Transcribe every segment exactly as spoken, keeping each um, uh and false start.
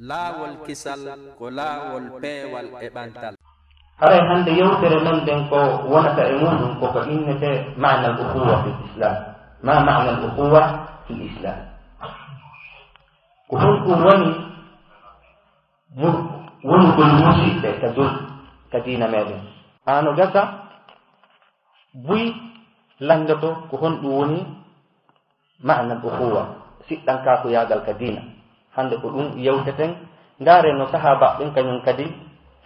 Laawol kisal ko laawol peewal e ɓantal. Haray hannde yewtere men nden ko wonata e muɗum ko ko innetee maana al ukhuwa fil islam. Ma maana al ukhuwa fil islam? Ko honɗum woni mu wonugol musiɓɓe ka jul ka diina meɗen? Ano gasa buy lanndoto ko honɗum woni maana al ukhuwa, siɗɗankaaku yaagal ka diina. Hannde ko ɗum yewteten. Ndaare no sahaaba ɓen kañum kadi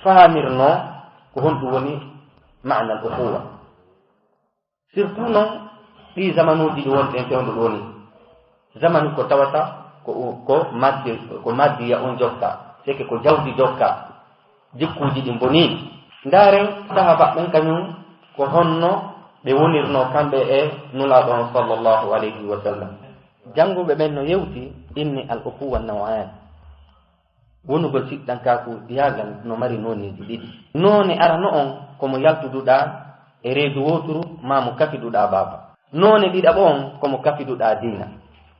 fahamirnoo ko honɗum woni maana al ukhuwa. Surtout noon ɗii zamanuuji ɗi wonɗen fewndo ɗoo nii. Zamanu ko tawata ko ko maddi ko maddiya on jokka, seke ko jawdi jokka. Jikkuuji ɗin boniiɗi. Ndaaren sahaaba ɓen kañum ko honno ɓe wonirnoo kamɓe e Nulaaɗo on sallallahu alayhi wa sallam. Jannguɓe ɓen no yewti inni al ukhuwa naw'an. Wonugol siɗɗankaaku yaagal no mari nooneeji ɗiɗi. Noone arano on ko mo yaltuduɗaa e reedu wooturu maa mo kafiduɗaa baaba. Noone ɗiɗaɓo on ko mo kafiduɗaa diina.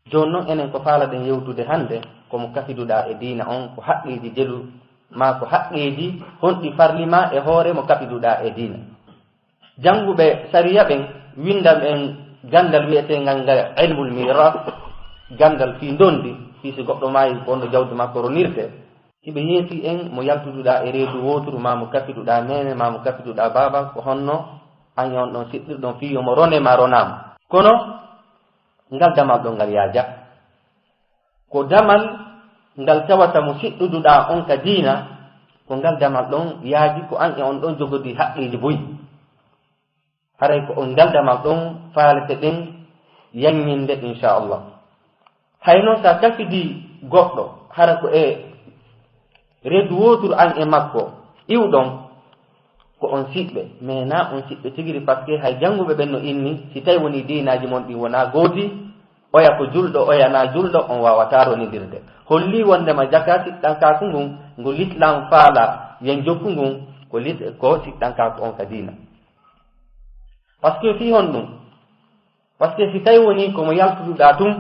Jooni non enen ko faalaɗen yewtude hannde ko mo kafiduɗaa e diina on ko haqqeeji jelu maa ko haqqeeji honɗi farli maa e hoore mo kafiduɗaa e diina. Jannguɓe sariya ɓen winndan ɓen ganndal wiyeteengal ngal ilmul miras, ganndal fii ndondi, fii si goɗɗo maayi ko honno jawdi makko ronirte. Hiɓe yeetii en mo yaltuduɗaa e reedu wooturu maa mo kafiduɗaa neene maa mo kafiduɗaa baaba ko honno an e on ɗon siɗɗirɗon fii yo mo rone maa ronaama. Kono ngal damal ɗon ngal yaaja. Ko damal ngal tawata mo siɗɗuduɗaa on ka diina, ko ngal damal ɗon yaaji ko an e on ɗon jogodii haqqeeji buy. Haray ko on ngal damal ɗon faalete ɗen yanñinde inchallah. Hay noon sa kafidii goɗɗo hara ko e reedu wooturu an e makko iwɗon, ko on siɓɓe mais na on siɓɓe tigiri parce que hay jannguɓe ɓen no inni si tawi wonii diinaaji mon ɗin wonaa gooti, oya ko julɗo oya na julɗo on waawataa ronindirde. Hollii wonndema jaka siɗɗankaaku ngun ngu lislaam faala yen jokku ngun ko lit ko siɗɗankaaku on ka diina. Parce que fii honɗum? Parce que si tawi wonii ko mo yaltuduɗaa tun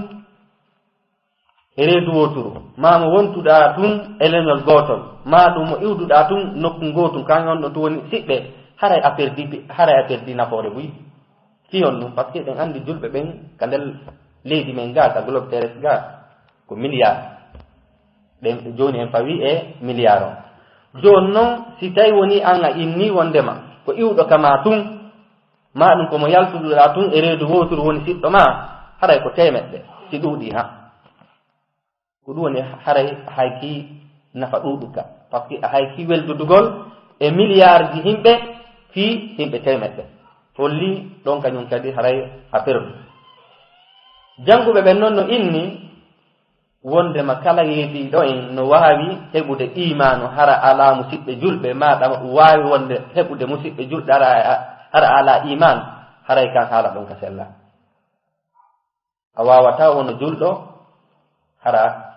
e reedu wooturu maa mo wontuɗaa tun e leñol gootol maa ɗum mo iwduɗaa tun nokku ngootun kan honɗo tun woni siɓɓe, haray a perdi haray a perdi nafoore buy. Fii honɗum? Parce que eɗen anndi julɓe ɓen ka nder leydi men ga ka globe terrestre ga ko milliard. Ɓen jooni en fawi e milliard on. Jooni non si tawi wonii an a inni wonndema ko iwɗo ka maa tun maa ɗum ko mo yaltuduɗaa tun e reedu wooturu woni siɗɗo maa, haray ko teemeɗɗe si ɗuuɗii han. Ko ɗum woni haray hay kii nafa ɗuuɗuka parce que a hay kii weldudugol e milliardji himɓe fii himɓe teemeɗɗe. Hollii ɗon kañum kadi haray a perdu. Jannguɓe ɓen non no inni wonndema kala yeediiɗo en no waawi heɓude iimaanu hara alaa musiɓɓe julɓe maa ɗam waawi wonde heɓude musiɓɓe julɓe hara alaa iimaan. Haray kan haala ɗon ka sella. A waawataa wono julɗo hara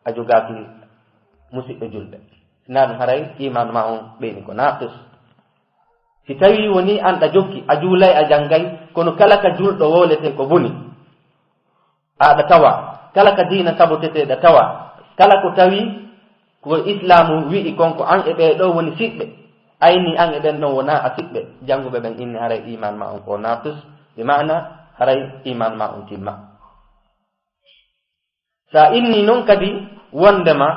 a jogaaki musiɓɓe julɓe. Sinaa ɗum haray iimaan maa on ɓeyni ko naaqis. Si tawii wonii an ɗa jokki a juulay a janngay kono kala ka julɗo wowletee ko boni. Aɗa tawa kala ka diina sabotetee ɗa tawa kala ko tawi ko islaamu wi'i kon ko an e ɓee ɗoo woni siɓɓe. Ayni an e ɓen ɗon wonaa a siɓɓe. Jannguɓe ɓen inni haray iimaan maa on ko naaqis, bi maana haray iimaan maa on timma. Sa inni non kadi wonndema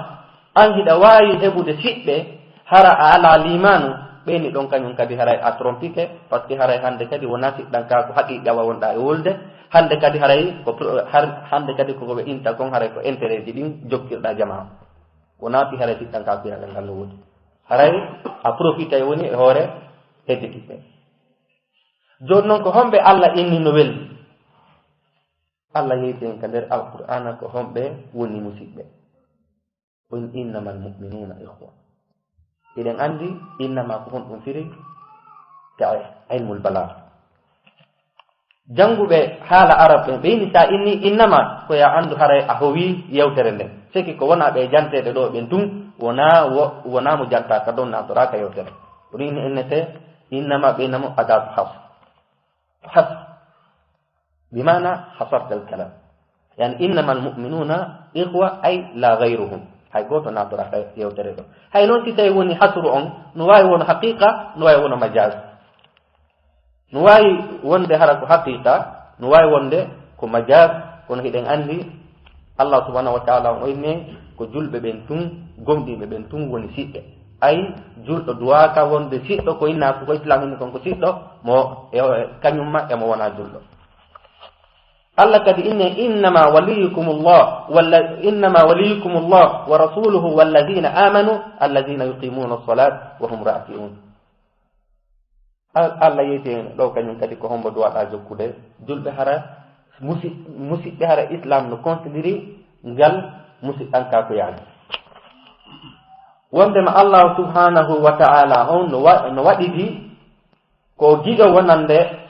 an hiɗa waawi heɓude siɓɓe hara a alaa liimaanu, ɓeyni ɗon kañum kadi haray a trompike parce que haray hannde kadi wonaa siɗɗankaaku haqiiqa wa wonɗaa e wolde. Hannde kadi haray ko hannde kadi koko ɓe inta kon haray ko intérêtji ɗin jokkirɗaa jamaa. Wonaa fii haray siɗɗankaaku yagal ngal no woodi. Haray a profitay woni e hoore heddikiɓɓe. Jooni non ko homɓe Allah inni no weldi? Allah yeyti en ka nder alqur'aana ko homɓe woni musiɓɓe. On innamal mu'minuuna ikhwa. Eɗen anndi innama ko honɗum firi ka ilmul balaa. Jannguɓe haala arab ɓen ɓe inni sa inni innama ko ya anndu haray a howi yewtere nden. Seki ko wona ɓe janteeɓe ɗo ɓen tun wona wona mo jantaaka ɗon naatoraaka yewtere. Ko ɗum innetee innama ɓe namo adatu has. Has. Bi maana hasarta al kalam. Yani innama al mu'minuna ikhwa ay la ghayruhum. Hay gooto naatoraaka yewtere ɗo. Hay noon si tawi woni hasru on, no waawi won haqiqa, no waawi won majaz. No waawi wonde hara ko haqiqa, no waawi wonde ko majaz, kono hiɗen anndi Allah subhanahu wa ta'ala on o inni ko julɓe ɓen tun, gomɗinɓe ɓen tun woni siɓɓe. Ay, julɗo duwaaka wonde siɗɗo ko inna ko Islam inni kon ko siɗɗo, mo e, e kañum ma e mo wona julɗo. Allah kadi inni, "Innama waliyukumullah, walla innama waliyukumullah wa rasuluhu walladhina amanu, alladhina yuqimuna as-salata wa hum raki'un." Al-, Allah yeeti en ɗo kañum kadi ko hombo duwaɗa jokkude julɓe hara musi-, musiɓɓe hara Islam no considérer ngal musiɗɗanka ko yaani. Wondema Allah subhanahu wa ta'ala on no wa-, no waɗidi ko giɗo wonande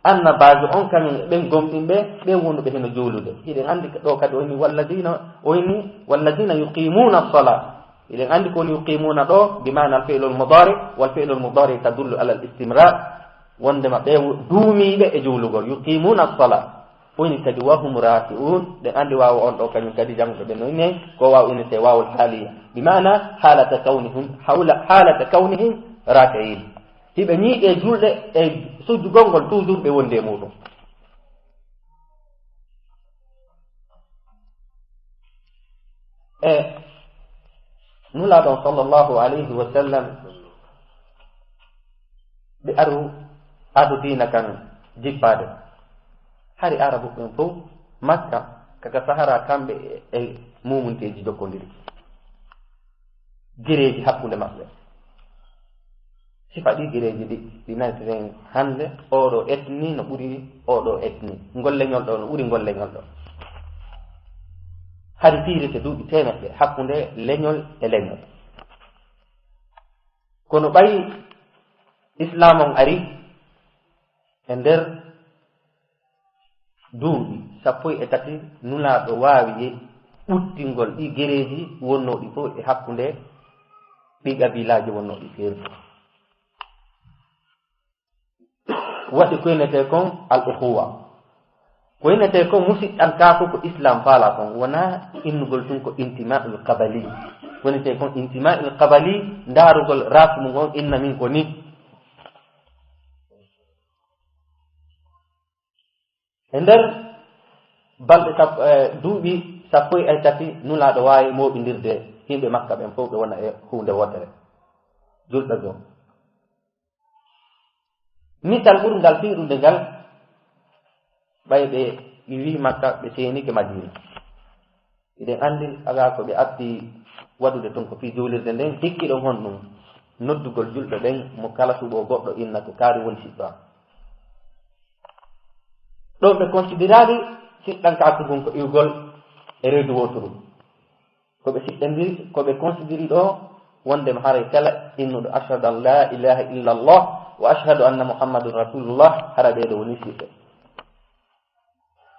annabaajo on kañum e ɓen gomɗinɓe, ɓen wonuɓe heno juulude. Hiɗen anndi ɗo kadi o inni, "Walladina", o inni, "Walladina yuqimuna as-sala." Hiɗen anndi ko woni yuqimuna ɗo, bi maana al-fi'lu al-mudari, wal fi'lu al-mudari tadullu ala al-istimrar. Wondema ɓe wo-, duumiiɓe e juulugol, yuqimuna as-sala. O inni kadi, "Wa hum raki'un." Ɗen anndi waaw on ɗo kañum kadi jannguɓe ɓe no inni, ko waaw innete waawul haaliya. Bi maana halata kawnihim, hawla, halata kawnihim raki'in. Hiɓe ñiiɓe julɗe e sujjugol ngol toujours ɓe wondi e muɗum. E Nulaaɗo on sallallahu alayhi wa sallam, ɓe aru ado diina kan jippaade. Hari Arabu ɓen fof Makka, kaka Sahara, kamɓe e, e mumunteeji jokkondiri. Gereeji hakkunde maɓɓe. Sifa ɗi gereeji ɗi, ɗi nantinen hannde, oɗo etni no ɓuri oɗo etni, ngol leñol ɗo no ɓuri ngol leñol ɗo. Hari fiirete duuɓi teemeɗɗe hakkunde leñol e leñol. Kono ɓay Islaam on ari e nder duuɓi sappo e tati, Nulaaɗo waawi ɓuttingol ɗi gereeji wonnooɗi fof e hakkunde ɗi qabiilaaji wonnooɗi feere. Waɗi ko innetee kon al ukhuwa. Ko innetee kon musiɗɗantaaku ko Islaam faalaa kon, wonaa innugol tun ko intimaa'ul qabali. Ko innetee kon intimaa'ul qabali, ndaarugol rasmu ngon, inna min ko ni. E nder balɗe sap-, e, duuɓi sappo e tati, Nulaaɗo waawi mooɓindirde yimɓe Makka ɓen fof ɓe wona e huunde wootere. Julɓe goo. Misal ɓurngal fiiɗude ngal, ɓay ɓe iwi Makka, ɓe seenike Madiina. Hiɗen anndi alaa ko ɓe atti waɗude ton ko fii juulirde nden, hikkiɗon honɗum? Noddugol julɓe ɓen, mo kala suɓoo goɗɗo inna ko kaari woni siɗɗo am. Ɗon ɓe considéraali siɗɗankaaku ngun ko iwgol e reedu wooturu. Ko ɓe siɗɗondiri, ko ɓe considéri ɗo wondema haray kala innuɗo ashhadu an la ilaha illa Allah wa ashhadu anna Muhammadun Rasulullah, hara ɓee ɗo woni siɓɓe.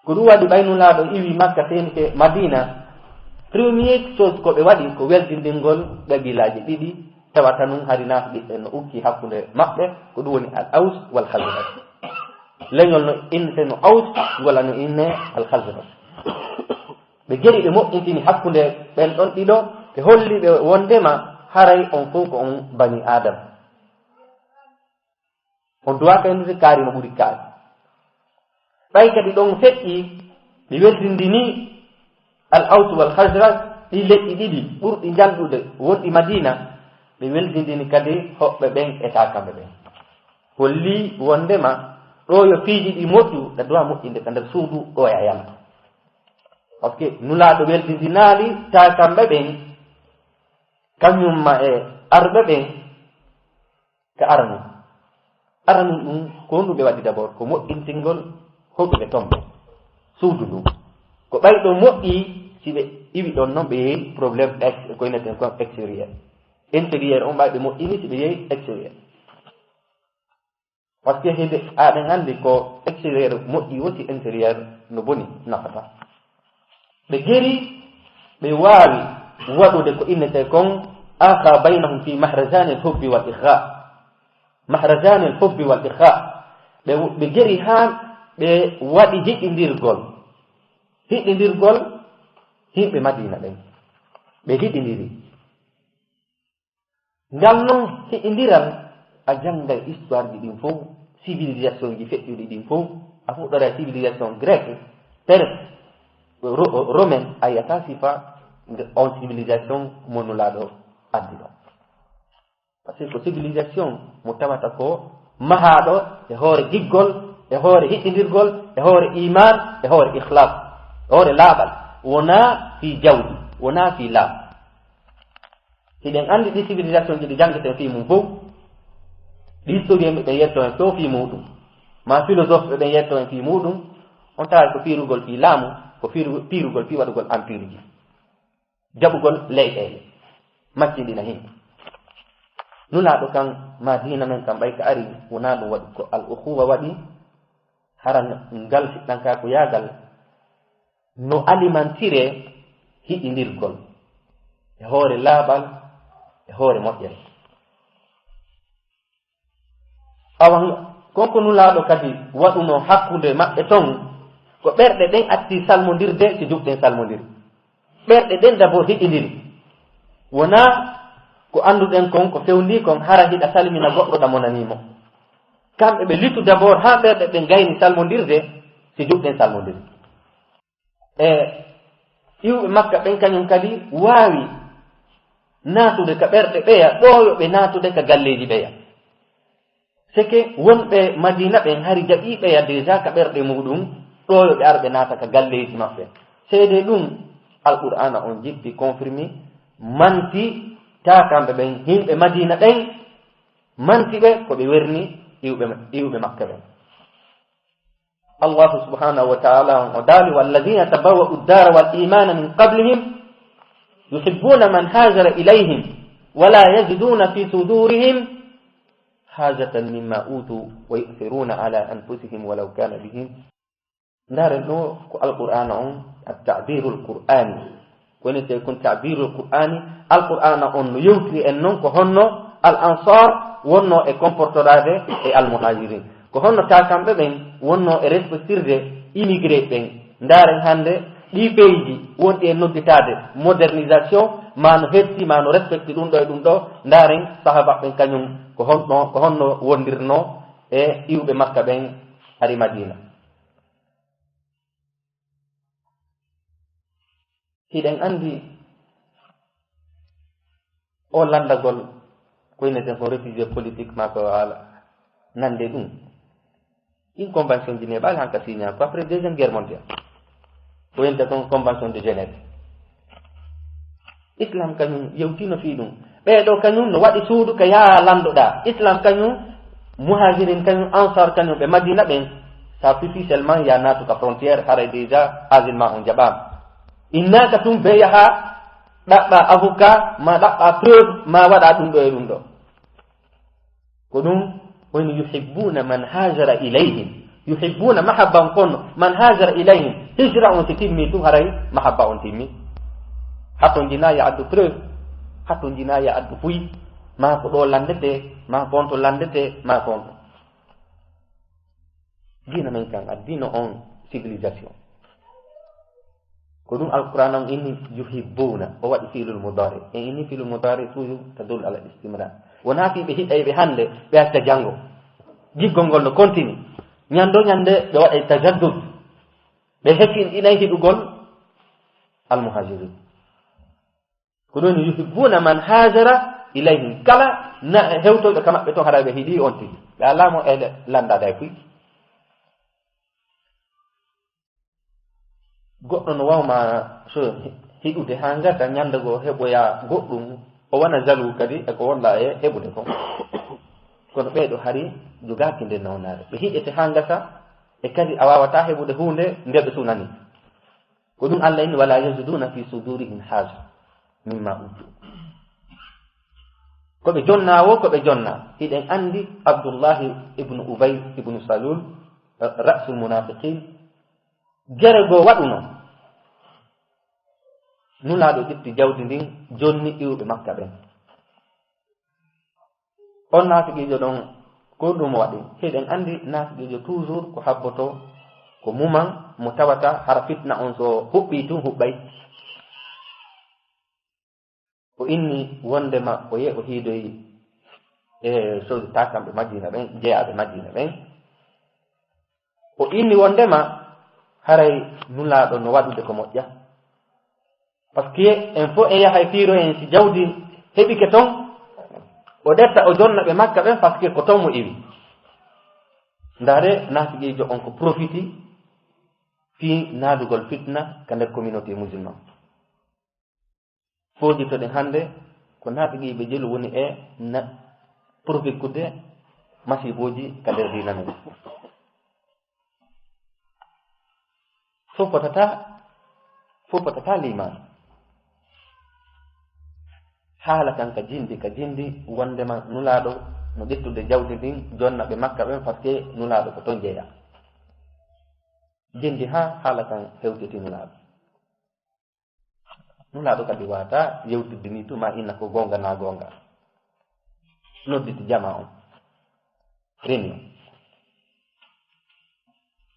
Ko ɗum waɗi ɓay Nulaaɗo iwi Makka seenike Madiina, premier chose ko ɓe waɗi ko weldindingol qabiilaaji ɗiɗi, tawata nun hari naafiqiiɓe no ukki hakkunde maɓɓe, ko ɗum woni al Aws wal Khazraj. Leñol no innete no Aws, ngol no inne al Khazraj. Ɓe geri ɓe moƴƴintini hakkunde ɓen ɗon ɗiɗo, ɓe holli ɓe wondema haray on fof ko on bani Adam. On duwaaka inndude kaari no ɓuri kaari. Ɓay kadi ɗon feƴƴi, ɓe weldindini al Aws wal Khazraj, ɗi leƴƴi ɗiɗi ɓurɗi njanɗude wonɗi Madiina, ɓe weldindini kadi hoɓɓe ɓen e taakamɓe ɓen. Holli wondema ɗo yo piiji ɗi moƴƴu, ɗa duwa moƴƴinde ka nder suudu ɗo e a yalta. Parce que Nulaaɗo weldindinaali taakamɓe ɓen, kañum ma e arɓe ɓen, ka aranu. Aranu ɗum, ko honɗum ɓe waɗi d'abord? Ko moƴƴintingol hoɗuɓe ton ɓe, suudu ndu. Ko ɓay ɗo moƴƴi, si ɓe iwi ɗon non, ɓe yehi problème ex-, ko inneten kon extérieur. Intérieur on ɓay ɓe moƴƴini, si ɓe yehi extérieur. Parce que hede aɗen anndi ko extérieur moƴƴi woti intérieur no boni nafata. Ɓe geri, ɓe waawi waɗude ko innete kon akha baynahum fi mahrazani al-hubbi wal ikha. Mahrazani al-hubbi wal ikha. Ɓe, ɓe geri haa ɓe waɗi hiɗindirgol. Hiɗindirgol yimɓe Madina ɓen. Ɓe hiɗindiri. Ngal non hiɗindiral, a janngay histoire ji ɗin fow, civilisation ji feƴƴuɗi ɗin fow, a fuɗɗoray civilisation grecque, perse, ro-, romaine, a yiyata sifa on civilisation mo Nulaaɗo addi ɗon. Parce que ko civilisation mo tawata ko mahaaɗo e hoore giggol, e hoore hiɗindirgol, e hoore iman, e hoore ikhlas, e hoore laaɓal, wonaa fii jawdi, wonaa fii laaɓal. Hiɗen anndi ɗi civilisation ji ɗi janngeten fii mum fow, ɗi historien ɓe ɓen yetto en fow fii muuɗum, maa philosophe ɓe ɓen yetto en fii muuɗum, on taway ko fiirugol fii laamu, ko fiiru-, fiirugol fii waɗugol empire ji, jaɓugol leyɗeele, maccinɗina himɓe. Nulaaɗo kan, maa diina men kan, ɓay ka ari, wonaa ɗum waɗi, ko al ukhuwa waɗi, hara ngal fiɗɗankaaku yaagal no alimentire hiɗindirgol e hoore laaɓal, e hoore moƴƴere. Awa, kon ko Nulaaɗo kadi waɗuno hakkunde maɓɓe ton, ko ɓerɗe ɗen atti salmondirde, si juɓɗen salmondiri. Ɓerɗe ɗen d'abord hiɗindiri. Wonaa ko annduɗen kon, ko fewndii kon, hara hiɗa salmina goɗɗo ɗa monanii mo. Kamɓe ɓe litu d'abord haa ɓerɗe ɗen gayni salmondirde, si juɓɗen salmondiri. E iwɓe Makka ɓen kañum kadi waawi naatude ka ɓerɗe ɓeya, ɗooyo ɓe naatude ka galleeji ɓeya. Seke wonɓe Madiina ɓen hari jaɓii ɓeya déjà ka ɓerɗe muuɗum, ɗooyo ɓe ara ɓe naata ka galleeji maɓɓe. Seedee ɗum, Alqur'aana on jippi, confirmi, manti taakamɓe ɓen, yimɓe Madiina ɓen, manti ɓe ko ɓe werni iwɓe, iwɓe Makka ɓen. Allahu subhanahu wa ta'ala on o daali: "والذين تبوأوا الدار والإيمان من قبلهم يحبون من هاجر إليهم ولا يجدون في صدورهم حاجة مما أوتوا ويؤثرون على أنفسهم ولو كان بهم." Ndaaren ɗo ko Alqur'aana on, at-ta'birul Qur'ani. Ko woni tawi kon ta'birul Qur'ani, Alqur'aana on no yewtiri en non ko honno al ansar wonno e comportoraade e al muhajirin. Ko honno taakamɓe ɓen wonno e respectirde immigré ɓen. Ndaaren hannde ɗii peeji wonɗi e nodditaade modernisation, ma no hetti, ma no respecti ɗum ɗo e ɗum ɗo. Ndaaren sahaba ɓen kañum ko honno, ko honno wondirno e iwɓe Makka ɓen ari Madina. Hiɗen anndi o lanndagol ko inneten ko réfugié politique maa ko ala nande ɗum. Ɗin convention ji neeɓaali hanka signa ko après deuxième guerre mondiale. Ko inneten kon convention de Genève. Islam kañum yewtino fii ɗum. Ɓee ɗoo kañum no waɗi suudu ka yaa lanndoɗaa. Islam kañum, muhajirin kañum, ansar kañum, ɓe Madina ɓen, ça suffit seulement yaa naatu ka frontière, haray déjà asile maa on jaɓaama. Innaaka tun be yaha ɗaɓɓa avocat, ma ɗaɓɓa preuve, ma waɗa ɗum ɗo e ɗum ɗo. Ko ɗum woni: "Yuhibbuna man hajara ilayhim." Yuhibbuna, mahabba on konno, man hajara ilayhim. Hijra on si timmi tun, haray mahabba on timmi. Hato njina ya addu preuve, hato njina ya addu fuy, ma ko ɗo landete, ma ko on to landete, ma ko on to. Diina men kan, addino on civilisation. Ko ɗum Alqur'aana on inni yuhibbuna, o waɗi fi'lul mudaari. En inni fi'lul mudaari toujours tadullu ala istimrar. Wonaa fii ɓe hiɗay ɓe hannde, ɓe acca janngo. Giggol ngol no continue. Ñande ñande ɓe waɗay tajaddud. Ɓe hesinɗinay hiɗugol almuhajirin. Ko ɗum woni yuhibbuna man hajara ilayhim. Kala na hewtoyɗo ka maɓɓe ton, haray ɓe hiɗi on tigi. Ɓe alaa mo e lanndaade hay fuy. Goɗɗo no waawma so hiɗude haa ngata ñande goo heɓoya goɗɗum, o wona jaloux kadi e ko wonɗa e heɓude kon. Kono ɓee ɗoo hari jogaaki nde nawnaare. Ɓe hiɗete haa ngata e kadi a waawataa heɓude huunde nde ɓe sunani. Ko ɗum Allah inni: "Wala yajiduna fi sudurihim haja mimma utu." Ko ɓe jonna wo, ko ɓe jonna. Hiɗen anndi Abdullahi ibnu Ubay ibnu Salul, ra'sul munafiqin, gere goo waɗuno. Nulaaɗo ƴetti jawdi ndin, jonni iwɓe Makka ɓen. On naafiqiijo ɗon, ko ɗum waɗi? Hiɗen anndi naafiqiijo toujours ko habboto ko muman mo tawata hara fitna on so huɓɓii tun huɓɓay. O inni wondema o ye-, o hiidoyi e soodu takamɓe Madina ɓen, jeyaaɓe Madina ɓen. O inni wondema haray Nulaaɗo no waɗude ko moƴƴa. Parce que en fof en yahay fiiro en si jawdi heɓike ton, o ƴetta o jonna ɓe Makka ɓen, parce que ko ton mo iwi. Ndaare, naafiqiijo on ko profiti fii naadugol fitna ka nder communauté musulman. Fojitoɗen hannde ko naafiqiiɓe jelu woni e na-, profikude masiibooji ka nder diina men. Fof potata, fof potata liimaan. Haala kan ka jindi, ka jindi, wondema Nulaaɗo no ƴettude jawdi ndin, jonna ɓe Makka ɓen, parce que Nulaaɗo ko ton jeya. Jindi haa haala kan hewtiti Nulaaɗo. Nulaaɗo kadi waata yewtidde ni tuma inna ko goonga na goonga. Nodditi jama on. Réunion.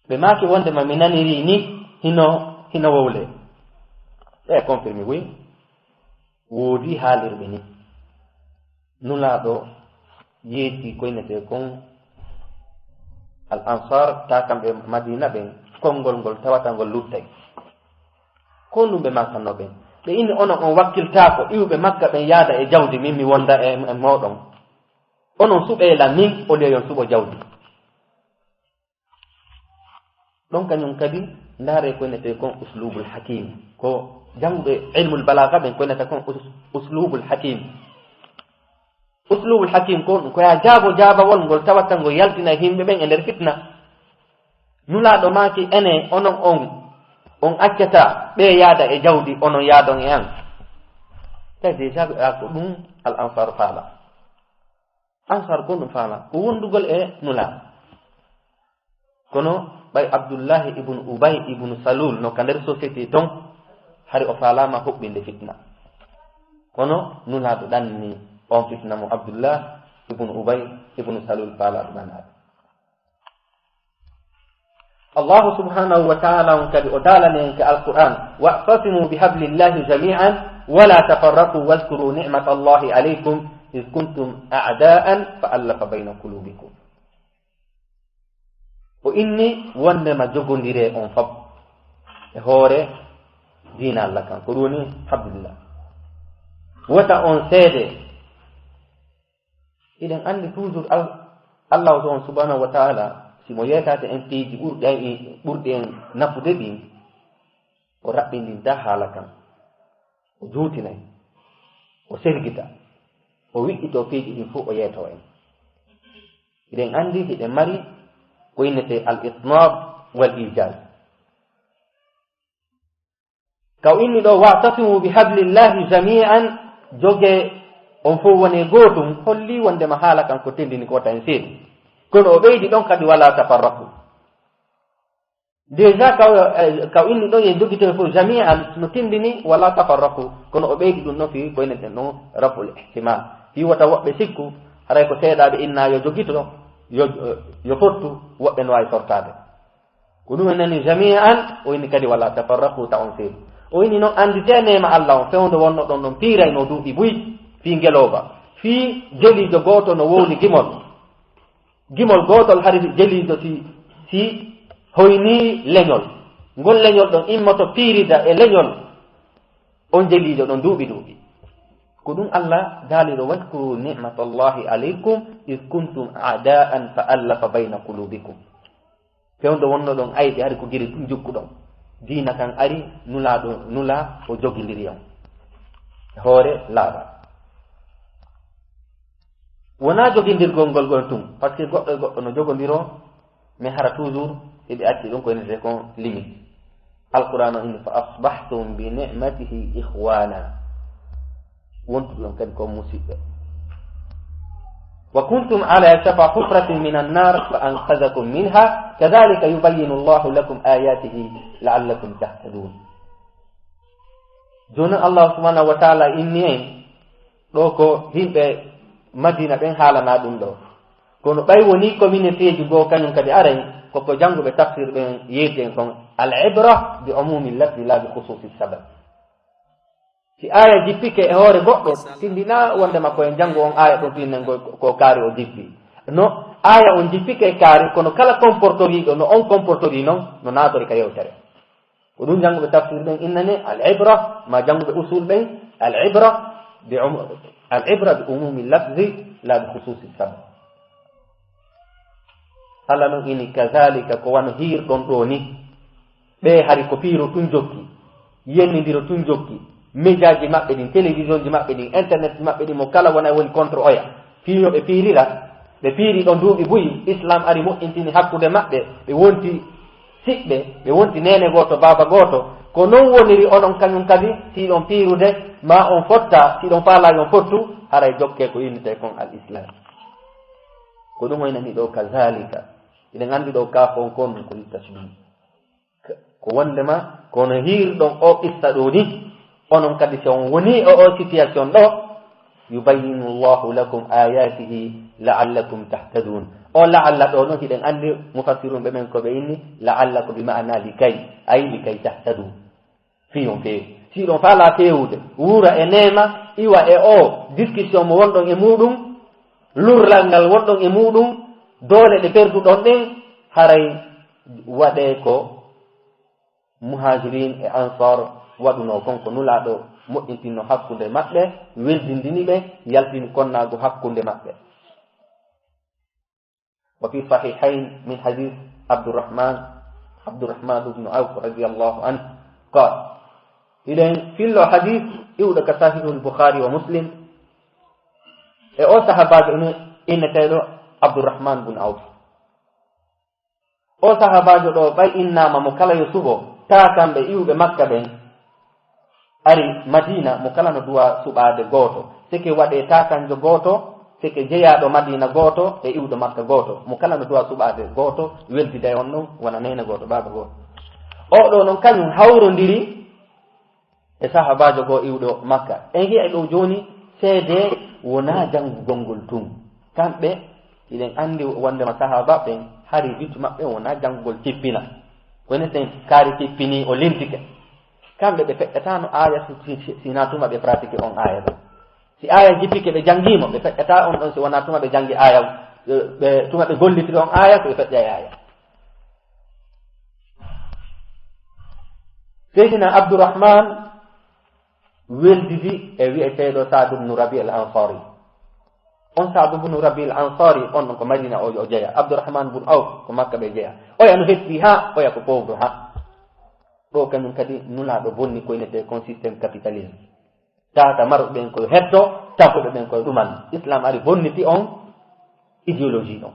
Ɓe maaki wondema mi naniri ni hino, hino wowle. Ɓe confirme wi woodi haalirɓe ni. Nulaaɗo yeeti koynetee kon al ansar, ta kamɓe Madina ɓen, konngol ngol tawata ngol luttay. Ko ɗum ɓe maakannoo ɓen. Ɓe inni onon on wakkiltaako iwɓe Makka ɓen yaada e jawdi min mi wonda e, e mooɗon. Onon suɓee lan min, au lieu yon suɓo jawdi. Ɗon kañum kadi, ndaare ko innetee kon uslubul hakim. Ko jannguɓe ilmul balaaga ɓen ko innata kon us-, uslubul hakim. Uslubul hakim ko, ko ya jaabo jaabawol ngol tawata ngo yaltina yimɓe ɓen e nder fitna. Nulaaɗo maaki ene, onon on, on accata ɓe yaada e jawdi, onon yaadon e an. Tawi déjà ko ɗum al ansar faala. Ansar ko ɗum faala. Ko wondugol e Nulaaɗo. Kono ɓay Abdullahi ibn Ubay ibn Salul no ka nder société ton, hari o faalaama huɓɓinde fitna. Kono Nulaaɗo ɗanni on fitna mo Abdullah ibn Ubay ibn Salul faalaaɗo ɗanaade. Allahu subhanahu wa ta'ala on kadi o daalani en ka Alquran, "Wa'tasimu bihablillahi jami'an wa la tafarraqu wadhkuru ni'matallahi alaykum idh kuntum a'da'an fa allafa bayna qulubikum." O inni wondema jogondiree on fop e hoore diina Allah kan, ko ɗum woni hablillah. Wota on seede. Hiɗen anndi toujours Al-, Allah on subhanahu wa ta'ala, si mo yeetaade en piiji ɓurɗi en, ɓurɗi en nafude ɗin, o raɓɓindinta haala kan. O juutinay, o sergita, o wiɗɗito piiji ɗin fof o yeeto en. Hiɗen anndi hiɗen mari ko innetee al-itnab wal ijaz. Ka o inni ɗo, "Wa'tasimu bihablillahi jami'an", joge on fof wone gootum, holli wondema haala kan ko tendini ko tan seeɗi. Kono o ɓeydi ɗon kadi, "Wala tafarraqu." Déjà ka o, eh, ka o inni ɗon, e jogitoɓe fof jami'an, no tendini, "Wala tafarraqu." Kono o ɓeydi ɗum no fi ko enen ɗum raf'ul ihtimal. Fi wota woɓɓe sikku, haray ko seeɗaaɓe inna yo jogito, yo, yo fottu, woɓɓe no waawi fortaade. Ko ɗum en nani jami'an, o inni kadi, "Wala tafarraqu", ta on seeɗi. O inni noon, annditee neema Allah on, fewndo wonno ɗon ɗon piirayno duuɓi buy, fii ngelooba, fii jeliijo gooto no wowli gimol. Gimol gootol hari jeliijo si, si hoynii leñol. Ngol leñol ɗon immoto piirida e leñol on jeliijo ɗon duuɓi duuɓi. Ko ɗum Allah daali ɗo, "Wadhkuru ni'matallahi alaykum idh kuntum a'da'an fa allafa bayna qulubikum." Fewndo wonno ɗon ayɓe, hari ko giri ɗum jokkuɗon. Diina kan ari, Nulaaɗo, Nulaa o jogindiri on. E hoore laaɓa. Wonaa jogindirgol ngol ɗon tun, parce que goɗɗo e goɗɗo no jogondiroo, mais hara toujours eɓe acci ɗum ko innetee kon limite. Alqur'aana inni, "Fa asbahtum bi ni'matihi ikhwana." Wontuɓe on kadi ko musiɓɓe. "Wa kuntum ala shafa hufratin minan nar fa anqadhakum minha, kadhalika yubayyinu Allahu lakum ayatihi la'allakum tahtadun." Jooni Allah subhanahu wa ta'ala inni en, ɗo ko yimɓe Madina ɓen haalana ɗum ɗo. Kono ɓay woni communautéji goo kañum kadi aray, koko jannguɓe tafsir ɓen yeeti en kon, al ibra bi umumi lafzi la bi khususi sabab. Si aaya jippike e hoore goɗɗo, tindinaa wonde ma ko en janngo on aaya ɗon, tinen ko, ko kaari o jippi. No, aaya on jippike e kaari, kono kala comportoriiɗo no on comportorii non, no naatori ka yewtere. Ko ɗum jannguɓe tafsir ɓen innani al ibra, ma jannguɓe usul ɓen, al ibra bi um-, al ibra bi umumi lafzi la bi khususi sabab. Allah non ini kazalika, ko wano hiirɗon ɗoo ni. Ɓe hari ko piiro tun jokki, yennindiro tun jokki, médiaji maɓɓe ɗin, télévisionji maɓɓe ɗin, internet maɓɓe ɗin, mo kala wona e woni contre oya. Fii no ɓe piirira, ɓe piiri ɗon duuɓi buy, Islam ari moƴƴintini hakkunde maɓɓe, ɓe wonti siɓɓe, ɓe wonti neene gooto, baaba gooto. Ko non woniri onon kañum kadi, si ɗon piirude, ma on fotta, si ɗon faalaayi on fottu, haray jokkee ko innetee kon al Islam. Ko ɗum o inani ɗoo kazalika. Hiɗen anndi ɗoo kaaf on kon ko littasbih. Ko wondema, kono hiirɗon o qissa ɗoo ni, onon kadi si on woni o, o situation ɗoo, yubayyinu Allahu lakum ayatihi la'allakum tahtadun. O la'alla ɗoo no hiɗen anndi mufassirun ɓe men ko ɓe inni, la'alla ko bi ma'ana likay, ay likay tahtadu. Fii on feewi. Si ɗon faalaa feewude, wuura e neema, iwa e o discussion mo wonɗon e muɗum, lurral ngal wonɗon e muɗum, doole ɗe perduɗon ɗen, haray waɗee ko Muhajirin e Ansar waɗunoo kon, ko Nulaaɗo moƴƴintinno hakkunde maɓɓe, weldindini ɓe, yaltini konnaagu hakkunde maɓɓe. وفي الصحيحين من حديث عبد الرحمن، عبد الرحمن بن عوف رضي الله عنه قال، hiɗen fillo hadis iwɗo ka Sahihul Bukhari wa Muslim, e o sahabaajo ino inneteeɗo Abdurrahman bun Auf. O sahabaajo ɗoo, ɓay innaama mo kala yo suɓo, taa kamɓe iwɓe Makka ɓen ari Madina, mo kala no duwa suɓaade gooto. Seke waɗee taakanjo gooto, seke jeyaaɗo Madina gooto e iwɗo Makka gooto. Mo kala no duwa suɓaade gooto, weldida e on ɗon, wona neene gooto, baaba gooto. O ɗoo non kañum hawrondiri e sahabaajo goo iwɗo Makka. En hiya ɗoo jooni, seede wonaa janngugol ngol tun. Kamɓe, hiɗen anndi wondema sahaaba ɓen, hari biccu maɓɓe wonaa janngugol cippina. Ko enen sen kaari cippini, o lintike. Kamɓe ɓe feƴƴataano aaya si, si, si na tuma ɓe pratiquer on aaya ɗon. Si aaya jippike ɓe janngii mo, ɓe feƴƴataa on ɗon si wonaa tuma ɓe janngi aaya, ɓe, ɓe, tuma ɓe gollitiri on aaya, ko ɓe feƴƴa e aaya. Seydina Abdurrahman weldidi e wi'eteeɗo Saad ibn Rabi al Ansari. On Saad ibn Rabi al Ansari, on ɗon ko Madina o, o jeya. Abdurrahman bun Auf ko Makka ɓe jeya. Oya no hetti ha, oya ko powdo ha. Ɗo kañum kadi Nulaaɗo bonni ko inete kon système capitalisme. Tata marɓe ɓen koye hetto, tampuɓe ɓen koye ɗuman. Islam ari bonniti on idéologie ɗon.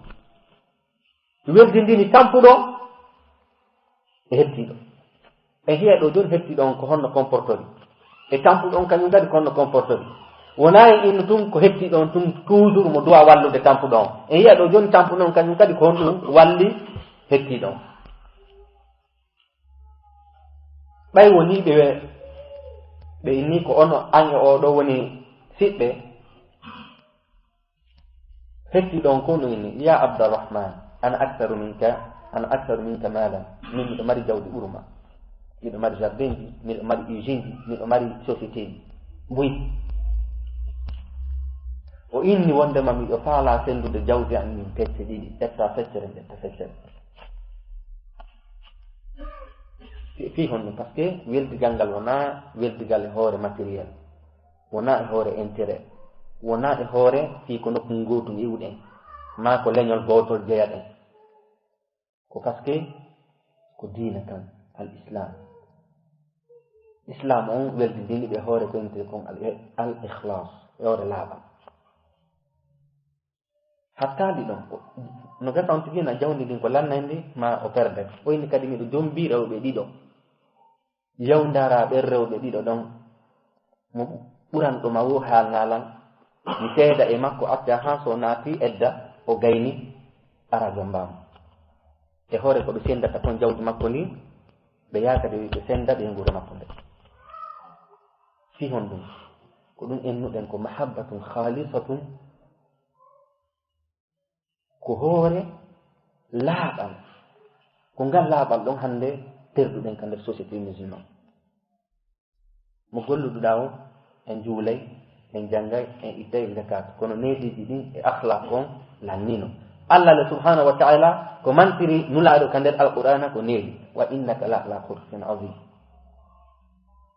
Weldindini tampuɗo e hettiɗo. E hiya ɗo joni hettiɗo on ko honno comportori. E tampuɗo on kañum kadi ko honno comportori. Wona en innu tun ko hettiɗo on tun toujours mo duwa wallude tampuɗo on. E hiya ɗo joni tampuɗo on kañum kadi ko honɗum walli hettiɗo on. Ɓay woni ɓe, ɓe inni ko ono an e oɗo woni siɓɓe. Hetti ɗon ko no inni, "Ya Abdurrahman, ana aktaru minka, ana aktaru minka malan." Min miɗo mari jawdi ɓuruma. Miɗo mari jardin ji, miɗo mari usine ji, miɗo mari société ji. Buy. O inni wondema miɗo faala sendude jawdi an min pecce ɗiɗi, ƴetta feccere, ƴetta feccere. Fi, fi honno? Parce que weldigal ngal wona weldigal e hoore matériel. Wona e hoore intérêt, wona e hoore fii ko nokku ngootu iwɗen, maa ko leñol gootol jeyaɗen. Ko parce que ko diina kan, al Islam. Islam on weldindini ɓe hoore ko inete kon al, al ikhlas, e hoore laaɓal. Hattaali ɗon, ko, no gasa on tigi na jawdi ndin ko lannay ndi, ma o perde. O inni kadi miɗo jombi rewɓe ɗiɗo. Yawndara ɓen rewɓe ɗiɗo ɗon, mo ɓuranɗo ma wo haalnaalan, mi seeda e makko, acca haa so naati edda, o gayni, ara jombaamu. E hoore ko ɓe sendata kon jawdi makko ndin, ɓe yaha kadi ɓe senda ɓe nguura makko nde. Fii honɗum? Ko ɗum ennuɗen ko mahabbatun khalisatun, ko hoore laaɓal. Ko ngal laaɓal ɗon hannde perduɗen ka nder société musulman. Mo golluɗuɗaa o, En juulay, en janngay, en ittay zakaat. Kono neediiji ɗin e akhlaq on lannino. Allah le subhanahu wa ta'ala ko mantiri Nulaaɗo ka nder Alqur'aana ko needi. "Wa innaka la ala khuluqin azim."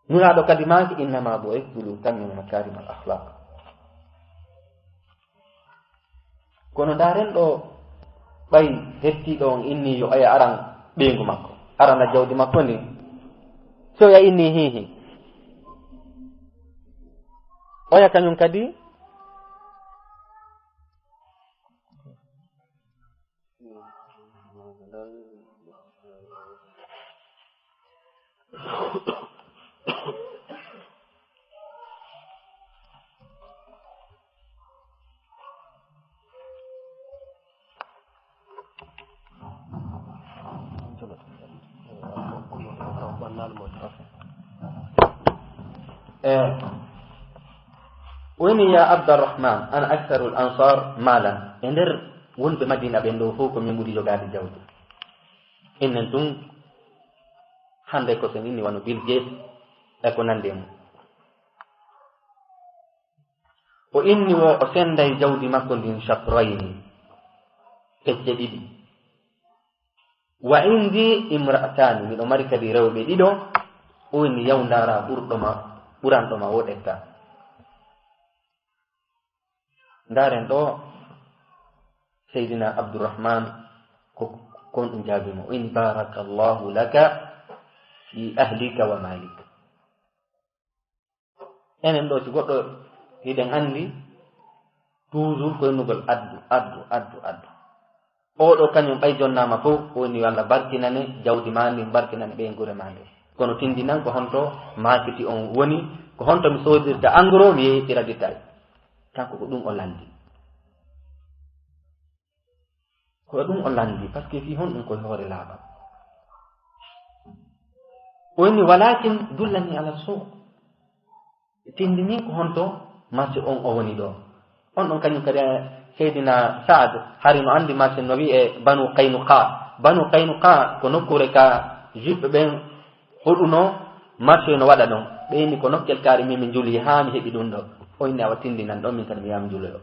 Nulaaɗo kadi maaki, "Innama bu'ithtu li utammima makarim al akhlaq." Kono ndaaren ɗo, ɓay hettiiɗo on inni yo oya aran ɓeyngu makko, arana jawdi makko ndin. So oya inni hiihi. Oya kañum kadi. Eh, o inni, "Ya Abdarrahman, ana aktharul ansar malan." E nder wonɓe Madina ɓen ɗo fof ko min ɓuri jogaade jawdi. Enen tun hannde ko sen inni wano Bill Gates e ko nandi e mum. O inni wo o senday jawdi makko ndin shatrayni, pecce ɗiɗi. "Wa indi imra'atani, miɗo mari kadi rewɓe ɗiɗo." O inni, "Yaw ndaara ɓurɗo ma, ɓuranɗo ma woɗetta." Ndaaren ɗo, Seydina Abdurrahman ko, ko on ɗum jaabi mo. O inni, "Barakallahu laka fi ahlika wa malik." Enen ɗo, si goɗɗo, hiɗen anndi toujours ko innugol addu, addu, addu, addu. Oo ɗo kañum ɓay jonnaama fof, o inni, "Yo Allah barkinane jawdi maa ndin, barkinane ɓeynguure maa nden." Kono tindinan ko honto maakiti on woni, ko honto mi soodirta engrais, mi yeeytira détail. Kanko ko ɗum o lanndi. Ko ɗum o lanndi, parce que fii honɗum koye hoore laaɓal. O inni, "Walakin dullani ala suuq." Tindini ko honto marché on o woni ɗo. On ɗon kañum kadi, eh, Seydina Saad, hari no anndi marché no wi'e Banu Qaynuqa. Banu Qaynuqa ko nokkuure ka juifɓe ɓen hoɗuno, marché no waɗa ɗon. Ɓe inni ko nokkel kaari min min njuli haa mi heɓi ɗum ɗo. O inni awa tindinan ɗon, min kadi mi yaha mi njuloyo.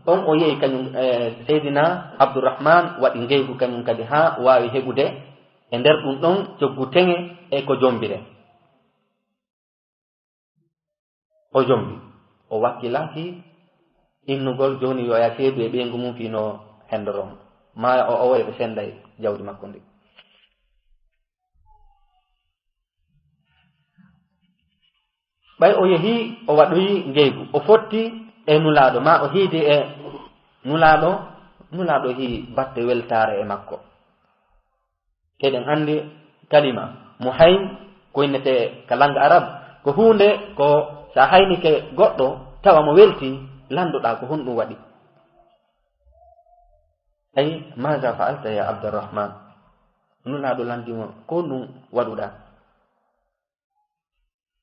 On o yehi kañum, eh, Seydina Abdurrahman waɗi ngeygu kañum kadi haa waawi heɓude e nder ɗum ɗon coggu teŋe e ko jombire. O jombi, o wakkilaaki innugol jooni yo ya seedu e ɓeyngu mum fii no hendoron. Maa o, o wayi ɓe senday jawdi makko ndi. Ɓay o yehi, o waɗoyi ngeygu, o fotti e Nulaaɗo, maa o hiidi e Nulaaɗo, Nulaaɗo hii batte weltaare e makko. Eɗen anndi kalima mo hayn ko innete ka langa arab, ko huunde ko sa haynike goɗɗo tawa mo welti, landoɗaa ko honɗum waɗi. Ay, maza fa'alta ya Abdurrahman? Nulaaɗo landi mo, ko honɗum waɗuɗaa?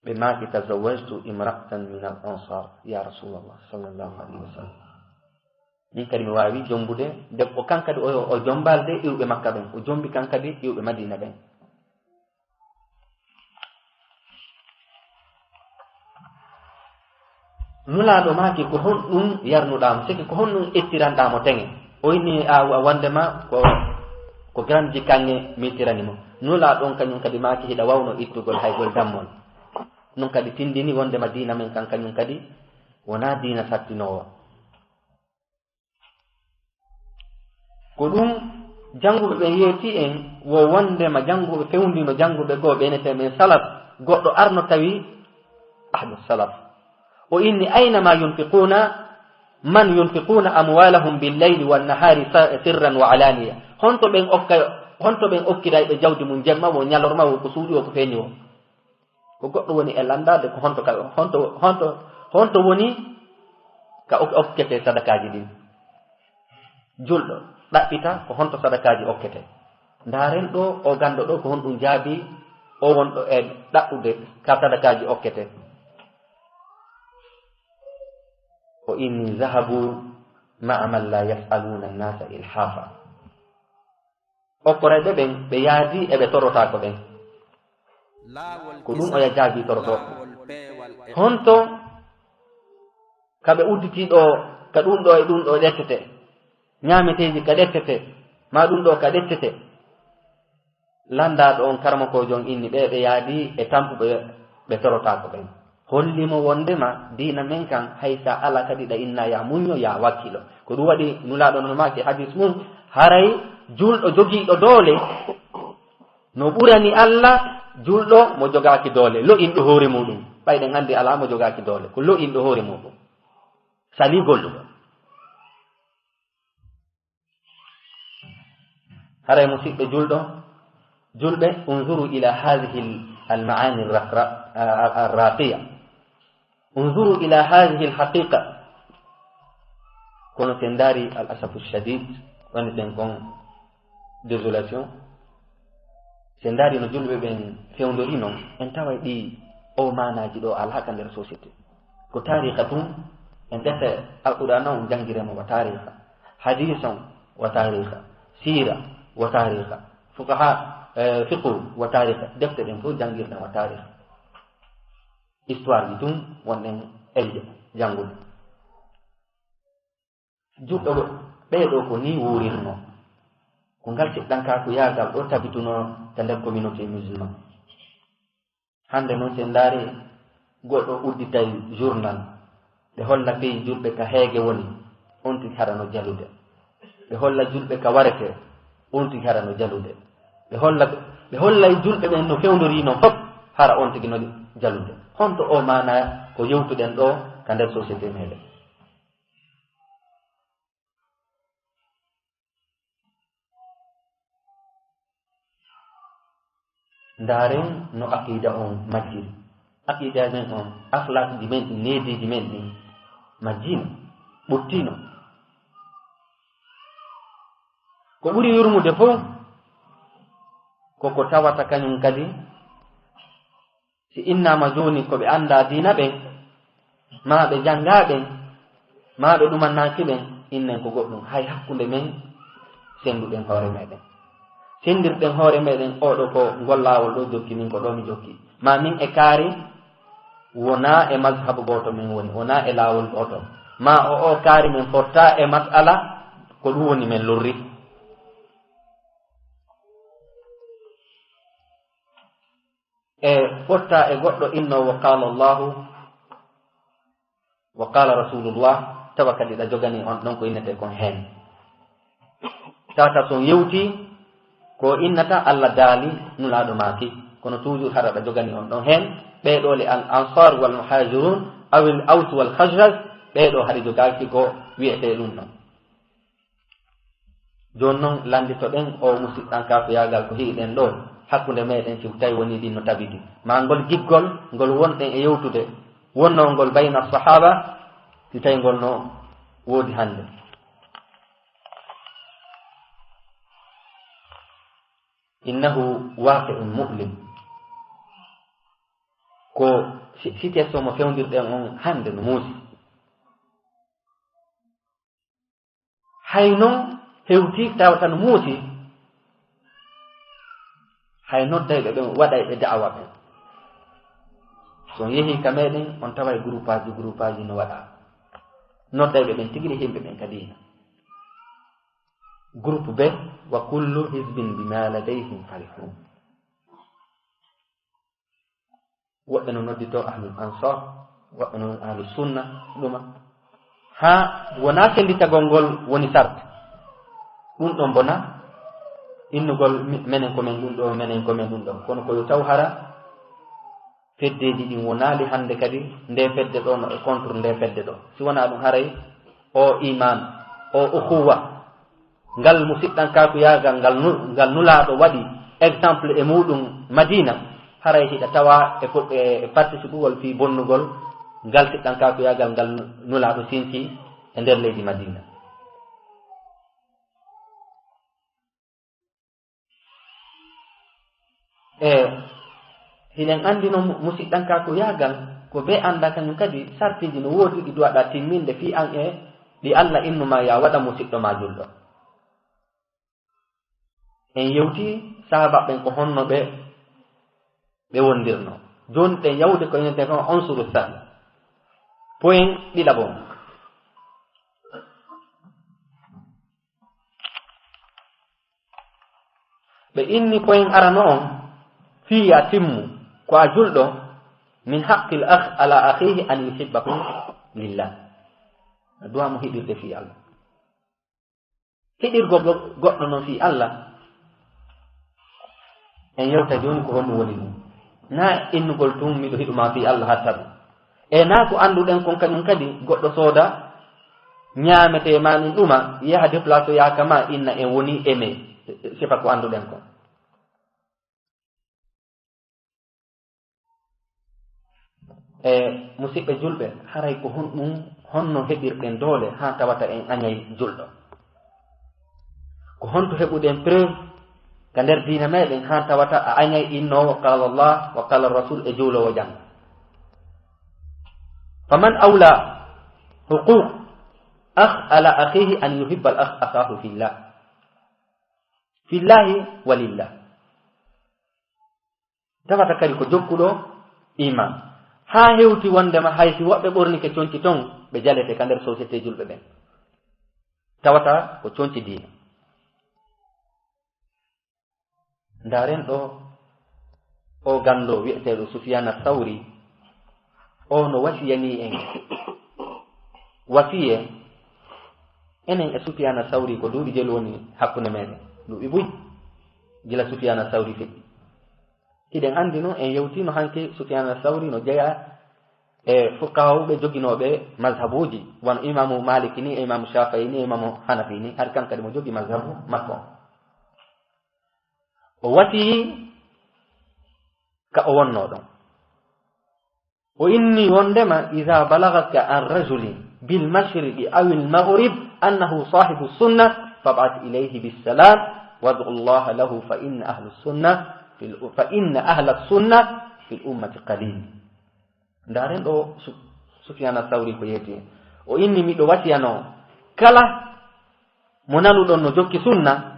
Ɓe maaki, "Tazawwajtu imra'atan min al ansar, ya Rasulallah, sallallahu alayhi wa sallam." Min kadi mi waawi jombude debbo, kan kadi o, o jombalde iwɓe Makka ɓen, o jombi kan kadi iwɓe Madina ɓen. Nulaaɗo maaki, "Ko honɗum yarnuɗaa mo? Seke ko honɗum ittiranɗaa mo teŋe?" O inni, "A, a, wondema ko, ko grande kanŋe mi ittirani mo." Nulaaɗo on kañum kadi maaki, "Hiɗa wawno ittugol haygol dammol." Ɗum kadi tindini wondema diina men kan kañum kadi wonaa diina sattinoowo. Ko ɗum jannguɓe ɓen yeeti en, wo wondema jannguɓe fewndino jannguɓe goo, ɓe enete men salaf, goɗɗo arno tawi ahlu salaf. O inni, "Aynama yunfiquna, man yunfiquna amwalahum bil layli wan nahari sa-, sirran wa alaniya." Honto ɓen okka, honto ɓen okkirayɓe jawdi mum jemma wo, ñalorma wo, ko suuɗi wo, ko feeñi wo? Ko goɗɗo woni e landaade ko honto ka, honto, honto, honto woni ka ok-, okkete sadakaaji ɗin. Julɗo ɗaɓɓita ko honto sadakaaji okkete. Ndaaren ɗo, o ganndo ɗo ko honɗum jaabi o wonɗo e ɗaɓɓude ka sadakaaji okkete. O inni, "Zahabu ma'a man la yas'aluna an-nasa ilhafa." Okkorayɓe ɓen, ɓe yaadi e ɓe torotaako ɓen. Ko ɗum oya jaabi torotoo. Honto ka ɓe udditi ɗo, ka ɗum ɗo e ɗum ɗo ƴettete, ñaameteeji ka ƴettete, ma ɗum ɗo ka ƴettete? Lanndaaɗo on, karamokoojo on inni ɓe, ɓe yaadi e tampuɓe ɓe torotaako ɓen. Holli mo wonndema diina men kan, hay sa ala kadi ɗa inna ya muñño, ya wakkilo. Ko ɗum waɗi Nulaaɗo non maaki hadis mum, haray julɗo jogiiɗo doole no ɓurani Alla julɗo mo jogaaki doole, lo'inɗo hoore muɗum. Ɓay ɗen anndi alaa mo jogaaki doole, ko lo'inɗo hoore muɗum. Salii golluɗo. Haray musiɓɓe julɗo, julɓe, unzuru ila hadhihi al-, al-ma'ani ar-raqra-, a-, a-, ar-raqiya. Unzuru ila hadhihi al-haqiqa. Kono sen ndaari, al asafu shadid, woni ɗen kon désolation. Sen ndaari no julɓe ɓen fewndori non, en taway ɗi o maanaaji ɗo alaa ka nder société. Ko taariika tun, en ƴetta Alqur'aana on janngiree mo wa taariika, hadiis on wa taariika, siira wa taariika, fuqaha, eh, fiqhu wa taariika, defte ɗen fof janngirɗen wa taariika. Histoire ji tun wonɗen e janngude. Juɗɗo ɓee ɗoo ko nii wuurirnoo. Ko ngal seɗɗankaaku yaagal ɗoo tabitunoo ka nder communauté musulman. Hannde non, si en ndaari, goɗɗo udditay journal, ɓe holla fii julɓe ka heege woni, on tigi hara no jalude. Ɓe holla julɓe ka warete, on tigi hara no jalude. Ɓe holla, ɓe hollay julɓe ɓen no fewndori non fof, hara on tigi no jalude. Honto o maana ko yewtuɗen ɗoo ka nder société meɗen? Ndaaren no aqiida on majjiri. Aqiida men on, akhlaqji men ɗin, neediiji men ɗin majjino, ɓuttiino. Ko ɓuri yurmude fof, ko ko tawata kañum kadi, si innaama jooni ko ɓe anndaa diina ɓen, maa ɓe janngaa ɓen, maa ɓe ɗumannaaki ɓen, innen ko goɗɗum. Hay hakkunde men, sennduɗen hoore meɗen. Senndirɗen hoore meɗen, oo ɗoo ko ngol laawol ɗoo jokki, min ko ɗoo mi jokki. Maa min e kaari, wonaa e mazhabu gooto min woni, wonaa e laawol gooto. Maa o, o kaari men fottaa e mas'ala, ko ɗum woni men lorri. E fotta e goɗɗo innoowo qaala Allahu wa qaala Rasulullah, tawa kadi ɗa jogani on ɗon ko innete kon heen. Tata son yewti ko innata Allah daali, Nulaaɗo maaki, kono toujours hara ɗa jogani on ɗon heen. Ɓee ɗoo le al ansar wal muhajirun, awil aus wal khazraj, ɓee ɗoo haɗi jogaaki ko wi'etee ɗum ɗon. Jooni non, lannditoɗen oo musiɗɗankaaku yaagal ko hiɗen ɗoo, hakkunde meɗen, si tawi woni ɗin no tabiti. Ma ngol giggol, ngol wonɗen e yewtude, wonnoo ngol bayna sahaba, si tawi ngol no woodi hannde. Innahu waqi'un mu'lim. Ko si-, situation mo fewndirɗen on hannde no muusi. Hay non hewti tawata no muusi, hay noddayɓe ɓen waɗay ɓe da'awa ɓen. So on yehii ka meɗen, on taway groupaaji, groupaaji no waɗa. Noddayɓe ɓen tigi ɗi himɓe ɓen ka diina. Groupe B, wa kullu hizbin bima ladayhim farihun. Woɓɓe no nodditoo ahlul ansar, woɓɓe no ahlu sunna, ɗuma. Haa wonaa sennditagol ngol woni sart. Ɗum ɗon bona, innugol mi-, menen ko men ɗum ɗo, menen ko men ɗum ɗo. Kono ko yo taw hara feddeeji ɗin wonaali hannde kadi, nde fedde ɗo no e contre nde fedde ɗo. Si wonaa ɗum, haray o iman, o ukhuwa, ngal musiɗɗankaaku yaagal ngal nu-, ngal Nulaaɗo waɗi exemple e muuɗum Madiina, haray hiɗa tawa e fo-, e participugol fii bonnugol ngal siɗɗankaaku yaagal ngal Nulaaɗo sinci e nder leydi Madiina. E hiɗen anndi noon mu-, musiɗɗankaaku yaagal, ko bee annda kañum kadi sartiiji no woodi ɗi duwaɗa timminde fii an e ɗi Alla innu ma yaa waɗa musiɗɗo ma julɗo. En yewti sahaaba ɓen ko honno ɓe ɓe wondirno. Jooni ɗen yawde ko enen kon unsuru sani. Point ɗiɗaɓo. Ɓe inni point arano on, fii ya timmu, ko a julɗo, min haqqil akh ala akhihi an yuhibbahu lillah. A duwa mo hiɗirde fii Allah. Hiɗirgo go-, goɗɗo non fii Allah. En yewta jooni ko honɗum woni ɗum. Na innugol tun miɗo hiɗuma fii Allah hatta ɗum. E na ko annduɗen kon kañum kadi goɗɗo sooda ñaametee ma ɗum ɗuma, yaha déplacé yaaka ma inna en woni aimé. Sifa ko annduɗen kon. E musidɓe julɓe, haray ko honɗum, honno heɓirɗen doole haa tawata en añay julɗo? Ko honto heɓuɗen preuve ka nder diina meɗen haa tawata a añay innoowo qala Allah wa qala Rasul e juuloowo janngo? Faman awla huquq akh ala akhihi an yuhibba al akh akhahu fillah. Fillahi walillah. Tawata kadi ko jokkuɗo iman. Haa hewti wondema hay si woɓɓe ɓornike conci ton, ɓe jalete ka nder société julɓe ɓen. Tawata ko conci diina. Ndaaren ɗo, o ganndo wi'eteeɗo Sufyana Sawri, o no wasiyani en. Wasiye, enen e Sufyana Sawri ko duuɓi jelu woni hakkunde meɗen. Duuɓi buy. Gila Sufyana Sawri feƴƴi. Hiɗen anndi non, en yewtino hanki Sufyana Sawri no jeyaa e fuqahawɓe joginooɓe mazhabuuji, wano Imaamu Maliki ni, e Imaamu Shafi'i ni, e Imaamu Hanafi ni, hari kan kadi mo jogi mazhabu makko. O wasiyii ka o wonnoo ɗon. O inni wondema, "Iza balagaka an rajulin bil mashriqi aw al maghrib annahu sahibu sunna, fab'ath ilayhi bis salam, wad'u Allah lahu fa inna ahlu sunna fil, fa inna ahla sunna fil ummati qalil." Ndaaren ɗo Su-, Sufyana Sawri ko yeeti. O inni, "Miɗo wasiyano kala mo nanuɗon no jokki sunna,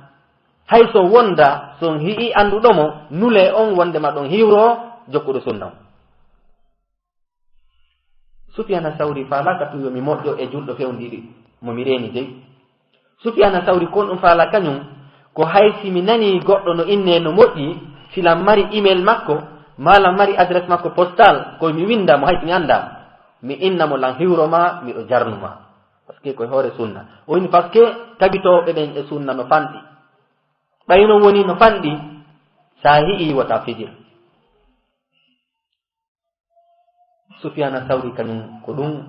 hay so wonda, so on hi'i annduɗo mo, nule on wondema ɗon hiwro jokkuɗo sunna on." Sufyana Sawri faalaka tun yo mi moƴƴo e julɗo fewndiri mo mi reeni dey. Sufyana Sawri kon ɗum faala kañum, ko hay si mi nani goɗɗo no inne no moƴƴi, si lan mari email makko, maa lan mari adresse makko postal, ko mi winda mo hay si mi annda. Mi inna mo lan hiwro ma, miɗo jarnu ma. Parce que koye hoore sunna. O inni, parce que tabitooɓe ɓen e sunna no fanɗi. Ɓay non woni no fanɗi, sa hi'i wota fijir. Sufyana Sawri kañum ko ɗum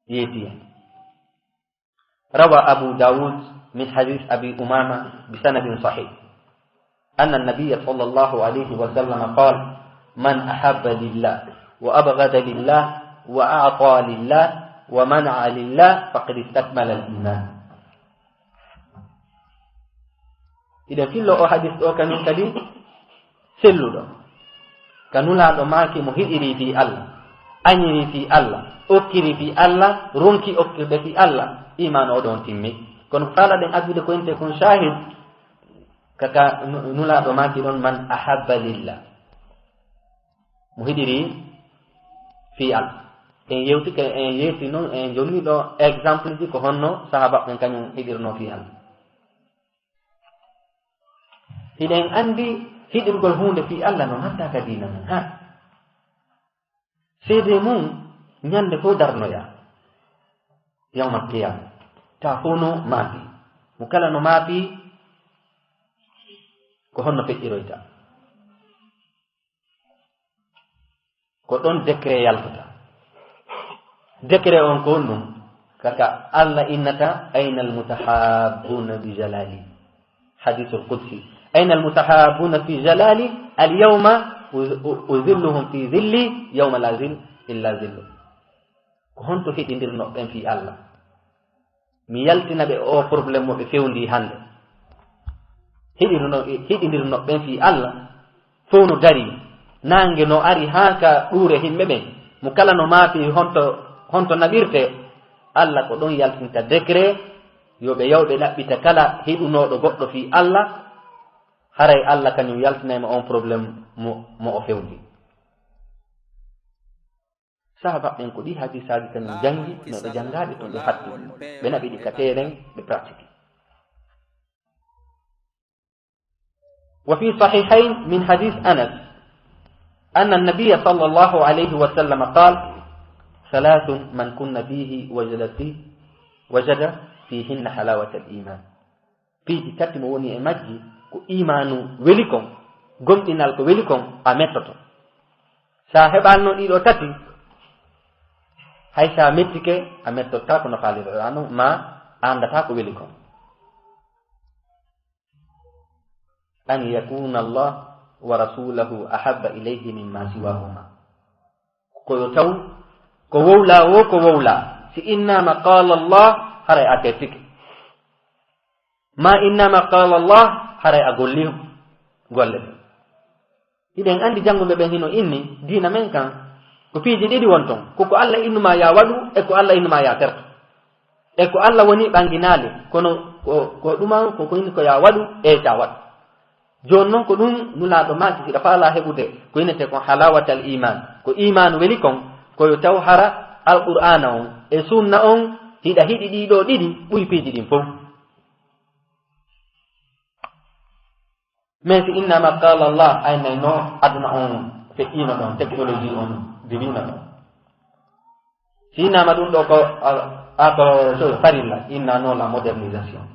yeeti hen. روى أبو داود من حديث أبي أمامة بسند صحيح أن النبي صلى الله عليه وسلم قال: "من أحب لله وأبغض لله وأعطى لله ومنع لله فقد استكمل الإيمان." Hiɗen fillo o hadis ɗo kañum kadi selluɗo. Ka Nulaaɗo maaki mo hiɗiri fii Allah, añiri fii Allah, okkiri fii Allah, ronki okkirde fii Allah, iman o ɗon timmi. Kono faalaɗen addude ko inte kon shahid, ka, ka Nu-, Nulaaɗo maaki ɗon, "Man ahabba lillah." Mo hiɗiri fii Allah. En yewtike, en yewti non, en jonni ɗo exemple ji ko honno sahaaba ɓen kañum hiɗirno fii Allah. Hiɗen anndi hiɗirgol huunde fii Allah no natta ka diina mum. Ha. Seede mum ñande fof darnoya. Yawmal qiyama. Ta fof no maafi. Mo kala no maafi, ko honno feƴƴiroyta? Ko ɗon décret yaltata. Décret on ko honɗum? Kaka Allah innata, "Ayna al-mutahabbuna bi jalali." Hadithul qudsi. "Ayna al-mutahabbuna fi jalali, al-yawma uz-, u-, uzilluhum fi zilli, yawma la zill illa zillu." Ko honto hiɗindirnoɓe ɓen fii Allah? Mi yaltina ɓe o problème mo ɓe fewndi hannde. Hiɗirno-, hiɗindirnoɓe ɓen fii Allah, fow no dari. Naange no ari haa ka ɗuure himɓe ɓen. Mo kala no maafi honto, honto naɓirte. Allah ko ɗon yaltinta décret, yo ɓe yaw ɓe ɗaɓɓita kala hiɗunooɗo goɗɗo fii Allah, Haray Allah kañum yaltinay ma on problème mo, mo o fewndi. Sahaaba ɓen ko ɗi hadisaaji kañum janngi, mais ɓe janngaali ɗum, ɓe hatti ɗum. Ɓe naɓi ɗi ka terrain, ɓe pratiqué. وفي الصحيحين من حديث أنس أن النبي صلى الله عليه وسلم قال: ثلاث من كن فيه وجد فيه، وجد فيهن حلاوة الإيمان. Piiji tati mo woni e majji ko imaanu weli kon, gomɗinal ko weli kon, a mettoto. Sa heɓaano ɗiɗo tati, hay sa mettike, a mettotaako no faaliroɗaa non, ma a anndataa ko weli kon. أن يكون الله ورسوله أحب إليه مما سواهما. Ko yo taw ko wowlaa woo, ko wowlaa. Si innaama qaala Allah, haray a tettike. Ma innaama qaala Allah, haray a golli golle ɗen. Hiɗen anndi jannguɓe ɓen hino inni diina men kan ko piiji ɗiɗi won ton. Ko ko Allah innumaa yaa waɗu e ko Allah innumaa yaa terto. E ko Allah woni ɓanginaali, kono ko, ko ɗuma ko, ko inni ko yaa waɗu, e taa waɗu. Jooni non ko ɗum Nulaaɗo maaki, hiɗa faalaa heɓude ko innetee kon halawatal iman, ko iman weli kon, ko yo taw hara Alqur'aana on e sunna on hiɗa hiɗi ɗiɗo ɗiɗi ɓuri piiji ɗin fow. Mais si innaama qaala Allah, aynay no aduna on feƴƴiino ɗon, technologie on diwiino ɗon. Si innaama ɗum ɗo ko, a, a ko so farilla, inna no la modernisation.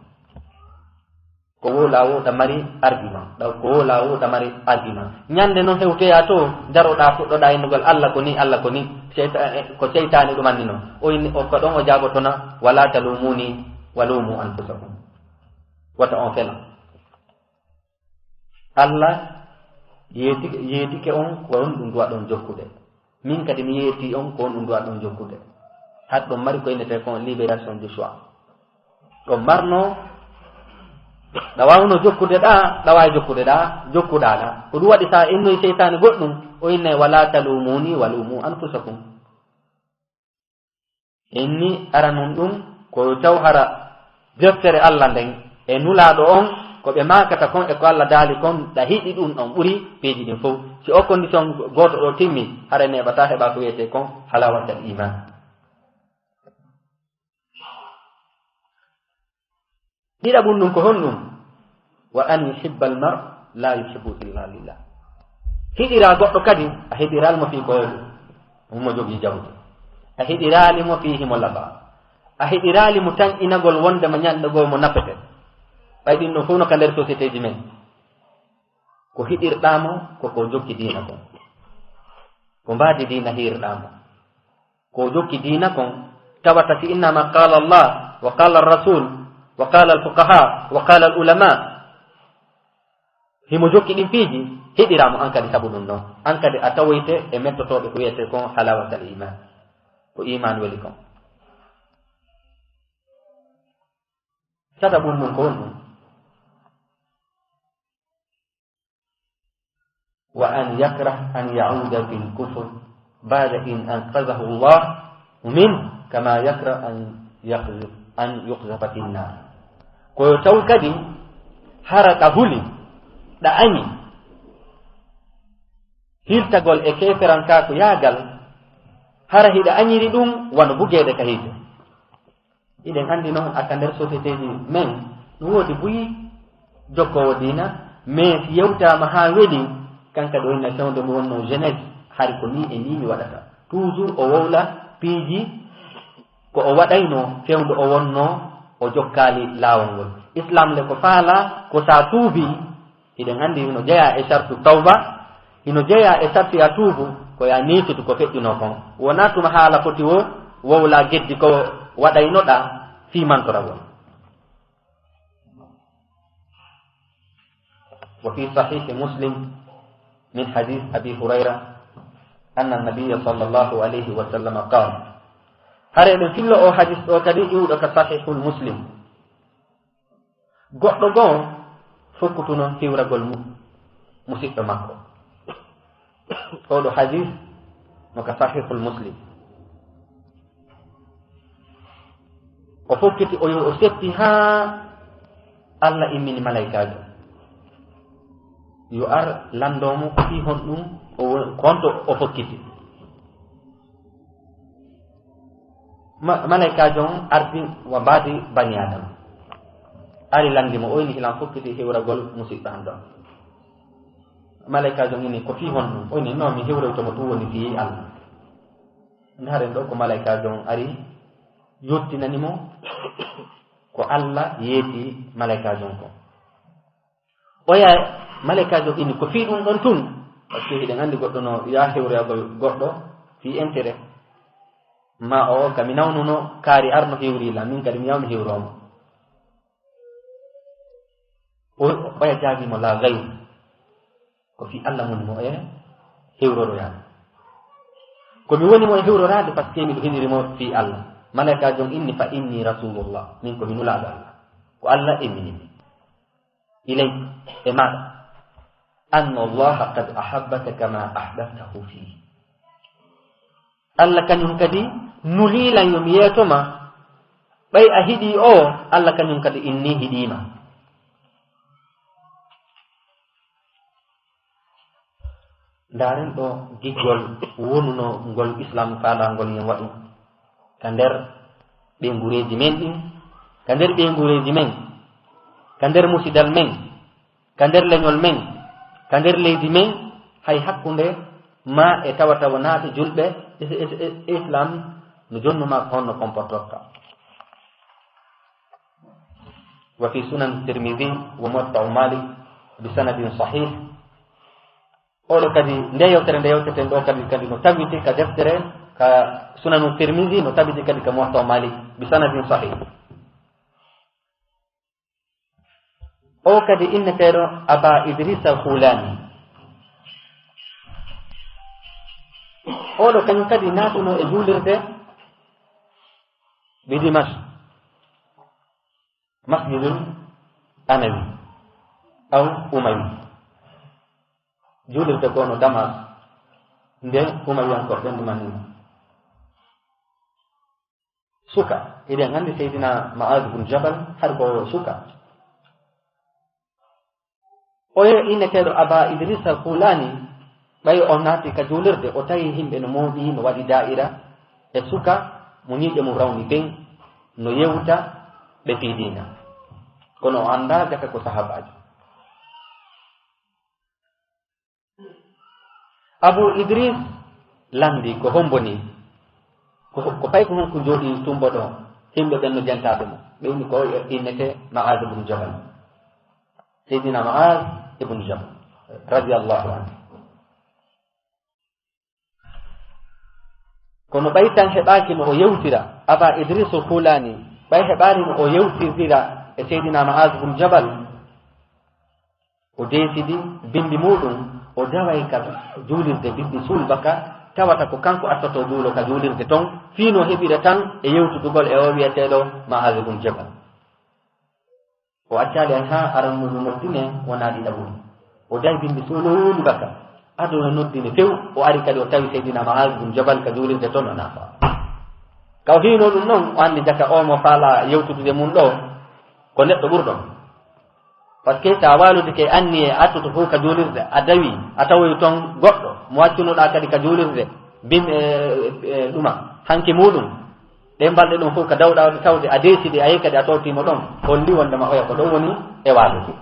Ko wowlaa wowta mari argument, ɗaw ko wowlaa wowta mari argument. Ñande no hewtoyaa to, daroɗaa fuɗɗoɗaa innugol Allah ko ni, Allah ko ni. Seyta-, eh, ko seytaane ɗum anndi non. O inni, o ko ɗon o jaabotona, wala talumuni, walumu anfusakum. Wata on fela. Allah yeeti-, yeetike on ko on ɗum duwa ɗon jokkude. Min kadi mi yeeti on ko on ɗum duwa ɗon jokkude. Haɗ ɗon mari ko innetee kon libération du choix. Ɗon marno, ɗa waawno jokkude ɗa, ɗa waawi jokkude ɗa, jokkuɗaa ɗa. Ko ɗum waɗi sa innoy seytaane goɗɗum, o innay wala talumuni walumu anfusakum. Inni aranun ɗum ko taw hara deftere Allah nden e Nulaaɗo on, ko ɓe maakata kon e ko Allah daali kon, ɗa hiɗi ɗum ɗon ɓuri piiji ɗin fow. Si o condition gooto ɗo timmi, hara neeɓataa heɓa ko wiyetee kon halawatal iman. Ɗiɗaɓun ɗum ko honɗum? Wa an yuhibba al mar la yuhibbu illa lillah. Hiɗira goɗɗo kadi, a hiɗiral mo fii ko hoɗum? Mo jogii jawdi. A hiɗirali mo fii himo laɓa. A hiɗirali mo tan inagol wonde mo ñande goo mo nappete. Ɓay ɗin ɗon fow no ka nder société ji men. Ko hiɗirɗaa mo, ko ko jokki diina kon. Ko mbaadi diina hiɗirɗaa mo. Ko jokki diina kon, tawata si innama qala Allah, wa qala ar-rasul, wa qala al-fuqaha, wa qala al-ulama. Himo jokki ɗin piiji, hiɗira mo an kadi sabu ɗum ɗon. An kadi a tawoyte e mettotooɓe ko wiyetee kon halawatal iman. Ko iman weli kon. Tataɓun ɗum ko honɗum? Wa an yakrah an ya'uda fil kufr ba'da in anqadhahu Allah min kama yakrah an yaqdh-, an yuqdhafa fin nar. Ko yo taw kadi hara ɗa huli, ɗa añi hirtagol e keeferankaaku yaagal, hara hiɗa añiri ɗum wano bugeede ka hiite. Hiɗen anndi noon aka nder société ji men, no woodi buy jokkoowo diina, mais si yewtaama haa weli, kanka ɗo ina fewndo mo wonno jeunesse, hari ko nii e nii mi waɗata. Toujours o wowla piiji ko o waɗayno fewndo o wonno o jokkaali laawol ngol. Islam le ko faala ko sa tuubi, hiɗen anndi hino jeyaa e sartu tawba, hino jeyaa e sartu ya tuubu, ko ya neesutu ko feƴƴunoo kon. Wonaa tuma haala foti wo wowla geddi ko waɗaynoɗaa fii mantoragol. Wa fi sahihi Muslim min hadith Abi Hurayra anna nabiyya sallallahu alayhi wa sallam qala. Hare ɗum fillo o hadis ɗo kadi iwɗo ka Sahihul Muslim. Goɗɗo goo fokkutuno hiwragol mu-, musiɗɗo makko. Oɗo hadis no ka Sahihul Muslim. O fokkiti, o yo-, o seppi haa Allah immini malaykaajo. yo ar lanndoo mo ko fii honɗum o woni, ko honto o fokkiti. Ma-, malaykaajo on ardi wa mbaadi bani Aadama. Ari lanndi mo, o inni hilan fokkiti hewragol musiɗɗo an ɗon. Malaykaajo on inni ko fii honɗum? O inni non mi hewroyto mo ɗum woni fii Allah. Ndaren ɗo ko malaykaajo on ari yottinani mo ko Allah yeeti malaykaajo on ko. Oya malaykaajo inni ko fii ɗum ɗon tun, parce que hiɗen anndi goɗɗo no yaa hewroyagol goɗɗo fii intérêt. Ma o ka mi nawnuno kaari arno hewri lan, min kadi mi yawno hewroomo. O, oya jaabi mo la gayr. Ko fii Allah woni mo e hewroroyaade. Ko mi woni mo e hewroraade parce que miɗo hiɗiri mo fii Allah. Malaykaajo on inni fa inni rasulullah. Min ko mi nulaaɗo Allah. Ko Allah inni min. Ilay e maaɗa. Anna Allah qad ahabbaka kama ahbabtahu fii. Allah kañum kadi nulii lan yo mi yeeto ma. Ɓay a hiɗii o, Allah kañum kadi inni hiɗii ma. Ndaaren ɗo giggol wonuno ngol Islaam faalaangol yen waɗu ka nder ɓeynguureeji men ɗin, ka nder ɓeynguureeji men, ka nder musidal men, ka nder leñol men, ka nder leydi men, hay hakkunde ma e tawa tawa naati julɓe, is-, is-, is-, Islaam no jonnu ma ko honno comportorta. Wa fi sunan Tirmidhi wa Muwatta Malik bi sanadin sahih. Oɗo kadi, nde yewtere nde yewteten ɗo kadi, kadi no tabiti ka deftere, ka Sunanu Tirmidhi, no tabiti kadi ka Muwatta Malik bi sanadin sahih. O kadi inneteeɗo Aba Idris al-Khulani. Oɗo kañum kadi naatuno e juulirde bi Dimash. Masjidul Amawi aw Umawi. Juulirde ko no Damas, nde Umawiyankooɓe ɓen ɗumannino. Suka, eɗen anndi Seydina Ma'az bun Jabal, har ko suka. Oyo inneteeɗo Aba Idrisa Kulani, ɓay o naati ka juulirde, o tawi yimɓe no mooɓi, no waɗi daa'ira, e suka mo ñiiƴe mum rawni ɓen, no yewta ɓe fii diina. Kono o anndaa jaka ko sahaabaajo. Abu Idris lanndi ko hombo ni? Ko, ko pay ko honko jooɗi tumbo ɗo, yimɓe ɓen no jentaaɓe mo. Ɓe inni ko o innete Ma'az ibn Jabal. Seydina Ma'az ibn Jabal, radiyallahu anhu. Kono ɓay tan heɓaaki no o yewtira, Aba Idris Kulani, ɓay heɓaali no o yewtidira e Seydina Ma'az ibn Jabal, o deesidi bimbi muuɗum, o daway ka juulirde bimbi suul baka, tawata ko kanko attoto juulo ka juulirde ton, fii no heɓira tan e yewtudugol e o wi'eteeɗo Ma'az ibn Jabal. O accaali hay haa aranno no noddine wonaa ɗiɗaɓuru. O dawi bimbi suul baka, ado no noddine few, o ari kadi o tawi Seydina Ma'az bun Jabal ka juulirde ton o naafa. Ka o hiino ɗum non, o anndi jaka o mo faala yewtudude mum ɗo, ko neɗɗo ɓurɗo. Parce que so a waalodike anniye attoto fof ka juulirde, a dawi, a tawoyi toon goɗɗo mo accunoɗaa kadi ka juulirde, bim-, e, e, ɗuma, hanki muuɗum, ɗe balɗe ɗum fof ka dawɗaa tawde a deesidi, a yehi kadi a towtiima ɗoon, holli wondema oya ko ɗoon woni e waalude.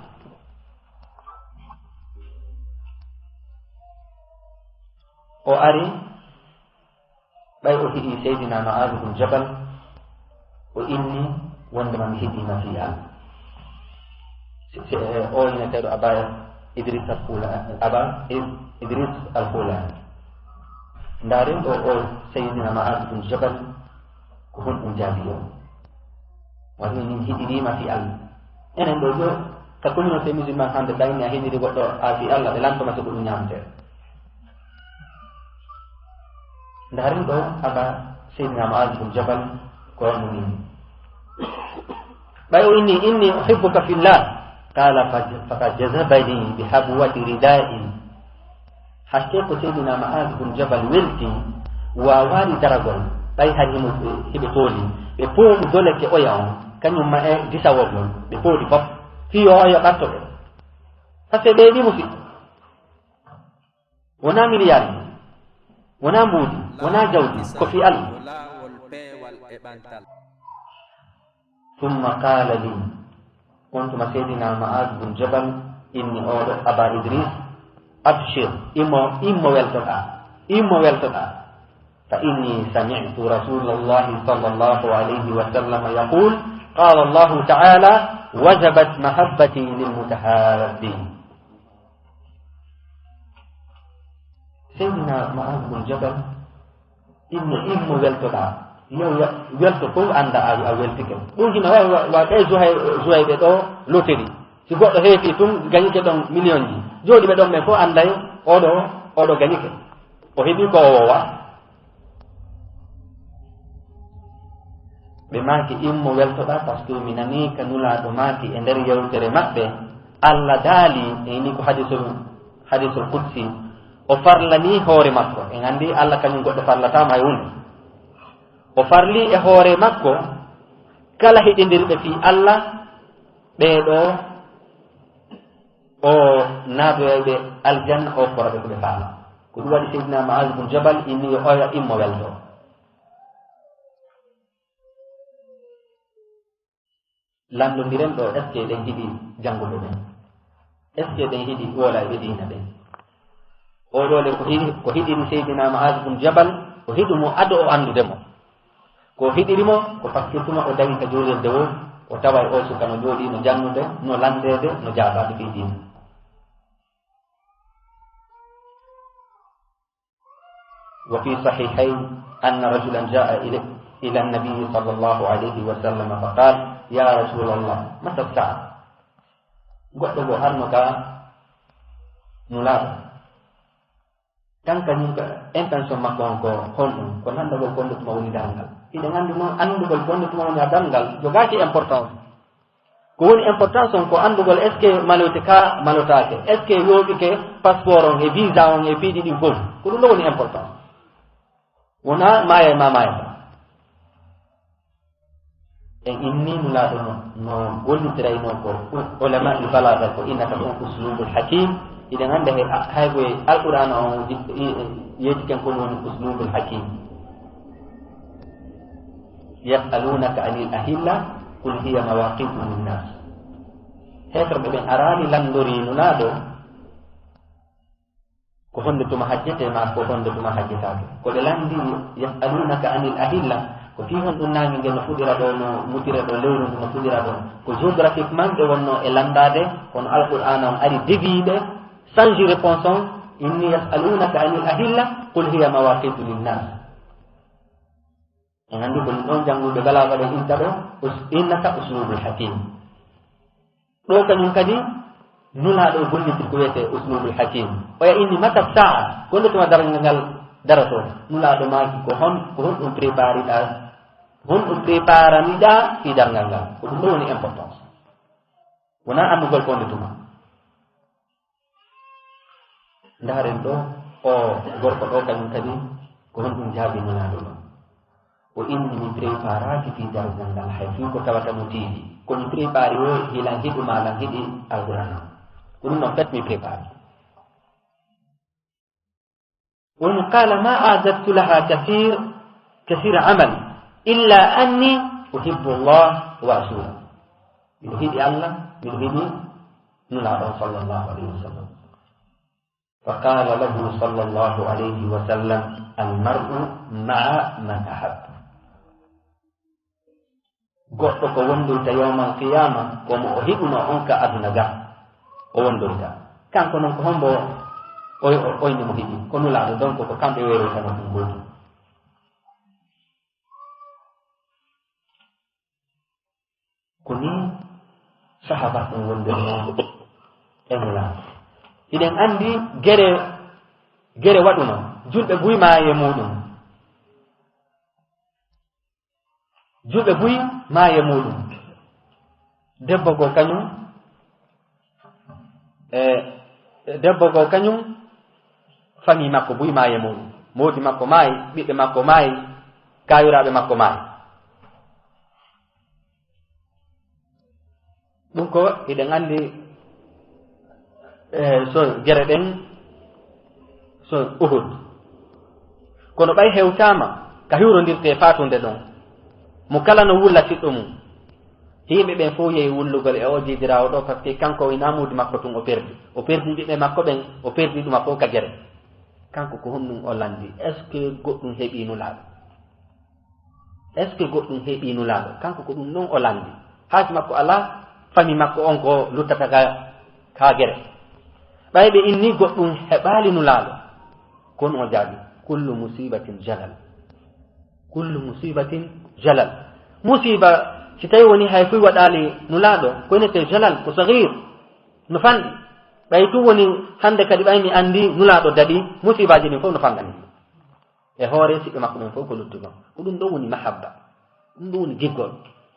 O ari, ɓay o hiɗi Seydina Ma'az bun Jabal, o inni wondema mi hiɗiima fii Allah. Si, si, eh, o inneteeɗo Aba Idris al-Khula-, Aba Id-, Idris al-Khulani. Ndaaren ɗo o Seydina Ma'az bun Jabal, ko honɗum jaabi o? Wani min hiɗiriima fii Allah. Enen ɗo, ɗo, ka communauté musulmane hannde, tawi ni a hiɗiri goɗɗo a fii Allah, ɓe lantoma si ko ɗum ñaamtee. Ndaaren ɗo, Aba Seydina Ma'az bun Jabal, ko honno min. Ɓay o inni, "Inni uhibbuka fillah." Qala, "Fa-, faqad jazabani bi habwati rida'in." Hakke ko Seydina Ma'az bun Jabal welti, waawaani daragol, ɓay hari himo, hiɓe tooli. Ɓe pooɗi doleke oya on, kañum ma e disawol ngol, ɓe pooɗi fof. Fii yo oya ɓatto ɓe. Parce que ɓe yiɗi musiɗɗo. Wonaa miliyaar, wonaa mbuuɗi, wonaa jawdi, ko fii Allah. Summa qaala lii, on tuma Seydina Mu'aaz bun Jabal inni, ooɗo Aba Idris, abshir, immo, immo weltoɗaa, immo weltoɗaa. Fa inni sami'tu Rasuulallahi sallallahu alayhi wa sallam yaqul, qaala Allahu ta'ala, wajabat mahabbati lil mutahabbin. Seydina Mu'aaz bun Jabal inni, immo weltoɗaa. Yo, yo, welto fof annda a, a weltike. Ɗum hino wa, wa, wa ɓe Zuhay-, Zuhayɓe ɗo loteri. Si goɗɗo heefi tun, gañike ɗon miliyonji. Jooɗiiɓe ɗon ɓen fof annday oɗo, oɗo gañike. O heɓi ko o wowa. Ɓe maaki, immo weltoɗaa, parce que mi nanii ka Nulaaɗo maaki e nder yewtere maɓɓe, Allah daali, e ni ko hadisul, hadisul qudsi, o farlanii hoore makko. En anndi Allah kañum goɗɗo farlataama hay huunde. O farlii e hoore makko kala heɗindirɓe fii Allah, ɓee ɗoo, o naatoyay ɓe aljanna, o okkoraɓe ko ɓe faala. Ko ɗum waɗi Seydina Mu'aaz bun Jabal inni yo oya immo welto. Lanndondiren ɗo, est-ce que eɗen hiɗi jannguɓe ɓen? Est-ce que eɗen hiɗi woola e diina ɓen? Oo ɗoo le ko hiɗi, ko hiɗiri Seydina Mu'aaz bun Jabal, ko hiɗi mo ado o anndude mo. Ko hiɗiri mo, ko parce que tuma o dañi ka juulirde woo, o taway oo suka no jooɗii, no janngude, no lanndeede, no jaabaade fii diina. وفي الصحيحين أن رجلا جاء إلى، إلى النبي صلى الله عليه وسلم فقال: يا رسول الله، متى الساعة؟ Goɗɗo goo arno ka Nulaaɗo. Tan kañum ka intention makko on ko honɗum? Ko nanndagol ko honɗo tuma woni darngal. Hiɗen anndi noon, anndugol ko honɗo tuma woni a darngal, jogaaki importance. Ko woni importance on ko anndugol, est-ce que maloyte ka malotaake? Est-ce que yooɓike passeport on e visa on e piiji ɗin fof? Ko ɗum ɗo woni importance. Wonaa maaya e ma maaya. En inni Nulaaɗo no, no gollitiray no ko u-, ulama il balaga ko innata ɗum uslubul hakim. Hiɗen anndi hay, hay ko e Alqur'aana on ji-, i-, i-, yeetike ko woni uslubul hakim. Yas'alunaka anil ahilla, qul hiya mawaqitu linnas. Heeferɓe ɓen araali lanndori Nulaaɗo ko honde tuma hajjete ma ko honde tuma hajjetaake. Ko ɓe lanndi, yas'alunaka anil ahilla, ko fii honɗum naange nge no fuɗira ɗo, no mutira ɗo, lewru ndu no fuɗira ɗo. Ko géographiquement ɓe wonno e lanndaade, kono Alqur'aana on ari deviiɓe, change réponse on, inni yas'alunaka anil ahilla, qul hiya mawaqitu linnas. En anndi ko ɗum ɗon jannguɓe balaaga ɓen inta ɗo, us-, innata uslubul hakim. Ɗo kañum kadi, Nulaaɗo golliti ko wiyetee uslubul hakim. Oya inni mata saa, ko nde tuma darngal ngal daroto? Nulaaɗo maaki ko hon, ko honɗum prépariɗaa, honɗum préparaniɗaa fii darngal ngal? Ko ɗum ɗo woni importance. Wonaa anndugol ko nde tuma. Ndaaren ɗo, o gorko ɗo kañum kadi, ko honɗum jaabi Nulaaɗo ɗum? O inni, mi préparaaki fii darngal ngal, hay fii ko tawata mo tiiɗi. Ko mi prépari o, hilan hiɗu maa lan hiɗi Alqur'aana. Ko ɗum ɗon pet mi prépari. Woni, qala ma a'dadtu laha kathir, kathira amal, illa anni uhibbu Allah wa rasula. Miɗo hiɗi Allah, miɗo hiɗi Nulaaɗo sallallahu alayhi wa sallam. Fa qala lahu sallallahu alayhi wa sallam, al mar'u ma'a man ahab. Goɗɗo ko wondoyta yawmal qiyama, ko mo o hiɗuno on ka aduna ga, o wondoyta. Kanko non ko hombo o, o, oyni mo hiɗi? Ko Nulaaɗo, donc ko kamɓe weeroyta mo ɗum gootum. Ko ni sahaaba ɗum wondirno e Nulaaɗo. Hiɗen anndi gere, gere waɗuno, julɓe buy maayi e muuɗum. Julɓe buy maayi e muuɗum. Debbo goo kañum, e, debbo goo kañum, famille makko buy maayi e muuɗum. Moodi makko maayi, ɓiɓɓe makko maayi, kaayiraaɓe makko maayi. Ɗum ko hiɗen anndi, e, so gere ɗen, Uhud. Kono ɓay hewtaama ka hiwrondirtee faatunde ɗon, mo kala no wulla siɗɗo mum. Yimɓe ɓen fof yehi wullugol e o jiidiraawo ɗo, par ce que kanko o ina muudi makko tun o perdi. O perdi ɓiɓɓe makko ɓen, o perdi ɗuma fof ka gere. Kanko ko honɗum o lanndi? Est-ce que goɗɗum heɓi Nulaaɗo? Est-ce que goɗɗum heɓi Nulaaɗo? Kanko ko ɗum ɗon o lanndi. Haaju makko alaa, fami makko on ko luttata ka, ka gere. Ɓay ɓe inni goɗɗum heɓaali Nulaaɗo. Kono o jaabi, "Kullu musibatin jalal." Kullu musibatin jalal. Musiba, si tawi woni hay fuy waɗaali Nulaaɗo, ko inete jalal, ko sagir, no fanɗi. Ɓay tun woni hannde kadi ɓay mi anndi Nulaaɗo daɗi, musibaaji ɗin fof no fanɗani. E hoore siɓɓe makko ɓen fof ko luttuno. Ko ɗum ɗo woni mahabba. Ɗum ɗo woni giggol.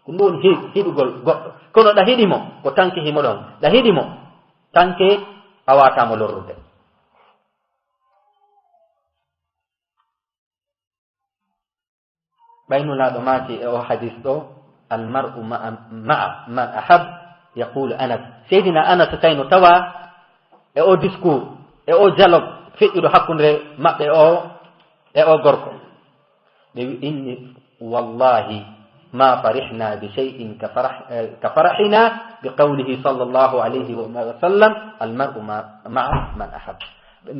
Ko ɗum ɗo woni hi-, hiɗugol goɗɗo. Kono ɗa hiɗi mo, ko tanke himo ɗon. Ɗa hiɗi mo, tanke a waata mo lorrude. Ɓay Nulaaɗo maaki e o hadis ɗo, "Almar'u ma'a, ma'a man ahab," yaqulu Anas. Seydina Anas kayno tawa e o discours, e o dialogue feƴƴuɗo hakkunde maɓɓe o, e o gorko. Ɓe wi-, inni, "Wallahi, ma farihna bi shay'in ka farah-, eh, ka farahina bi qawlihi sallallahu alayhi wa sallam, 'Al mar'u ma-, ma'a man ahab.'"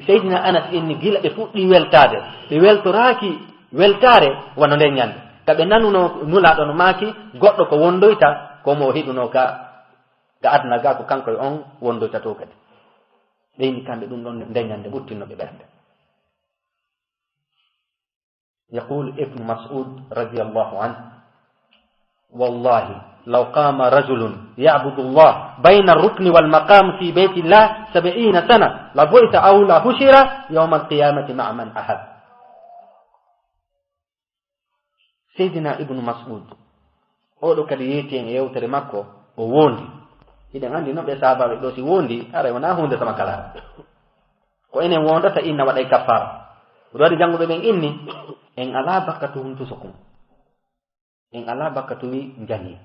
Seydina Anas inni, gila ɓe fuɗɗi weltaade, ɓe weltoraaki weltaare wano nden ñande. Ka ɓe nanuno Nulaaɗo no maaki, goɗɗo ko wondoyta ko mo o hiɗuno ka, ka aduna ga, ko kanko e on wondoyta to kadi. Ɓe inni kamɓe ɗum ɗon nden ñande ɓuttinno ɓe ɓernde. يقول ابن مسعود رضي الله عنه: "والله لو قام رجل يعبد الله بين الركن والمقام في بيت الله سبعين سنة لبعث أو لحشر يوم القيامة مع من أحب." Seydina Ibnu Mas'ud, oɗo kadi yeeti en e yewtere makko, o wondi. Hiɗen anndi no ɓe saabaaɓe ɗo si wondi, haray wonaa huunde sama kala. Ko enen wondata inna waɗay kaffaara. Ko ɗum waɗi jannguɓe ɓen inni, en alaa bakkatu hun tuso kun. En alaa bakkatu wi njani.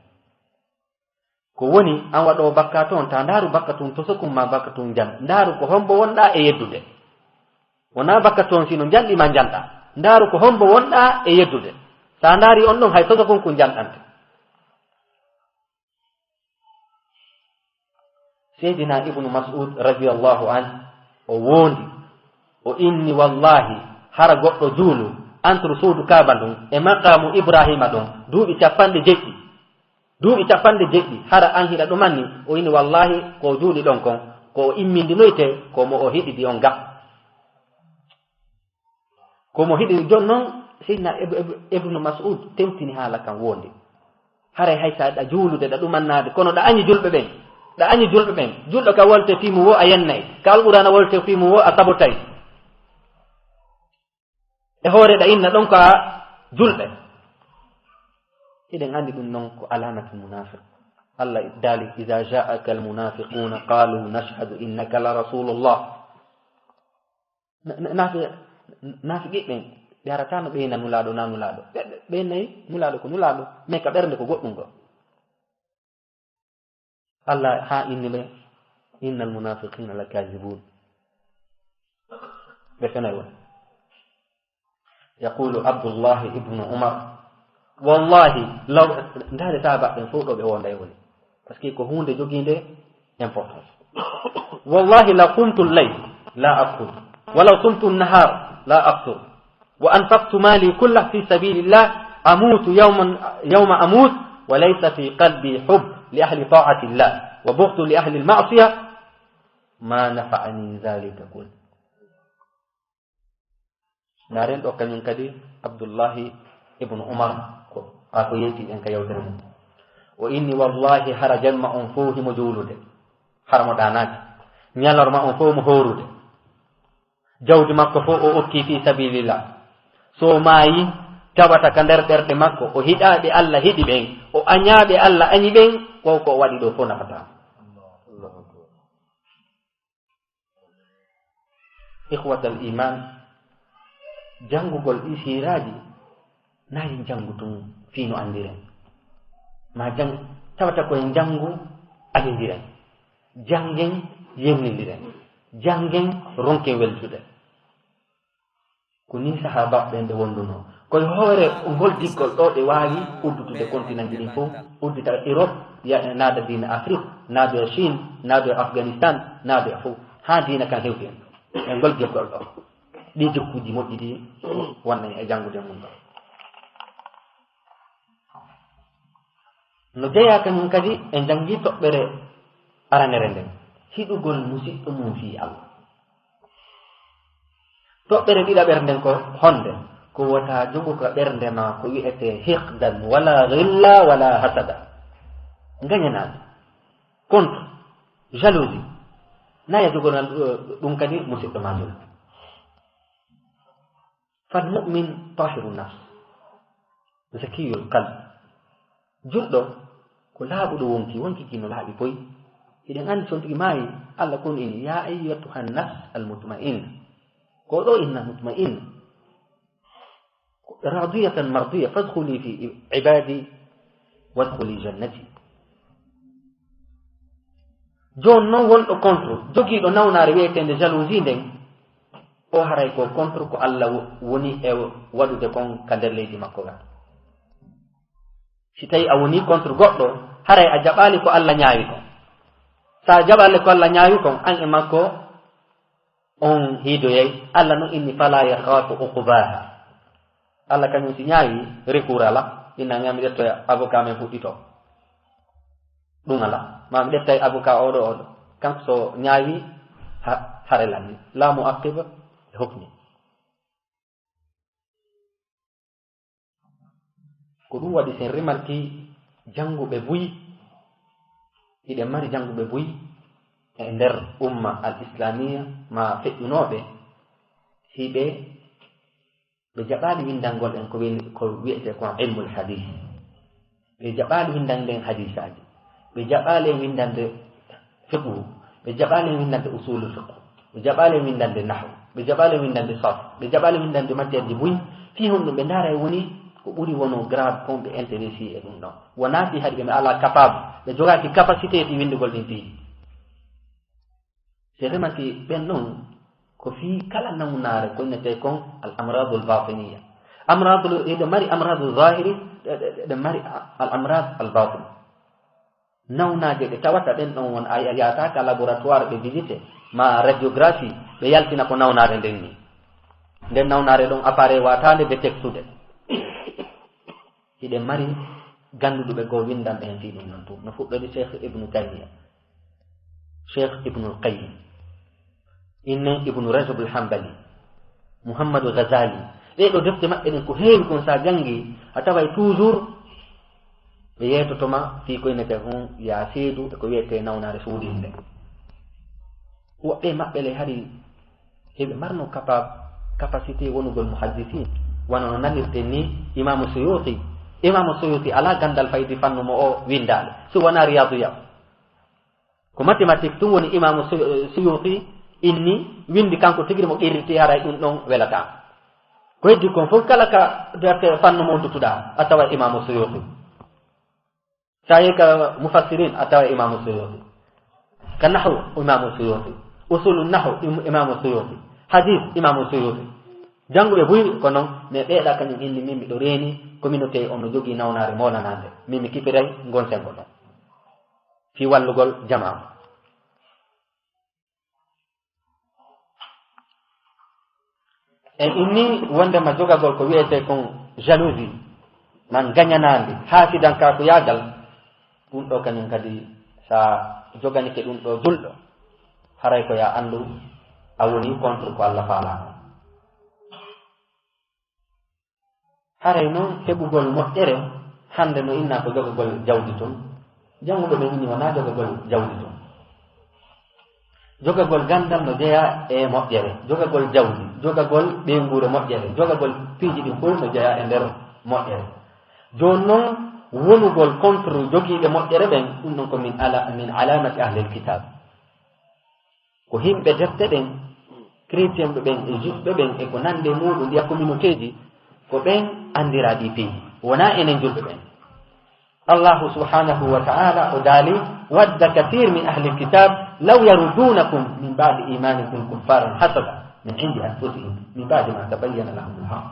Ko woni, an waɗoowo bakkatu on, ta ndaaru bakkatu on toso kun ma bakkatu on njan. Ndaaru ko hombo wonɗaa e yeddude. Wonaa bakkatu on sino njanɗi ma njanɗaa. Ndaaru ko hombo wonɗaa e yeddude. Sa ndaari on ɗon hay toso kun kun njanɗante. Seydina Ibnu Mas'ud radiyallahu anhu, o wondi, o inni, "Wallahi, hara goɗɗo juulu entre suudu Kaaba ndun e maqaamu Ibrahima ɗon duuɓi capanɗe jeɗɗi, duuɓi capanɗe jeɗɗi, hara an hiɗa ɗumanni?" O inni, "Wallahi, ko o juuli ɗon kon, ko o immindinoyte, ko mo o hiɗidi on ga." Ko mo hiɗi jon non, Seydina Ib-, Ib-, Ibnu Mas'ud tewtini haala kan wondi. Haray hay sa ɗa juulude, ɗa ɗumannaade, kono ɗa añi julɓe ɓen. Ɗa añi julɓe ɓen. Julɗo ka wolte fii mum wo a yennay. Ka Alqur'aana wolte fii mum wo a sabotay. E hoore ɗa inna ɗon ko a julɓe. Hiɗen anndi ɗum non ko alaamatul munaafiq. Allah daali, "Iza ja'aka al-munafiquna qalu nashhadu innaka la rasulullah." Na-, na-, naafi-, naafiqiiɓe ɓen, ɓe arataano ɓeyna Nulaaɗo, na Nulaaɗo. Ɓe, ɓe, ɓe nayi Nulaaɗo ko Nulaaɗo, mais ka ɓernde ko goɗɗum goo. Allah haa inni ɓe, "Innal munafiqina lakazibun." Ɓe fenay woni. Yaqulu Abdullahi ibnu Umar, "Wallahi, law," ndaare sahaaba ɓen fof ɗo ɓe wonday woni. Parce que ko huunde jogiinde importance. "Wallahi, law qumtu al-layl la aqum, wa law sumtu an-nahar la aqsur, wa anfaqtu mali kullah fi sabilillah, amutu yawman, yawma amut, wa laysa fi qalbi hub li ahli ta'atillah, wa bughdu li ahli al-ma'siyah, ma nafa'ani dhalika kull." Ndaaren ɗo kañum kadi Abdullahi ibnu Umar ko, haa ko yeeti en ka yewtere mum. O inni, "Wallahi, hara jemma on fof himo juulude, hara mo ɗaanaaki. Ñalorma on fof mo hoorude. Jawdi makko fof o okki fi sabilillah. So maayi, tawata ka nder ɓerɗe makko, o hiɗaaɓe Allah hiɗi ɓen, o añaaɓe Allah añi ɓen, ko ko o waɗi ɗo fof nafataa." Ikhwatal iman, janngugol ɗi siiraaji, na en janngu tun fii no anndiren. Ma jang-, tawata ko en njanngu añindiren. Janngen yewnindiren. Janngen ronken weltude. Ko nii sahaabaaɓe ɓen ɓe wondunoo. Ko e hoore ngol giggol ɗoo ɓe waawi uddutude kontinanji ɗin fof, uddita Europe, ya-, naada diina Afrique, naada Chine, naada Afghanistan, naada fof, haa diina kan hewti en. E ngol giggol ɗoo. Ɗii jikkuuji moƴƴi ɗii wonɗen e janngude mum ɗoo. No jeyaa kañum kadi e njanngi toɓɓere aranere nden, hiɗugol musiɗɗo mum fii Allah. Toɓɓere ɗiɗaɓere nden ko honde? Ko wota jogo ka ɓernde ma ko wi'etee hiqdan, wala ghilla, wala hasada. Ngañanaade, contre, jalousie. Naya jogorngal, eh, ɗum kadi musiɗɗo ma julɗo. Fal mu'min tahiru nafs, zakiyul qalb. Julɗo ko laaɓuɗo wonki, wonki ki no laaɓi poy. Hiɗen anndi so on tigi maayi, Allah kon ini, "Ya ayyatuhan nafs al mutma'inna." Ko ɗo inna mutma'inna. "Radiyatan mardiya, fadkhuli fi ibadi, wadkhuli jannati." Jooni noon wonɗo contre, jogiiɗo nawnaare wiyeteende jalousie nden, o haray ko contre ko Allah wo-, woni e waɗude kon ka nder leydi makko ga. Si tawi a woni contre goɗɗo, haray a jaɓaali ko Allah ñaawi kon. Sa a jaɓaali ko Allah ñaawi kon, an e makko on hiidoyay. Allah no inni, "Fala yakhafu uqbaha." Allah kañum si ñaawi recours ala, inna ngam mi ƴettoya avocat men fuɗɗito. Ɗum ala. Ma mi ƴettay avocat oɗo oɗo. Kanko so ñaawi ha-, hare lanni. La mu'aqqiba li hukmi. Ko ɗum waɗi sen remarki jannguɓe buy, hiɗen mari jannguɓe buy e nder umma al islamiyya ma feƴƴunooɓe, hiɓe ɓe jaɓaali winndangol en ko wi-, ko wiyetee ko ilmul hadis. Ɓe jaɓaali winndande en hadisaaji. Ɓe jaɓaali en winndande fiqhu. Ɓe jaɓaali en winndande usulu fiqhu. Ɓe jaɓaali en winndande nahwu. Ɓe jaɓaali en winndande sarf. Ɓe jaɓaali en winndande matière ji buy. Fii honɗum? Ɓe ndaara e woni ko ɓuri wono grave kon ɓe intéressé e ɗum ɗon. Wonaa fii haɗi ɓe, ɓe alaa capable. Ɓe jogaaki capacité fii winndugol ɗin fii. Si remaki ɓen ɗon, ko fii kala nawnaare ko innetee kon al amradul batiniya. Amradul, eɗe mari amradul zahiri, ɗe, ɗe, ɗe mari a-, al amrad al batin. Nawnaaje ɗe tawata ɗen ɗon won, a, a yaata ka laboratoire ɓe visite, ma radiographie, ɓe yaltina ko nawnaare nden ni. Nden nawnaare ɗon appareil wataande détectude. Hiɗen mari gannduɗo ɓe goo winndanɓe heen fii ɗum non tun. No fuɗɗori Cheikh Ibnu Taymiya, Cheikh Ibnul Qayyim, inne Ibnu Rajab al Hanbali, Muhammadu Ghazali. Ɗee ɗoo defte maɓɓe ɗen ko heewi kon, sa janngi, a taway toujours ɓe yeetotoma fii ko innetee kon yaa seedu e ko wiyetee nawnaare suuɗiinde. Woɓɓe maɓɓe le hari heɓe marno capa-, capacité wonugol muhaddisin, wano no nanirten ni Imamu Suyuti. Imamu Suyuti alaa ganndal faydi fannu mo o winndaali, si wonaa Riyadiya. Ko mathématique tun woni Imamu Su-, Suyuti inni, winndi kanko tigi mo qirriti, haray ɗum ɗon welata. Ko heddi kon fof, kala ka defte fannu mo dutuɗaa, a tawa Imamu Suyuti. Sa yehi ka mufassirin, a tawa Imamu Suyuti. Ka nahwu, Imamu Suyuti. Usulu nahwu, Im-, Imamu Suyuti. Hadis, Imamu Suyuti. Jannguɓe buy ko non, mais ɓeeɗa kañum inni, min miɗo reeni communauté on no jogii nawnaare moolanaande. Min mi kifiray ngon sengo ɗon fii wallugol jamaa. En inni wondema jogagol ko wiyetee kon jalousie, man gañanaande, haasidankaaku yaagal, ɗum ɗo kañum kadi, sa joganike ɗum ɗo julɗo, haray ko ya anndu a woni contre ko Allah faalaa. Haray noon, heɓugol moƴƴere hannde no innaa ko jogagol jawdi tun. Jannguɓe ɓen inni wonaa jogagol jawdi tun. Jogagol ganndal no jeyaa e moƴƴere. Jogagol jawdi, jogagol ɓeynguure moƴƴere, jogagol piiji ɗin fof no jeyaa e nder moƴƴere. Jooni noon, wonugol contre jogiiɓe moƴƴere ɓen, ɗum ɗon ko min ala-, min alaamati ahlil kitaab. Ko yimɓe defte ɗen, chrétien ɓe ɓen e juif ɓe ɓen e ko nandi e muuɗum, ɗiya communautéji, ko ɓen anndiraa ɗii piiji, wonaa enen julɓe ɓen. Allahu subhanahu wa ta'ala o daali, "Wadda kathir min ahli kitab law yarudunakum min ba'di imanikum kuffaran hasada." min indi anfusihim min ba'di ma tabayyana lahumul haqq.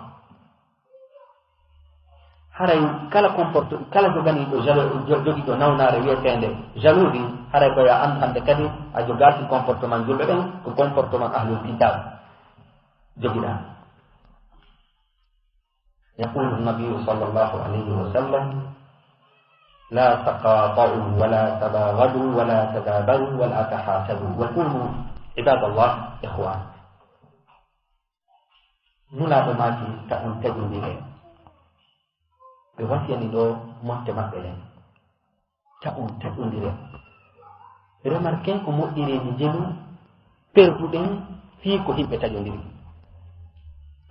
Haray kala comporte, kala joganiiɗo jalo-, jo-, jogiiɗo nawnaare wiyeteende jalousie, haray ko yo a anndu hannde kadi a jogaaki comportement julɓe ɓen, ko comportement ahlul kitab jogiɗaa. يقول النبي صلى الله عليه وسلم: لا تقاطعوا ولا تباغضوا ولا تدابروا ولا تحاسدوا وكونوا عباد الله إخوانا. Nulaaɗo maaki, ta on taƴondire. Ɓe wasiyani ɗo motte maɓɓe ɗen. Ta on taƴondire. Remarquez ko moƴƴereeji jelu perduɗen fii ko yimɓe taƴondiri.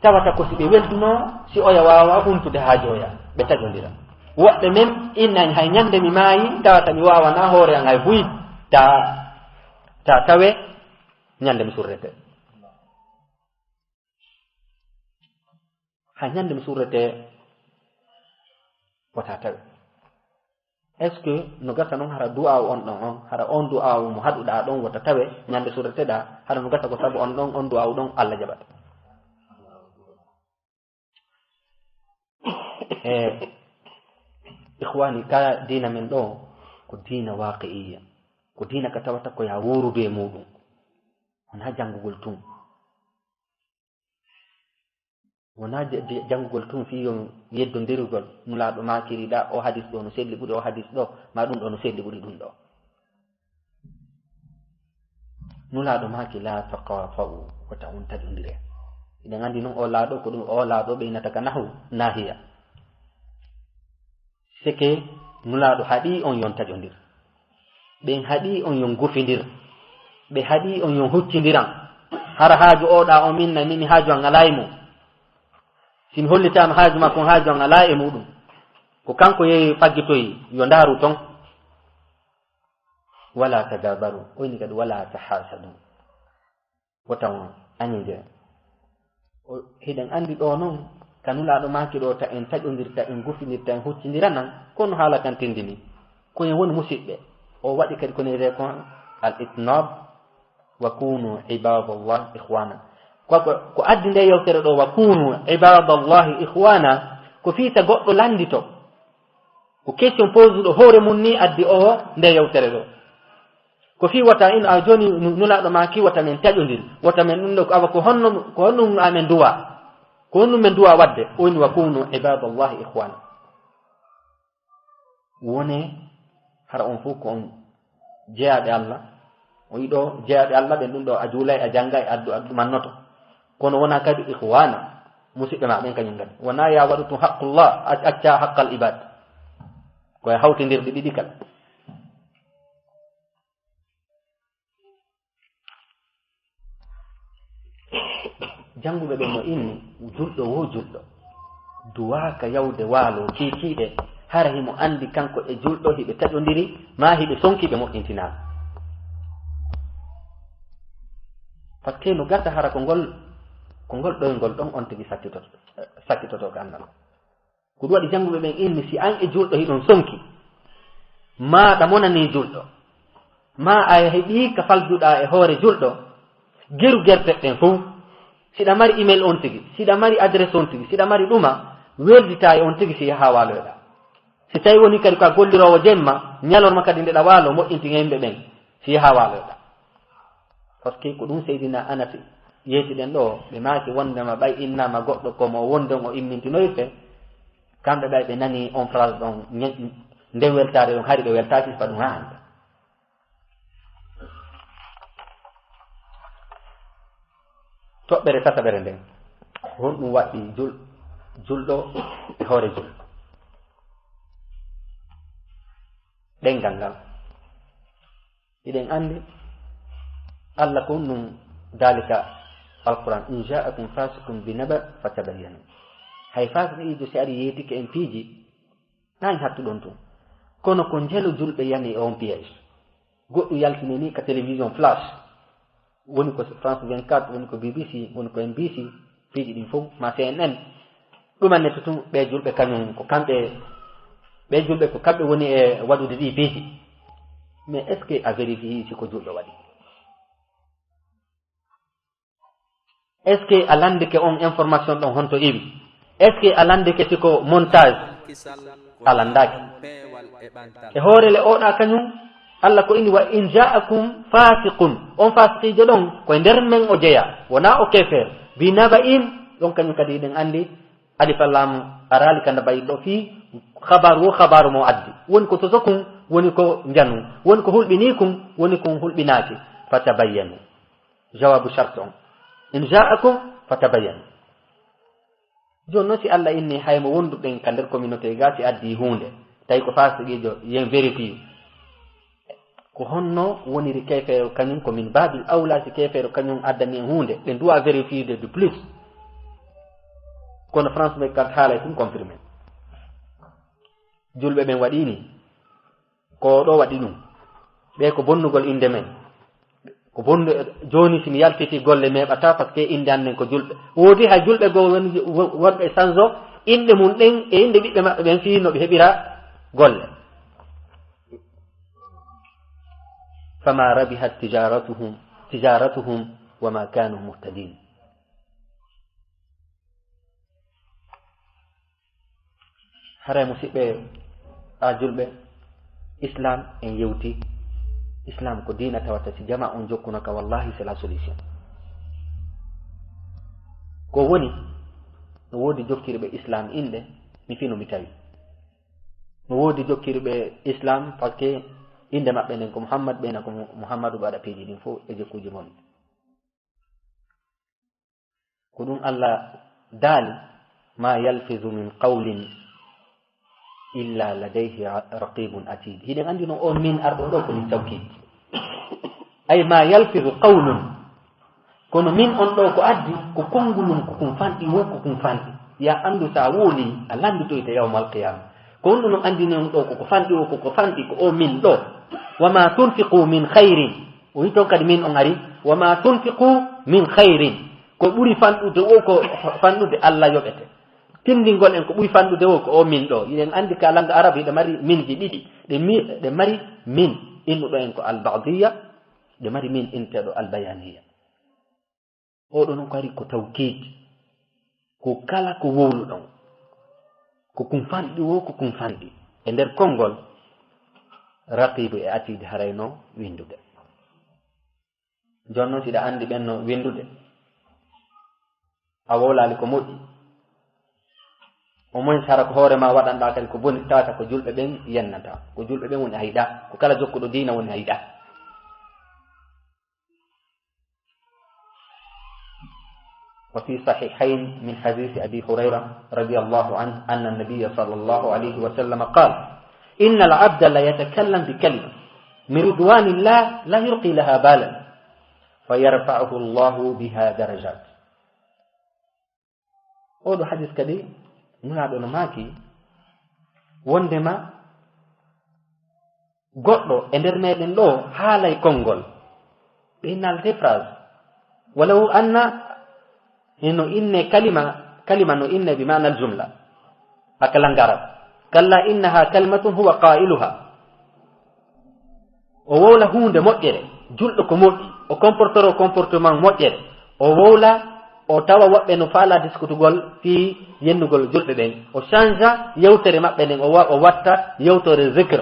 Tawata ko si ɓe welduno, si oya waawa huntude haajooya, ɓe taƴondira. Woɓɓe men innan hay ñande mi maayi, tawata mi waawanaa hoore an hay buy, ta, ta tawe ñande mi surrete. Hay ñande mi surrete wota tawe. Est-ce que no gasa noon hara du'aawu on ɗon on, hara on du'aawu mo haɗuɗaa ɗon wota tawe ñande surreteɗaa, hara no gasa ko sabu on ɗon, on du'aawu ɗon Alla jaɓata? E, ikhwani, ka diina men ɗo, ko diina waaqi'iyya. Ko diina ka tawata ko yaa wuurudu e muuɗum. Wonaa janngugol tun. Wonaa je-, je-, janngugol tun fii yo yeddondirgol. Nulaaɗo maakiri ɗa, o hadis ɗo no selli ɓuri o hadis ɗo, maa ɗum ɗo no selli ɓuri ɗum ɗo. Nulaaɗo maaki, "Laa taqaata'u," wota on taƴondire. Eɗen anndi non o laaɗo, ko ɗum o laaɗo ɓeynata ka nahu naahiya. Seke Nulaaɗo haɗi on yon taƴondir. Ɓen haɗi on yon gufindir. Ɓe haɗi on yon huccindiran. Hara haaju oɗa on minna, mini haaju an alaa e mum. Si mi hollitaama haaju makko on, haaju an alaa e muɗum. Ko kanko yehi faggitoyi, yo ndaaru ton. Wala tadabaru, o inni kadi wala tahasadu. Wota on añindir. O, hiɗen anndi ɗo non, ka Nulaaɗo maaki ɗo, ta en taƴondir, ta en gufindir, ta en huccindiranan, kono haala kan tindini. Ko en woni musiɓɓe. O waɗi kadi ko neyre kon al itnab, wa kunu ibadallah ikhwana. Ko, ko, ko addi nde yewtere ɗo, wa kunu ibadallahi ikhwana, ko fii ta goɗɗo lanndito. Ko question posuɗo hoore mum ni addi o nde yewtere ɗo. Ko fii wota in a joni nu-, Nulaaɗo maaki wota men taƴondir, wota men ɗum ɗo ko awa ko honno, ko honno amen duwa? Ko honno men duwa wadde? O inni, "Wa kunu ibadallahi ikhwana." Wone hara on fof ko on jeyaaɓe Allah. O yiɗo jeyaaɓe Allah ɓen ɗum ɗo a juulay, a janngay, a du-, a ɗumannoto. Kono wona kadi ikhwana, musiɓɓe ma ɓen kañum kadi. Wona ya waɗu tun haqqullah, a-, acca haqqal ibad. Ko e hawtindirɗe ɗiɗi kala. Jannguɓe ɓen no inni, julɗo wo julɗo duwaaka yawde waalo kiikiiɗe, hara himo anndi kanko e julɗo hiɓe taƴondiri, maa hiɓe sonki ɓe moƴƴintinaama. Parce que no gasa hara ko ngol, ko ngol ɗoyngol ɗon on tigi sakkitoto, sakkitoto ka annal. Ko ɗum waɗi jannguɓe ɓen inni, si an e julɗo hiɗon sonki, maa ɗa monanii julɗo, maa a heɓii ka falduɗaa e hoore julɗo, geru gerte ɗen fof, si ɗa mari email on tigi, si ɗa mari adresse on tigi, si ɗa mari ɗuma, welditaa e on tigi si yahaa waaloyɗaa. Si tawi woni kadi ko a golliroowo jemma, ñalorma kadi nde ɗa waalo, moƴƴintin e yimɓe ɓen, si yahaa waaloyɗaa. Parce que ko ɗum Seydina Anas yeetiɗen ɗo, ɓe maaki wondema ɓay innaama goɗɗo ko mo wondon o immintinoyte, kamɓe ɓay ɓe nani on phrase ɗon, ñe-, nden weltaare ɗon, hari ɓe weltaaki, sifa ɗum haa hannde. Toɓɓere tataɓere nden, honɗum waɗɗi jul-, julɗo e hoore julɗo? Ɗenngal ngal. Hiɗen anndi Allah ko ɗum daalika Alquran, "In ja'akum fasiqun bi naba fatabayyanu." Hay fasiqiijo si ari yeetike en piiji, na en hattuɗon tun. Kono ko njelo julɓe yani e on piège. Goɗɗum yaltini ni ka télévision flash. Woni ko France vingt-quatre, woni ko B B C, woni ko N B C, piiji ɗin fof, ma C N N. Ɗum annete tun, ɓe julɓe kañum ko kamɓe, ɓe julɓe ko kamɓe woni e waɗude ɗi piiji. Mais est-ce que a vérifié si ko julɗo waɗi? Est-ce que a lanndike on information ɗon honto iwi? Est-ce que a lanndike si ko montage? A lanndaaki. E hoore le oɗa kañum, Allah ko inni: "Wa in ja'akum fasiqun." On fasiqiijo ɗon, ko e nder men o jeya, wona o keefeer. "Bi naba'in," ɗon kañum kadi hiɗen anndi, alif lam araali ka naba'i ɗo fii habaru wo habaru mo addi. Woni ko tosokun, woni ko njanun, woni ko hulɓiniikun, woni kun hulɓinaaki. Fatabayyanu. Jawabu shart on. In ja'akum fatabayyanu. Jooni noon, si Allah inni hay mo wonduɗen ka nder communauté ga, si addi huunde, tawi ko fasiqiijo, yen vérifier. Ko honno woniri keefeero kañum? Ko min babil awla, si keefeero kañum addani en huunde, ɓe duwa vérifier de, de plus. Kono France vingt-quatre haalay ɗum confirmé. Julɓe ɓen waɗi ni, ko ɗo waɗi ɗum. Ɓe ko bonnugol innde men. Ko bonnu, jooni si mi yaltiti golle meeɓata, parce que innde an nden ko julɓe. Woodi hay julɓe goo won-, won-, wonɓe sanzo inɗe mum ɗen e inɗe ɓiɓɓe maɓɓe ɓen fii no ɓe heɓira golle. Fama rabihat tijaratuhum, tijaratuhum wa ma kanu muhtadin. Haray, musidɓe, a julɓe, Islam en yewti. Islam ko diina tawata si jama on jokkuno ka, wallahi c'est la solution. Ko woni, no woodi jokkirɓe Islam inɗe, mi fino mi tawi. No woodi jokkirɓe Islam, parce que innde maɓɓe nden ko Muhammad, ɓeyna ko Mu-, Muhammadu ɓe waɗa piiji ɗin fof e jokkuuji mon. Ko ɗum Allah daali: "Ma yalfizu min qawlin illa ladayhi raqibun atid." Hiɗen anndi noon, on min arɗo ɗo ko min tawkid. Ay, "Ma yalfizu qawlun." Kono min on ɗo ko addi, ko konngulum, ko kum fanɗi wo, ko kum fanɗi. Ya anndu, sa woli, a lanndotoyte yawmal qiyama. Ko on ɗum anndi noon ɗo, ko ko fanɗi wo, ko ko fanɗi, ko o min ɗo. "Wa ma tunfiqu min khairin." O wi toon kadi min on ari, "Wa ma tunfiqu min khairin." Ko ɓuri fanɗude wo, ko fanɗude Allah yoɓete. Tindingol en ko ɓuri fanɗude wo, ko o min ɗo. Hiɗen anndi ka lannga Arab, hiɗe mari min ji ɗiɗi. Ɗe mi-, ɗe mari min innuɗo en ko al-ba'diyya, ɗe mari min inteɗo al-bayaniyya. Oɗo noon ko ari ko tawkiid. Ko kala ko wowluɗon, ko kum fanɗi wo, ko kum fanɗi. E nder konngol, raqibu e atiid harayno winndude. Jooni noon, siɗa anndi ɓen no winndude, a wowlaali ko moƴƴi. Au moins, hara ko hoore ma waɗanɗa kadi ko boni, tawata ko julɓe ɓen yennata. Ko julɓe ɓen woni a yiɗa. Ko kala jokkuɗo diina woni a yiɗa. وفي الصحيحين من حديث أبي هريرة رضي الله عنه أن النبي صلى الله عليه وسلم قال: إن العبد ليتكلم بكلمة من رضوان الله لا يلقي لها بالا فيرفعه الله بها درجات. Oɗo hadis kadi, Nulaaɗo no maaki, wondema goɗɗo e nder meɗen ɗo haalay konngol, ɓe innal des phrases, walaw anna hino inne kalima, kalima no inne bi maana al jumla, aka langue arabe. Kalla innaha kalimatun huwa qailuha. O wowla huunde moƴƴere, julɗo ko moƴƴi, o comportoro comportement moƴƴere, o wowla, o tawa woɓɓe no faala diskutugol fii yennugol julɓe ɓen, o changea yewtere maɓɓe nden, o wa-, o watta yewtere zikr,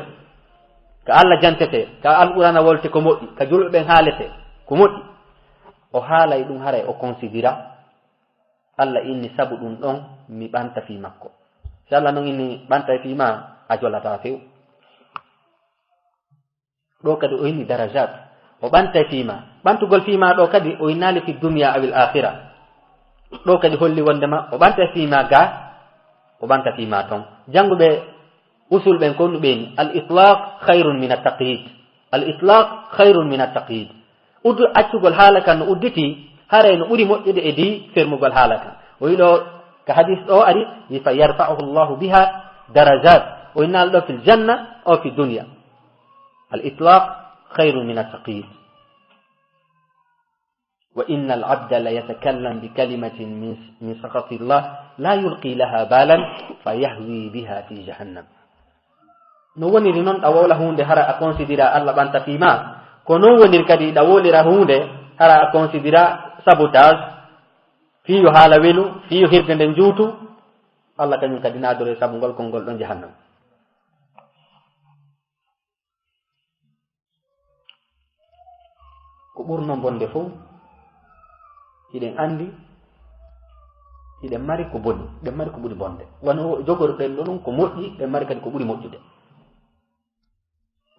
ka Alla jantete, ka Alqur'aana wolte ko moƴƴi, ka julɓe ɓen haalete ko moƴƴi. O haalay ɗum, haray o considéra Alla inni sabu ɗum ɗon mi ɓanta fii makko. Si Alla non inni ɓantay fii ma, a jolataa few. Ɗo kadi o inni darajat. O ɓantay fii ma. Ɓantugol fii ma ɗo kadi o innaali fi dunya awil akhira. Ɗo kadi holli wondema o ɓantay fii ma ga, o ɓanta fii ma ton. Jannguɓe usul ɓen ko no ɓe ni, al itlaq khayrun min at taqyid. Al itlaq khayrun min at taqyid. Uddu accugol haala kan no udditi, haray no ɓuri moƴƴude e di fermugol haala kan. O wiɗo ka hadis ɗo ari, wi fa yarfa'uhu Allahu biha darajat. O innaali ɗo fil janna aw fi dunya. Al itlaq khayrun min at taqyid. Wa innal abda la yatakallam bi kalimatin min, min sakhatillah la yulqi laha balan fa yahwi biha fi jahannam. No woniri non, ɗa wowla huunde hara a considéra Alla ɓanta fii ma. Ko non woniri kadi ɗa wowlira huunde hara a considéra sabotage. Fii yo haala welu, fii yo hirde nden juutu, Allah kañum kadi naadore sabu ngol konngol ɗon jahannama. Ko ɓurno bonde fof, hiɗen anndi, hiɗen mari ko boni, hiɗen mari ko ɓuri bonde. Wano jogoruɗen ɗo ɗum ko moƴƴi, hiɗen mari kadi ko ɓuri moƴƴude.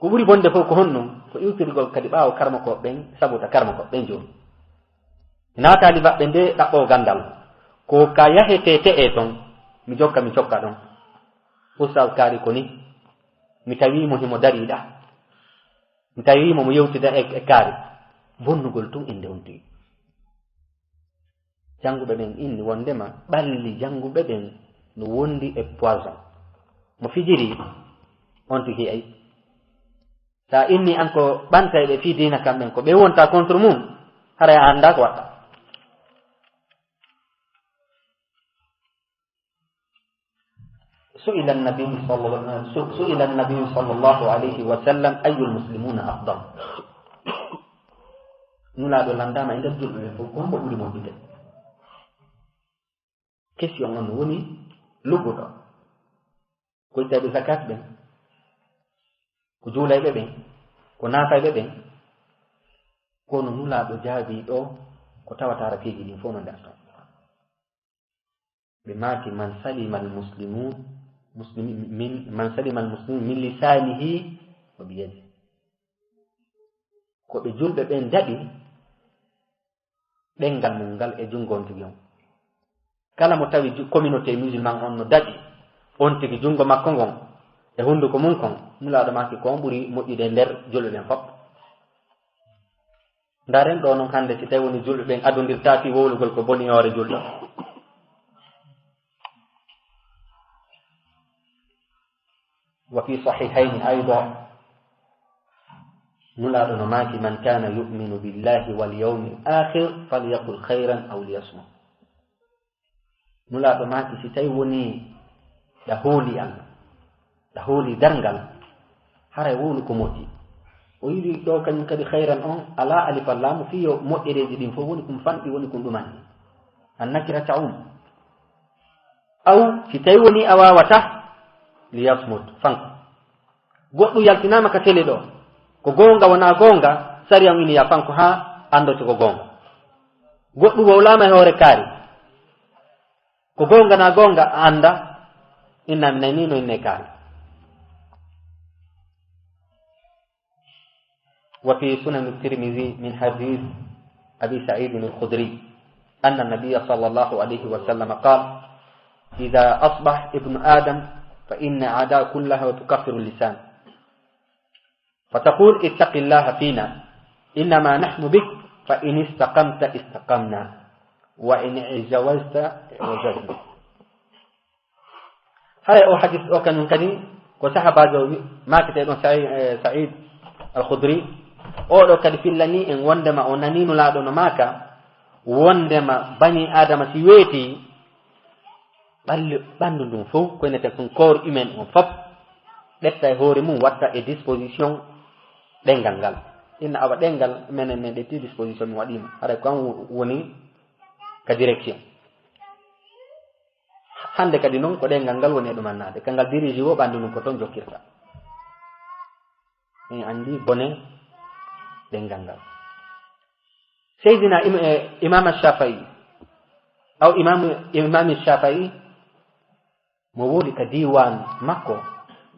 Ko ɓuri bonde fof ko honɗum? Ko iwtirgol kadi ɓaawo karmakooɓe ɓen, sabuta karmakooɓe ɓen jooni. Mi naataali maɓɓe nde ɗaɓɓoo ganndal. Ko ka yahetee te'ee ton, mi jokka, mi jokka ɗon. Ustaz Kaari ko ni, mi tawii mo himo darii ɗa. Mi tawii mo, mo yewtida e, e Kaari. Bonnugol tun innde on tigi. Jannguɓe ɓen inni wonndema ɓalli jannguɓe ɓen no wondi e poison. Mo fijiri, on tigi ay. Sa inni an ko ɓantayɓe fii diina kamɓen, ko ɓe wonta contre mum, haray a anndaa ko waɗɗa. سئل النبي صلى الله، سئل النبي صلى الله عليه وسلم: أي المسلمون أفضل؟ Nulaaɗo lanndaama e nder julɓe ɓen fof, ko hombo ɓuri moƴƴude? Question on woni lugguɗo. Ko ittayɓe zakat ɓen, ko juulayɓe ɓen, ko naafayɓe ɓen. Kono Nulaaɗo jaabii ɗo ko tawata hara piiji ɗin fof no nder ton. Ɓe maaki: "Man salima al muslimun, muslimin, min, man salima al muslimun min lisanihi wa biyadihi." Ko ɓe julɓe ɓen daɗi ɗenngal mum ngal e junngo on tigi on. Kala mo tawi ju-, communauté musulman on no daɗi on tigi junngo makko ngon e hunnduko mum kon, Nulaaɗo maaki ko on ɓuri moƴƴude nder julɓe ɓen fof. Ndaren ɗo non hannde, si tawi woni julɓe ɓen adondirtaaki wowlugol ko boni hoore julɗo. وفي الصحيحين أيضا، Nulaaɗo no maaki: "من كان يؤمن بالله واليوم الآخر فليقل خيرا أو ليصمت." Nulaaɗo maaki, si tawi woni ɗa hooli Allah, ɗa hooli darngal, haray wowlu ko moƴƴi. O yiɗi ɗo kañum kadi khayran on, alaa alif e laam, fii yo moƴƴereeji ɗin fof woni kum fanɗi, woni kum ɗumanɗi. An nakira ta'um. Aw, si tawi woni a waawata, liyasmut, fanko. Goɗɗum yaltinaama ka tele ɗo, ko goonga wonaa goonga, sariya on ini ya fanko haa anndoto ko goonga. Goɗɗum wowlaama e hoore kaari, ko goonga naa goonga a annda, inna mi nanii no inne kaari. وفي سنن الترمذي من حديث أبي سعيد الخدري أن النبي صلى الله عليه وسلم قال: "إذا أصبح ابن آدم فإن عدا كلها وتكفر اللسان، فتقول: اتق الله فينا، إنما نحن بك، فإن استقمت استقمنا، وإن اعوجت اعوججنا." Hara o hadis o kañum kadi ko sahabaajo wi-, maaketee ɗon Sa'i-, eh, Sa'id Al-Khudri. O ɗo kadi fillani en wondema o nani Nulaaɗo no maaka wondema bani Aadama si weeti, ɓalli, ɓanndu ndun fof, ko inete kon corps humain on fof, ɓetta e hoore mum, watta e disposition ɗenngal ngal. Inna awa ɗenngal, menen men ƴetti disposition, mi waɗii mo. Haray ko an wo-, woni ka direction. Hannde kadi noon ko ɗenngal ngal woni e ɗumannaade. Ka ngal diriji wo ɓanndu ndun ko toon jokkirta. En anndi bone ɗenngal ngal. Seydina Im-, eh, Imam Shafi'i, aw Imam, Imam Shafi'i, mo woni ka diiwaan makko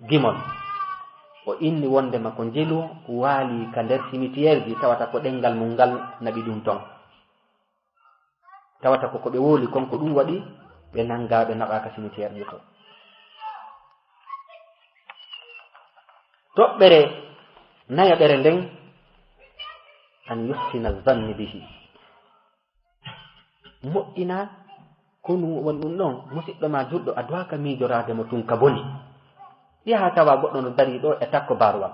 Gimol, o inni wondema ko njelu waali ka nder cimetière ji, tawata ko ɗenngal mum ngal naɓi ɗum toon. Tawata ko ko ɓe wowli kon, ko ɗum waɗi ɓe nanngaa, ɓe naɓaa ka cimetière ji to. Toɓɓere nayaɓere nden, an yuhsina zanni bihi. Moƴƴina konu won ɗum ɗon, musiɗɗo ma julɗo, a duwaaka miijoraade mo tun ka boni. Yaha tawa goɗɗo no darii ɗo e takko barwal.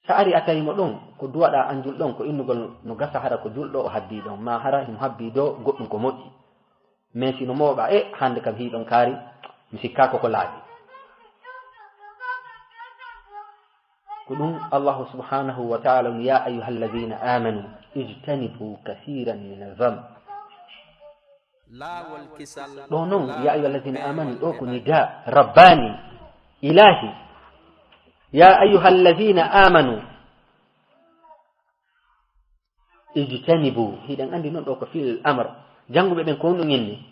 Sa ari a tawi mo ɗon, ko duwaɗaa an julɗo on, ko innugol no gasa hara ko julɗo o habbii ɗon, ma hara himo habbii do goɗɗum ko moƴƴi. Mais si no mooɓa, e, hannde kam hii ɗon kaari, mi sikkaako ko laaɓi. Ko ɗum Allahu subhanahu wa ta'ala on, "Ya ayyuhallazina amanu ijtanibu kasiran min adh-dhann." Laawol kisal. Ɗo non, "Ya ayyuhallazina amanu," ɗo ko nida rabbani, ilahi. "Ya ayyuhallazina amanu ijtanibu." Hiɗen andi non ɗo ko fi'il amr. Janguɓe ɓen ko honɗum inni?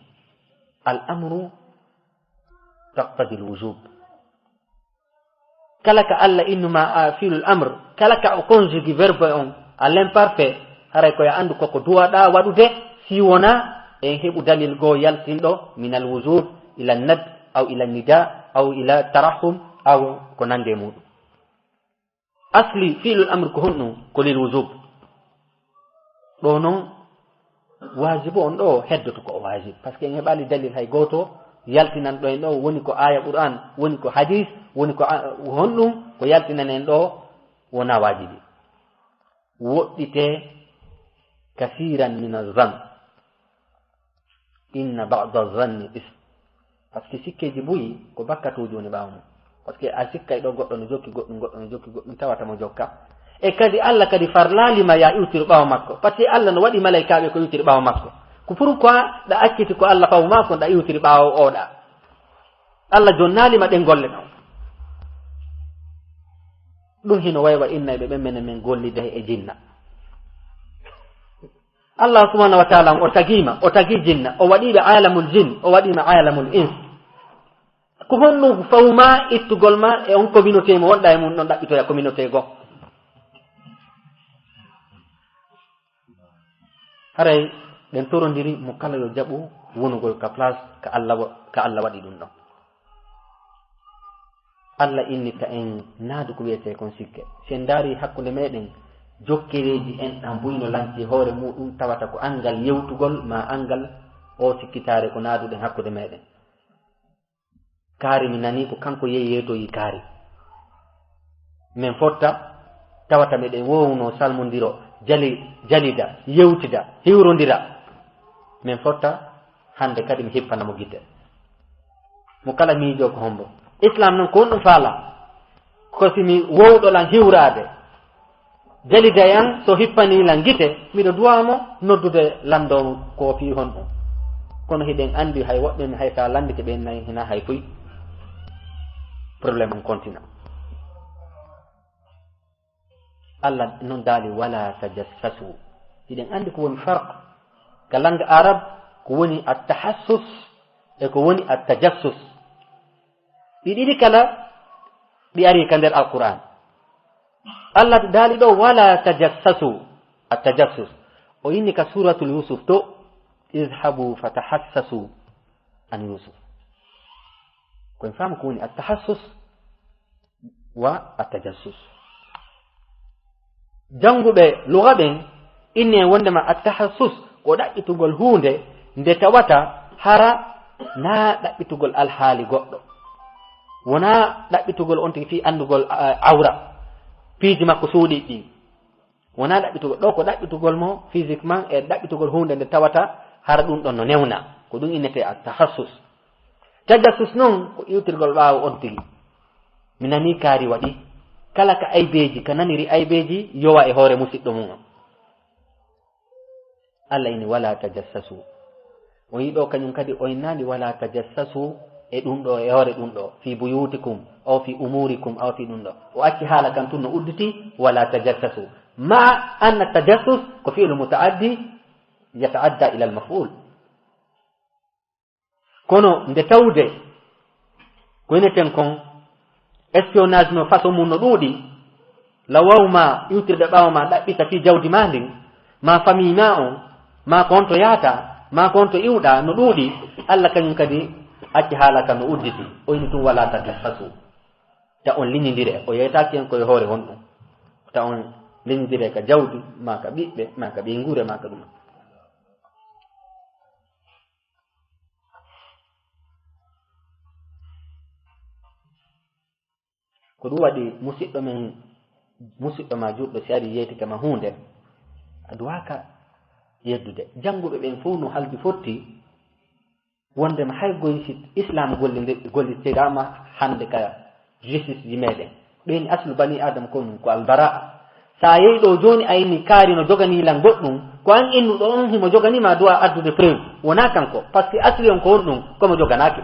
Al amru taqtadi al wujub. Kala ka Allah innuma a fi'lul amr, kala ka o conjugue verbe on à l'imparfait, haray ko ya andu koko duwaɗa waɗude, si wona en heɓu dalil goo yaltinɗo min al wujub ila nad aw ila nida aw ila tarahum aw ko nande muɗum. Asli fi'lul amr ko honɗum? Ko lil wujub. Ɗo non, wajibu on ɗo heddoto ko o wajib, parce que en heɓali dalil hay gooto yaltinan ɗo en ɗo woni ko aya Qur'an, woni ko hadis, woni ko a-, honɗum ko yaltinan en ɗo wona wajibi. Woɗɗite kasiran min az-zann. Inna ba'da zanni ism. Parce que sikkeeji buyi ko bakkatuuji woni ɓaawo mum. Parce que a sikkay ɗo goɗɗo no jokki goɗɗum, goɗɗo no jokki goɗɗum, tawata mo jokka. E kadi Allah kadi farlaali ma ya iwtir ɓaawo makko. Parce que Allah no waɗi malaykaaɓe ko iwtir ɓaawo makko. Ko pourquoi ɗa acciti ko Allah fawu ma kon ɗa iwtir ɓaawo oɗa? Allah jonnaali ma ɗen golle ɗon. Ɗum hino waywa innayɓe ɓen menen men gollide e jinna. Allah subhanahu wa ta'ala o tagima, o tagi jinna, o waɗiɓe alamul jin, o waɗima alamul ins. Ko honno fawma ittugol ma e on communauté mo wonɗa e mum ɗon ɗaɓɓitoya communauté goo? Haray ɗen torondiri mo kala yo jaɓu wonugol ka place ka Allah wa-, ka Allah waɗi ɗum ɗon. Allah innita en naadu ko wiyetee kon sikke. Si en ndaari hakkunde meɗen, jokkereeji en ɗan buy no lanti hoore muɗum, tawata ko anngal yewtugol, maa anngal o sikkitaare ko naaduɗen hakkunde meɗen. Kaari mi nani ko kanko yeyi yeetoyi kaari. Men fotta, tawata meɗen wowno salmondiro, jali-, jalida, yewtida, hiwrondira. Men fotta, hande kadi mi hippana mo gite. Mo kala miijo ko hombo. Islam non ko honɗum faala? Ko si mi wowɗo lan hiwraade, jalida yan, so hippani lan gite, miɗo duwa mo noddude lanndoo ko fii honɗum. Kono hiɗen anndi hay woɓɓe mi hay sa lanndike ɓen nayi hina hay fuy. Problème on continue. Allah non daali, "Wala tajassasu." Hiɗen anndi ko woni farq ka langue arabe, ko woni at-tahassus e ko woni at-tajassus. Ɗi ɗiɗi kala ɗi ari ka nder Alquran. Allah daali ɗo, "Wala tajassasu." At-tajassus. O inni ka Suratul Yusuf to, "Izhabu fatahassasu an Yusuf." Ko en faamu ko woni at-tahassus wa at-tajassus. Jannguɓe lugha ɓen inni en wondema at-tahassus ko ɗaɓɓitugol huunde nde tawata hara na ɗaɓɓitugol alhaali goɗɗo. Wona ɗaɓɓitugol on tigi fii anndugol, a-, awra, piiji makko suuɗiiɗi ɗin. Wona ɗaɓɓitugol, ɗo ko ɗaɓɓitugol mo physiquement e ɗaɓɓitugol huunde nde tawata hara ɗum ɗon no newna. Ko ɗum innetee at-tahassus. Tajassus non ko iwtirgol ɓaawo on tigi. Mi nani kaari waɗi. Kala ka aybeeji, ka naniri aybeeji, yowa e hoore musiɗɗo mum on. Allah ini, "Wala tajassasu." O yi ɗo kañum kadi, o innani, "Wala tajassasu," e ɗum ɗo, e hoore ɗum ɗo, "fi buyutikum, aw fi umurikum, aw fi ɗum ɗo." O acci haala kan tun no udditi, "Wala tajassasu." Ma anna tajassus ko fi'lu muta'addi, yata'adda ila al-maf'ul. Kono nde tawde ko ineten kon, espionnage no façon mum no ɗuuɗi, law waw ma iwtirde ɓaawo ma ɗaɓɓita fii jawdi ma ndin, ma famille ma on, ma ko on to yaata, ma ko on to iwɗa no ɗuuɗi, Allah kañum kadi acci haala ka no udditi, o ini tun, "Wala tajassasu." Ta on liñindire, o yeytaaki en koye hoore honɗum. Ta on liñindire ka jawdi, ma ka ɓiɓɓe, ma ka ɓeynguure, ma ka ɗum. Ko ɗum waɗi musiɗɗo men, musiɗɗo ma juɗɗo, si ari yeytike ma huunde, a duwaaka yeddude. Jannguɓe ɓen fof no haldi fotti, wondema hay goy si Islam gollinde-, gollitiraama hannde ka justice ji meɗen. Ɓeyni aslu bani Adama ko ɗum, ko albara'a. So a yehi ɗo jooni, a inni kaari no joganii lan goɗɗum, ko an innuɗo on himo joganii ma du'a addude preuve. Wonaa kanko, parce que asli on ko honɗum, ko mo joganaaki.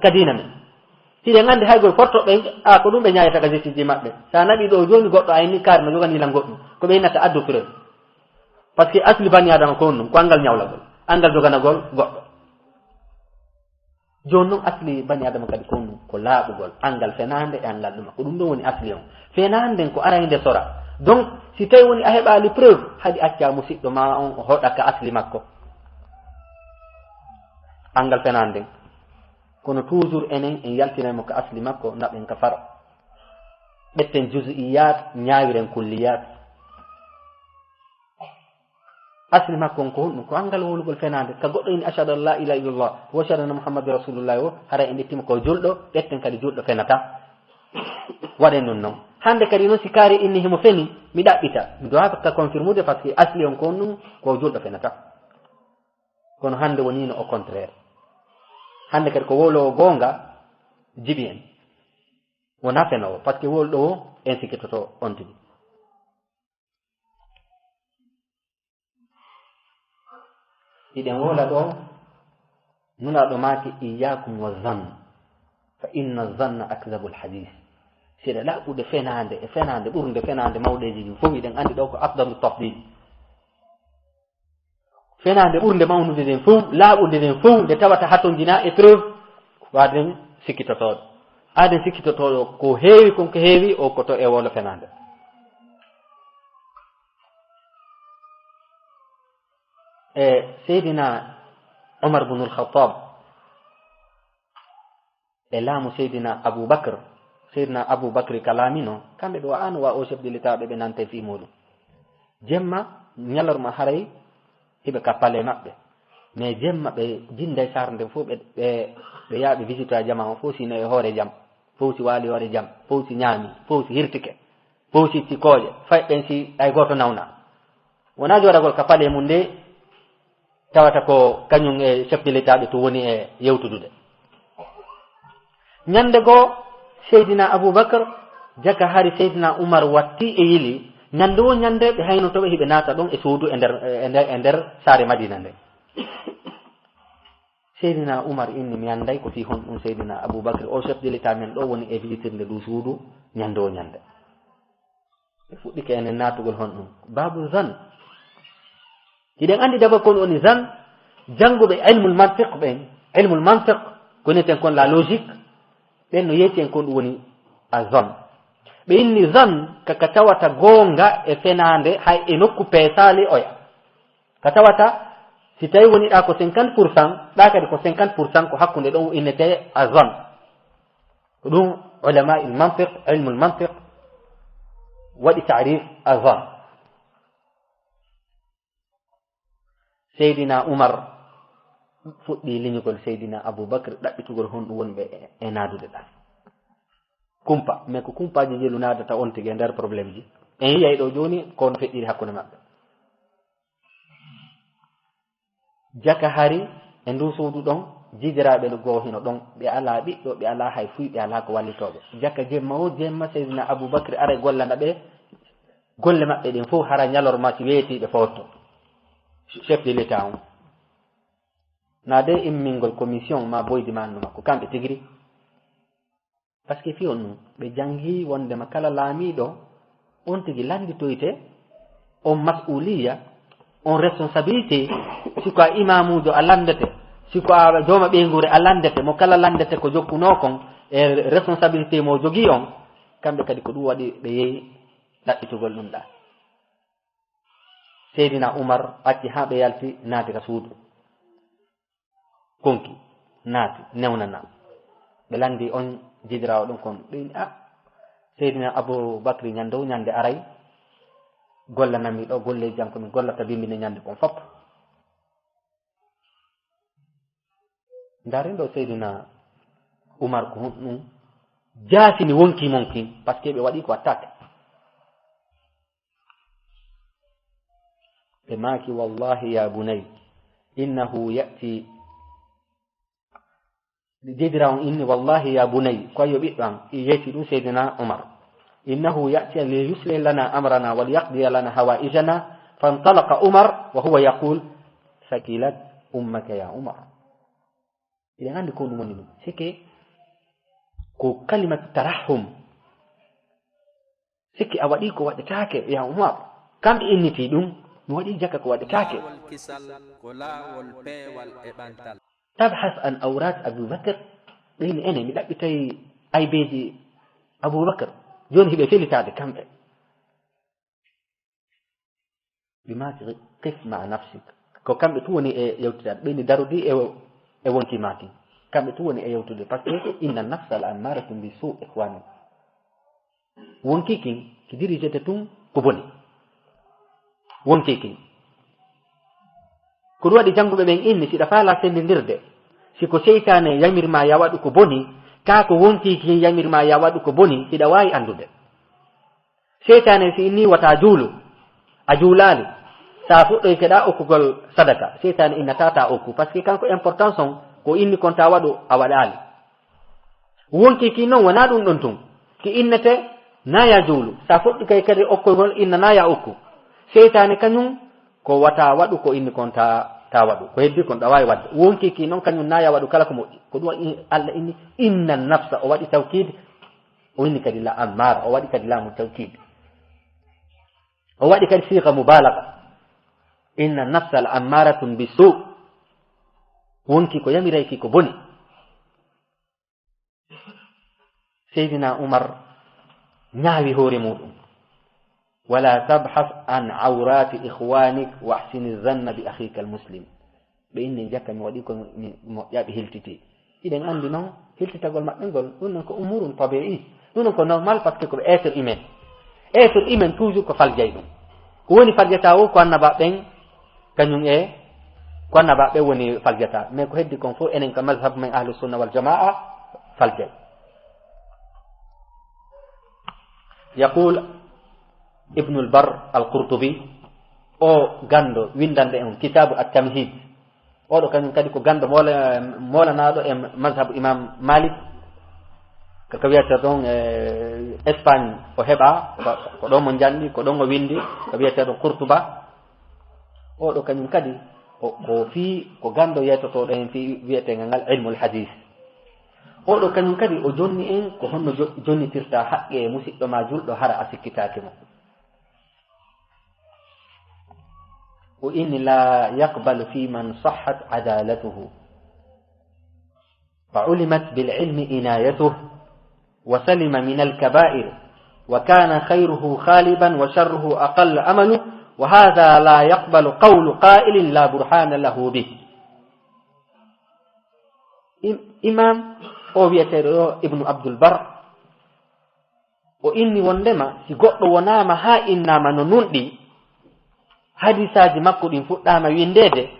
Ka diina men. Hiɗen anndi hay gol forto ɓe, a, ko ɗum ɓe ñaayata ka justice maɓɓe. So a naɓi ɗo jooni goɗɗo, a inni kaari no joganii lan goɗɗum, ko ɓe innata addu preuve. Parce que asli bani Adama ko honɗum, ko anngal ñawlagol, anngal joganagol goɗɗo. Jooni non asli bani Adama kadi ko honɗum, ko laaɓugol, anngal fenaande e anngal ɗuma. Ko ɗum ɗon woni asli on. Fenaande nden ko aray nde sora. Donc, si tawi woni a heɓaali preuve, haɗi acca musiɗɗo ma on o hoɗa ka asli makko. Anngal fenaande nden. Kono toujours enen en yaltinay mo ka asli makko, naɓen ka faro. Ɓetten juz'iyat, ñaawiren kulliyat. Asli makko on ko honɗum? Ko anngal wowlugol fenaande. Ka goɗɗo inni, "Ashhadu an la ilaha illallah, wa ashhadu anna Muhammadan rasulullah," o, haray en ƴettima ko julɗo, ƴetten kadi julɗo fenata. Waɗen ɗum non. Hannde kadi non si kaari inni himo feni, mi ɗaɓɓita. Mi duwa ka confirmude, parce que asli on ko honɗum? Ko julɗo fenata. Kono hannde woni no au contraire. Hannde kadi ko wowlowo goonga jibi en. Wonaa fenoowo, parce que wowluɗo o en sikkitoto on tigi. Hiɗen wowla ɗo, Nulaaɗo maaki, "Iyyakum wa zann, fa inna zanna akdhabul hadith." Seeɗa laaɓude fenaande, e fenaande ɓurnde fenaande mawɗeeji ɗin fof, hiɗen anndi ɗo ko afdalu tafdil. Fenaande ɓurnde mawnude nden fof, laaɓude nden fof, nde tawata hatonjinaa e preuve, waaden sikkitotooɗo. Aaden sikkitotooɗo ko heewi kon ko heewi, o ko to e wowlo fenaande. E Seydina Omar bunul Khattab e laamu Seydina Abu Bakr, Seydina Abu Bakri ka laamino, kamɓe ɓe wa'ano wa o chef de l'État ɓe ɓe nanta e fii muuɗum. Jemma, ñalorma haray hiɓe ka palais maɓɓe. Mais jemma ɓe jinday sar nden fof ɓe, ɓe, ɓe yaa ɓe visita jama on fof si no e hoore jam, fof si waali hoore jam, fof si ñaami, fof si hirtike, fof si itti kooƴe, fay ɓen si hay gooto nawna. Wonaa jooɗagol ka palais mum nde, tawata ko kañum e chef de l'État ɓe tun woni e yewtudude. Ñande goo, Seydina Abubakar, jaka hari Seydina Umar watti e yili, ñande woo ñande ɓe haynoto ɓe hiɓe naata ɗon e suudu e nder, e nder, e nder saare Madina nden. Seydina Umar inni, "Mi annday ko fii honɗum Seydina Abubakar, o chef de l'État men ɗo, woni e visitirde ndu suudu ñande woo ñande." Ɓe fuɗɗike enen naatugol honɗum? Baabu zan. Hiɗen anndi daba kon woni zan, jannguɓe ilmul mantiq ɓen, ilmul mantiq, ko inneten kon la logique, ɓen no yeeti en kon ɗum woni a zan. Ɓe inni zan ka, ka tawata goonga e fenaande hay e nokku peesaali oya. Ka tawata si tawi woni ɗa ko cinquante pour cent, ɗa kadi ko cinquante pour cent, ko hakkunde ɗon innete a zan. Ko ɗum ulama il mantiq, ilmul mantiq waɗi ta'rif a zan. Seydina Umar fuɗɗi liñugol Seydina Abubakar, ɗaɓɓitugol honɗum woni ɓe e naadude ɗa. Kumpa, mais ko kumpaaji jelu naadata on tigi e nder problème ji. En yiyay ɗo jooni ko no feƴƴiri hakkunde maɓɓe. Jaka hari e ndu suudu ɗon, jidiraaɓe goo hino ɗon, ɓe alaa ɓiɗɗo, ɓe alaa hay fuy, ɓe alaa ko wallitooɓe. Jaka jemma o jemma, Seydina Abubakar aray gollana ɓe golle maɓɓe ɗen fof, hara ñalorma si weeti ɓe fotto. Chef de l'État on. Na de immingol commission ma boydi ma annu makko, kamɓe tigiri. Parce que fii on ɗum, ɓe janngi wondema kala laamiiɗo, on tigi lannditoyte, on mas'uliya, on responsabilité, si ko a imaamuujo a lanndete, si ko a jooma ɓeynguure a lanndete, mo kala lanndete ko jokkunoo kon, e responsabilité mo jogii on, kamɓe kadi ko ɗum waɗi ɓe yehi ɗaɓɓitugol ɗum ɗa. Seydina Umar acci haa ɓe yalti, naati ka suudu. Konki, naati, newnana. Ɓe lanndi on jidiraawo ɗum kon. Ɓe inni, "Ah, Seydina Abu Bakri, ñande o ñande aray, gollanami ɗo golleeji am ko mi gollata bimbine ñande kon fop." Ndaren ɗo Seydina Umar ko honɗum jaasini wonki mon kin, parce que ɓe waɗi ko attaque. Ɓe maaki, "Wallahi ya bunay, innahu ya'ti Deydira on inni, "Wallahi ya bunay, ko yo ɓiɗɗo am." I yeeti ɗum Seydina Umar. "Innahu ya'ti li yusli lana amrana wal yaqdi lana hawaijana." Fantalaqa Umar wa huwa yaqul, "Sakilat ummaka ya Umar." Iɗen anndi ko ɗum woni ɗum. Sike ko kalimatu tarahum. Sikki a waɗi ko waɗetaake, ya Umar. Kamɓe inniti ɗum, mi waɗi jaka ko waɗetaake. Laawol kisal ko laawol peewal e ɓantal. Tabhas an awrat Abu Bakr, ɓeyni ene, mi ɗaɓɓitay aybeeji Abu Bakr. Jooni hiɓe felitaade kamɓe. Ɓe maaki, "Qif ma'a nafsik." Ko kamɓe tu woni e yewtude, ɓeyni darudi e, e wonki maaki. Kamɓe tu woni e yewtude, parce que inna nafsa la ammaratun bi su, ikhwani. Wonki kin, ki dirijete tun ko boni. Wonki kin. Ko ɗum waɗi jannguɓe ɓen inni, si ɗa faala senndindirde, si ko seytaane yamir ma ya waɗu ko boni, kaa ko wonki kin yamir ma ya waɗu ko boni, hiɗa waawi anndude. Seytaane si inni wata juulu, a juulaali. Sa fuɗɗoyke ɗa okkugol sadaka, seytaane innata ta okku, parce que kanko importance on ko inni kon ta waɗu, a waɗaali. Wonki ki non wona ɗum ɗon tun. Ki innete naya juulu. Sa fuɗɗi kay kadi okkugol inna naya okku. Seytaane kañum ko wata waɗu ko inni kon ta, ta waɗu. Ko heddi kon ɗa waawi waɗde. Wonki ki non kañum naya waɗu kala ko moƴƴi. Ko ɗum waɗi Allah inni inna nafsa, o waɗi tawkiid, o inni kadi la ammara, o waɗi kadi laamu tawkiid. O waɗi kadi siiqa mubalaga. Inna nafsa la ammaratun bi su. Wonki ko yamirayki ko boni. Seydina Umar ñaawi hoore muɗum. Wala tabhas an awrati ikhwanik wa ahsini zanna bi akhika al muslim. Ɓe inni jakka mi waɗi ko mi moƴƴa ɓe hiltiti. Hiɗen anndi noon, hiltitagol maɓɓe ngol, ɗum noon ko umurun tabi'i. Ɗum noon ko normal, parce que ko ɓe être humain. Être humain toujours ko faljay ɗum. Ko woni faljata o, ko annaba ɓen, kañum e, ko annaba ɓe woni faljata. Mais ko heddi kon fof, enen ka mazhab men ahlu sunna wal jamaa, faljay. Yaqul Ibnul Bar al Qurtubi, o ganndo winndande en kitabu At-Tamhid. Oɗo kañum kadi ko ganndo moola-, moolanaaɗo e mazhabu Imam Malik, ko, ko wiyetee ɗon e Espagne o heɓa, ko, ko ɗon mo njanɗi, ko ɗon o winndi, ko wiyetee ɗon Qurtuba. Oɗo kañum kadi o, ko fii, ko ganndo yeetotooɗo heen fii wiyeteengal ngal ilmul hadis. Oɗo kañum kadi o jonni en ko honno jo-, jonnitirta haqqe e musiɗɗo ma julɗo hara a sikkitaaki mo. O inni, "La yaqbalu fi man sahhat adalatuhu, fa ulimat bil ilmi inayatuhu, wa salima min al kabair, wa kana khayruhu khaliban, wa sharruhu aqall amalu, wa hadha la yaqbalu qawlu qailin la burhana lahu bih." Im-, Imam o wiyeteeɗo Ibnu Abdul Bar, o inni wondema si goɗɗo wonaama haa innaama no nunɗi, hadisaaji makko ɗin fuɗɗaama winndeede,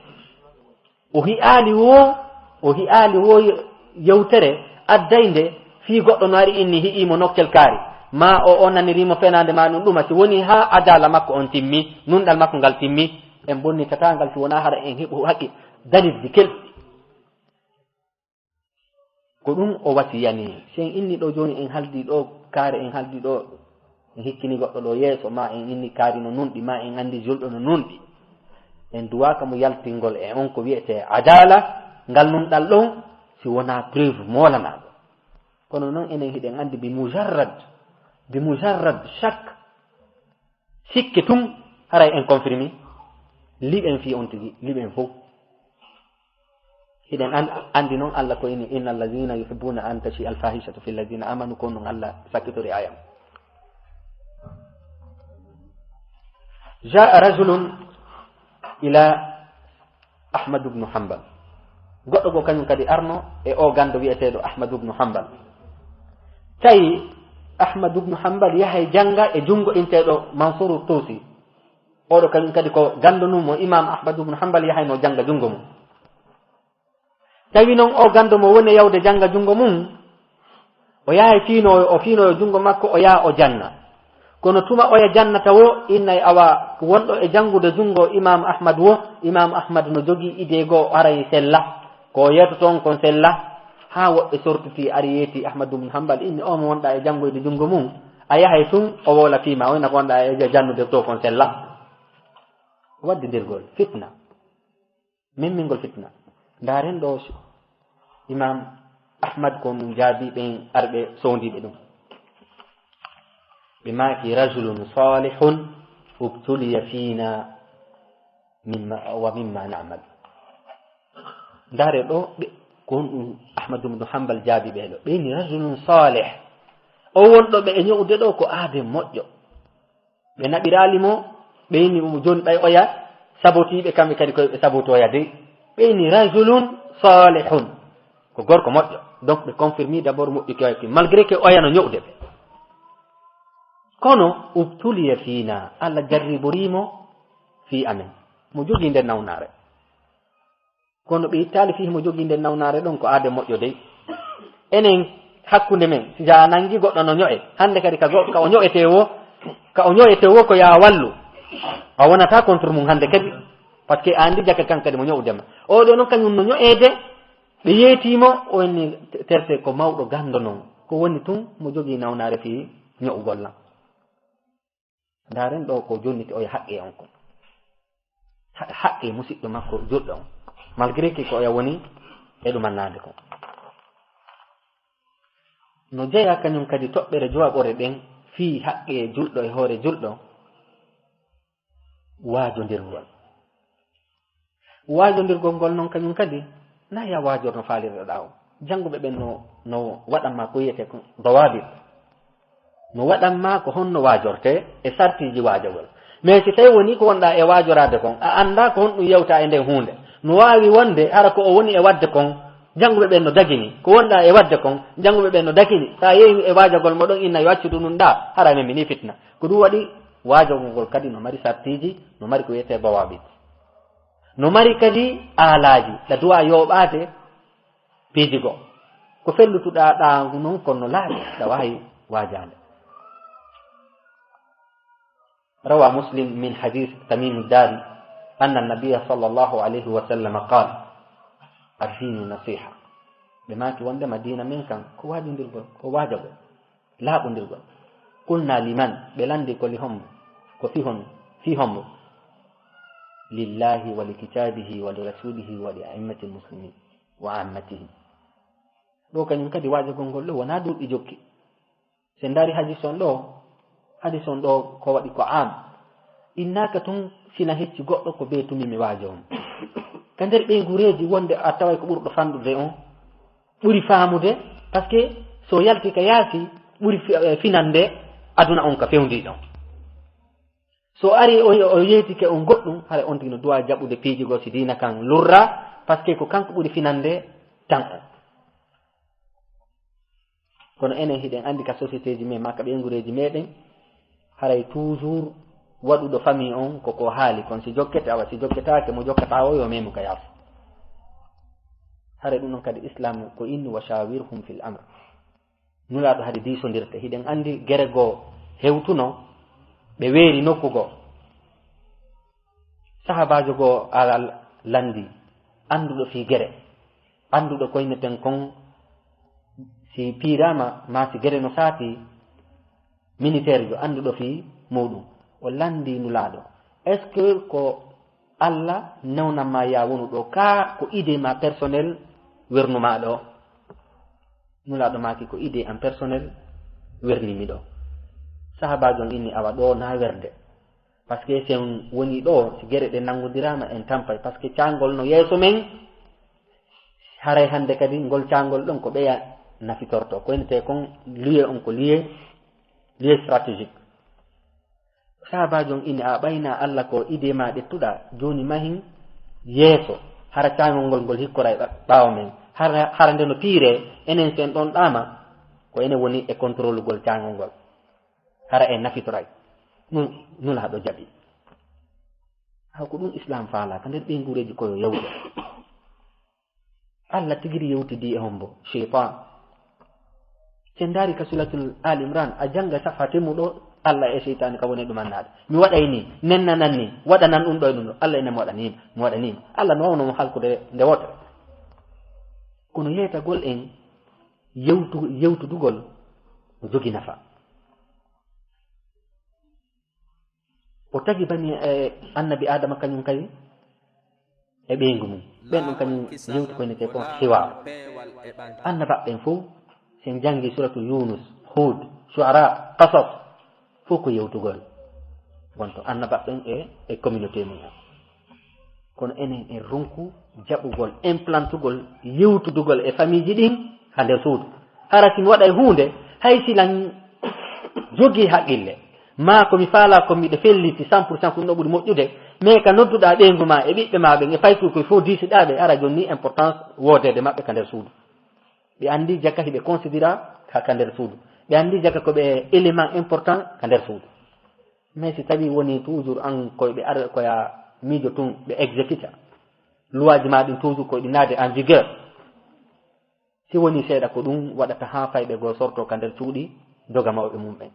o hi'aali woo, o hi'aali woo ye-, yewtere addaynde fii goɗɗo no ari inni hi'ii mo nokkel kaari, maa o, o naniri mo fenaande maa ɗum ɗuma, si woni haa adaala makko on timmi, nunɗal makko ngal timmi, en bonnitataa ngal si wonaa hara en heɓu haqqi dalilji kelɗi. Ko ɗum o wasiyani. Si en inni ɗo jooni, en haldi ɗo kaare, en haldi ɗo, en hikkini goɗɗo ɗo yeeso, ma en inni kaari no nunɗi, ma en anndi julɗo no nunɗi. En duwaaka mo yaltingol e on ko wiyetee adala, ngal nunɗal ɗon, si wonaa preuve moolanaaɗo. Kono noon enen hiɗen anndi bi mujarrad, bi mujarrad shak, sikke tun, haray en confirmi, liɓen fii on tigi, liɓen fof. Hiɗen an-, anndi noon Allah ko ini, "Inna allazina yuhibbuna an tashi al fahishatu fi allazina amanu", ko noon Allah sakkitori ayam. Jaa rajulun ila Ahmad ibn Hanbal. Goɗɗo goo kañum kadi arno e o ganndo wiyeteeɗo Ahmad ibn Hanbal. Tawi Ahmad ibn Hanbal yahay jannga e junngo inteeɗo Mansuru Tuusi. Oɗo kañum kadi ko ganndo nun mo Imam Ahmad ibn Hanbal yahayno jannga junngo mum. Tawi noon o ganndo mo woni e yawde jannga junngo mum, o yahay fiino, o fiinoyo junngo makko, o yaha o janna. Kono tuma oya jannata wo, innay awa wonɗo e janngude junngo Imam Ahmad wo, Imam Ahmad no jogii idée goo, o aray sella. Ko o yeetoto on kon sella. Haa woɓɓe sortiti ari yeeti Ahmadu bin Hanbal, inni, "O mo wonɗa e janngoyde junngo mum, a yahay tun, o woola fii ma, o ina ko wonɗa e jannude to kon sella." Waddindirgol fitna, memmingol fitna. Ndaaren ɗo Imam Ahmad ko ɗum jaabi ɓen arɓe sowndiiɓe ɗum. Ɓe maaki, "Rajulun salihun ubtuliya fina mimma, wa mimma na'mal." Ndaare ɗo, ɓe, ko honɗum Ahmadu ibn Hanbal jaabi ɓe ɗo? Ɓe inni, "Rajulun salih." O wonɗo ɓe e ño'ude ɗo ko aade moƴƴo. Ɓe naɓiraali mo, ɓe inni mo jooni ɓay oya sabotiiɓe, kamɓe kadi koye ɓe sabotoya dey. Ɓe inni, "Rajulun salihun." Ko gorko moƴƴo. Donc, ɓe confirmi d'abord moƴƴuki oya ki, malgré que oya no ño'ude ɓe. Kono, ubtuliya fina, Allah jarriborii mo fii amen. Mo jogii nden nawnaare. Kono ɓe ittaali fii mo jogii nden nawnaare ɗon ko aade moƴƴo dey. Enen hakkunde men, si a nangi goɗɗo no ño'e, hannde kadi ka go-, ka o ño'etee wo, ka o ño'etee wo ko yaa wallu. A wonata contre mum hannde kadi, parce que a anndi jaka kan kadi mo ño'ude ma. Oo ɗoo non kañum no ño'eede, ɓe yeetii mo, o inni te-, terte ko mawɗo ganndo non. Ko woni tun mo jogii nawnaare fii ño'ugol lan. Ndaaren ɗo ko jonniti oya haqqe on kon. Ha-, haqqe musiɗɗo makko julɗo on. Malgré que ko oya woni e ɗumannaade kon. No jeyaa kañum kadi toɓɓere jowaɓore ɗen fii haqqe julɗo e hoore julɗo, waajondirgol. Waajondirgol ngol non kañum kadi, na ya waajor no faalirɗaa o. Jannguɓe ɓen no, no waɗan ma ko wiyetee ko dawabit. No waɗan ma ko honno waajortee e sartiiji waajagol. Mais si tawi woni ko wonɗaa e waajoraade kon, a anndaa ko honɗum yewta e nden huunde. No waawi wonde hara ko o woni e waɗde kon, jannguɓe ɓen no dagini. Ko wonɗaa e waɗde kon, jannguɓe ɓen no dagini. So a yehi e waajagol mo ɗon inna yo accu ɗum ɗum ɗaa, hara men mini fitna. Ko ɗum waɗi waajagol ngol kadi no mari sartiiji, no mari ko wiyetee dawabit. No mari kadi aalaaji, ɗa duwa yooɓaade piiji goo. Ko fellutuɗaa ɗaa non kon no laaɓi, ɗa waawi waajaade. روى مسلم من حديث تميم الداري أن النبي صلى الله عليه وسلم قال: "الدين نصيحة." Ɓe maaki wondema diina men kan ko waajondirgol, ko waajagol. Laaɓondirgol. Kulna liman, ɓe lanndi ko li hombo, ko fii hon, fii hombo. Lillahi wa li kitabihi wa li rasulihi wa li a'immatil muslimin wa ammatihim. Ɗo kañum kadi waajagol ngol ɗo wonaa duuɓi jokki. Se ndaari hadis on ɗo, hadis on ɗo ko waɗi ko am. Innaaka tun sina hecci goɗɗo ko bee tumi mi waajo on. Ka nder ɓeygureeji wonde a taway ko ɓurɗo fanɗude on, ɓuri faamude, parce que so yalti ka yaasi, ɓuri fi-, eh, finande aduna on ka fewndi ɗon. So ari o, o yeetike on goɗɗum, hara on tigi no duwa jaɓude piiji goo si diina kan lurra, parce que ko kanko ɓuri finande tan on. Kono enen hiɗen anndi ka société ji men, maa ka ɓeyngureeji meɗen, haray toujours waɗuɗo famille on ko ko haali kon, si jokkete awa, si jokketaake mo jokkata o yo memu ka yaafo. Haray ɗum ɗon kadi Islam ko inni: "Wa shawirhum fil amr." Nulaaɗo hade diisondirte. Hiɗen anndi gere goo hewtuno, ɓe weeri nokku goo. Sahaabaajo goo alal lanndi, annduɗo fii gere, annduɗo koyneten kon, si piiraama maa si gere no saati, militeerjo annduɗo fii muuɗum. O lanndi Nulaaɗo: "Est-ce que ko Alla newnan ma yaa wonu ɗo, kaa ko idée ma personnel wernu ma ɗo?" Nulaaɗo maaki: "Ko idée am personnel werni mi ɗo." Sahaabaajo on inni: "Awa ɗo na werde. Parce que si en woni ɗo, si gere ɗe nanngondiraama, en tampay. Parce que caangol no yeeso men, haray hannde kadi ngol caangol ɗon ko ɓeya nafitorto. Ko innetee kon lieu on ko lieu, lieu stratégique." Sahaabaajo on inni: "A ɓayna Alla ko idée ma ƴettuɗaa, jooni mahin yeeso, hara caangol ngol ngol hikkoray ɓa-, ɓaawo men. Hara, hara nde no piiree, enen si en ɗon ɗaama, ko enen woni e contrôle gol caangol ngol. Hara en nafitoray." Nu-, Nulaaɗo jaɓi. Haa ko ɗum Islam faala, ka nder ɓeyngureeji ko yo yewte. Alla tigiri yewtidi e hombo? Sheytan. Si en ndaari ka Suratul Al Imran, a jannga safha timmuɗo, Alla e seytaane ka woni ɗumannaade. Mi waɗay ni, nennanan ni, waɗanan ɗum ɗo e ɗum ɗo. Alla ina mi waɗani, mi waɗani. Alla no wawno mo halkude nde wootere. Kono yeetagol en yewtu-, yewtudugol no jogi nafa. O tagi bani, e, annabi Adama kañum kadi e ɓeyngu mum. Ɓen ɗum kañum yewti ko innetee ko hiwar. Annabaɓe ɓen fof, si en janngi suratu Yunus, Hud, Shu'ara, Qasas, fof ko yewtugol wonto annabaɓe ɓen e, e communauté mum en. Kono enen en ronku jaɓugol, implantugol, yewtudugol e famille ji ɗin ka nder suudu. Hara si mi waɗa e huunde, hay si lan jogii haqqille, maa ko mi faalaa ko miɗo felliti cent pour cent ko ɗum ɗo ɓuri moƴƴude, mais ka nodduɗaa ɓeyngu maa e ɓiɓɓe maa ɓen e paykuukoy fof diisiɗaa ɓe, hara jooni ni importance woodeede maɓɓe ka nder suudu. Ɓe anndi jaka hiɓe considéra ka, ka nder suudu. Ɓe anndi jaka ko ɓe élément important ka nder suudu. Mais si tawi woni toujours an koye ɓe ara, koye a miijo tun ɓe exécuta. Luwaaji maa ɗin toujours koye ɗi naade en vigueur. Si woni seeɗa ko ɗum waɗata haa fayɓe goo sorto ka nder cuuɗi doga mawɓe mum ɓen.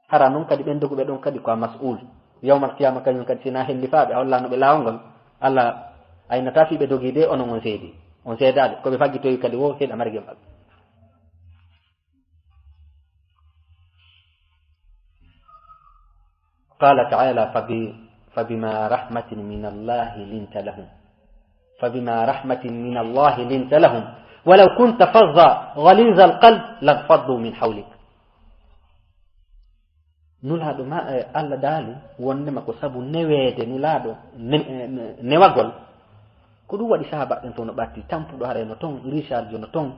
Hara non kadi ɓen doguɓe ɗon kadi ko a mas'ul. Yawmal qiyama kañum kadi si na hellifaaɓe a hollaano ɓe laawol ngol, Allah aynata fii ɓe dogii de onon on seedi. On seedaade ko ɓe faggitoyi kadi wo heɗa margel maɓɓe. قال تعالى: فب-، فبما رحمة من الله لنت لهم. فبما رحمة من الله لنت لهم. ولو كنت فظا غليظ القلب لانفضوا من حولك. Nulaaɗo ma, e, Allah daali wondema ko sabu neweede Nulaaɗo ne-, e, ne-, newagol. Ko ɗum waɗi sahaaba ɓen fof no ɓatti, tampuɗo hara no ton, Richard jo no ton,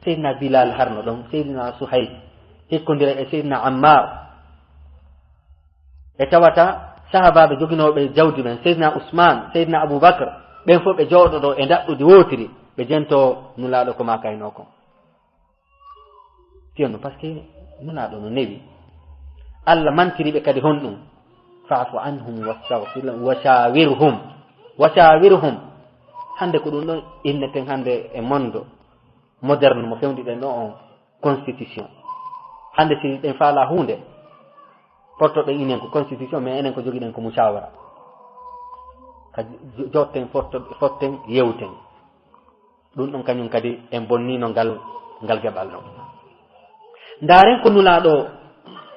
Seydina Bilal har no ɗon, Seydina Suhayb, hikkondira e Seydina Ammar. E tawata sahaabaaɓe joginooɓe jawdi ɓen, Seydina Usman, Seydina Abubakar, ɓen fof ɓe jooɗoɗo e ndaɗɗudi wootiri, ɓe jento Nulaaɗo ko maa kaynoo kon. Fiyonno, parce que Nulaaɗo no newi. Allah mantiri ɓe kadi honɗum? "Fa'fu anhum wastaghfir lahum wa shawirhum." Wa shawirhum. Hannde ko ɗum ɗon inneten hannde e monde moderne mo fewndi ɗen ɗo on constitution. Hannde si ɗen faala huunde, potto ɗen inen ko constitution, mais enen ko jogiɗen ko mushawara. Ka jo-, jotten, fotto-, fotten, yewten. Ɗum ɗon kañum kadi en bonnino ngal, ngal geɓal ɗon. Ndaaren ko Nulaaɗo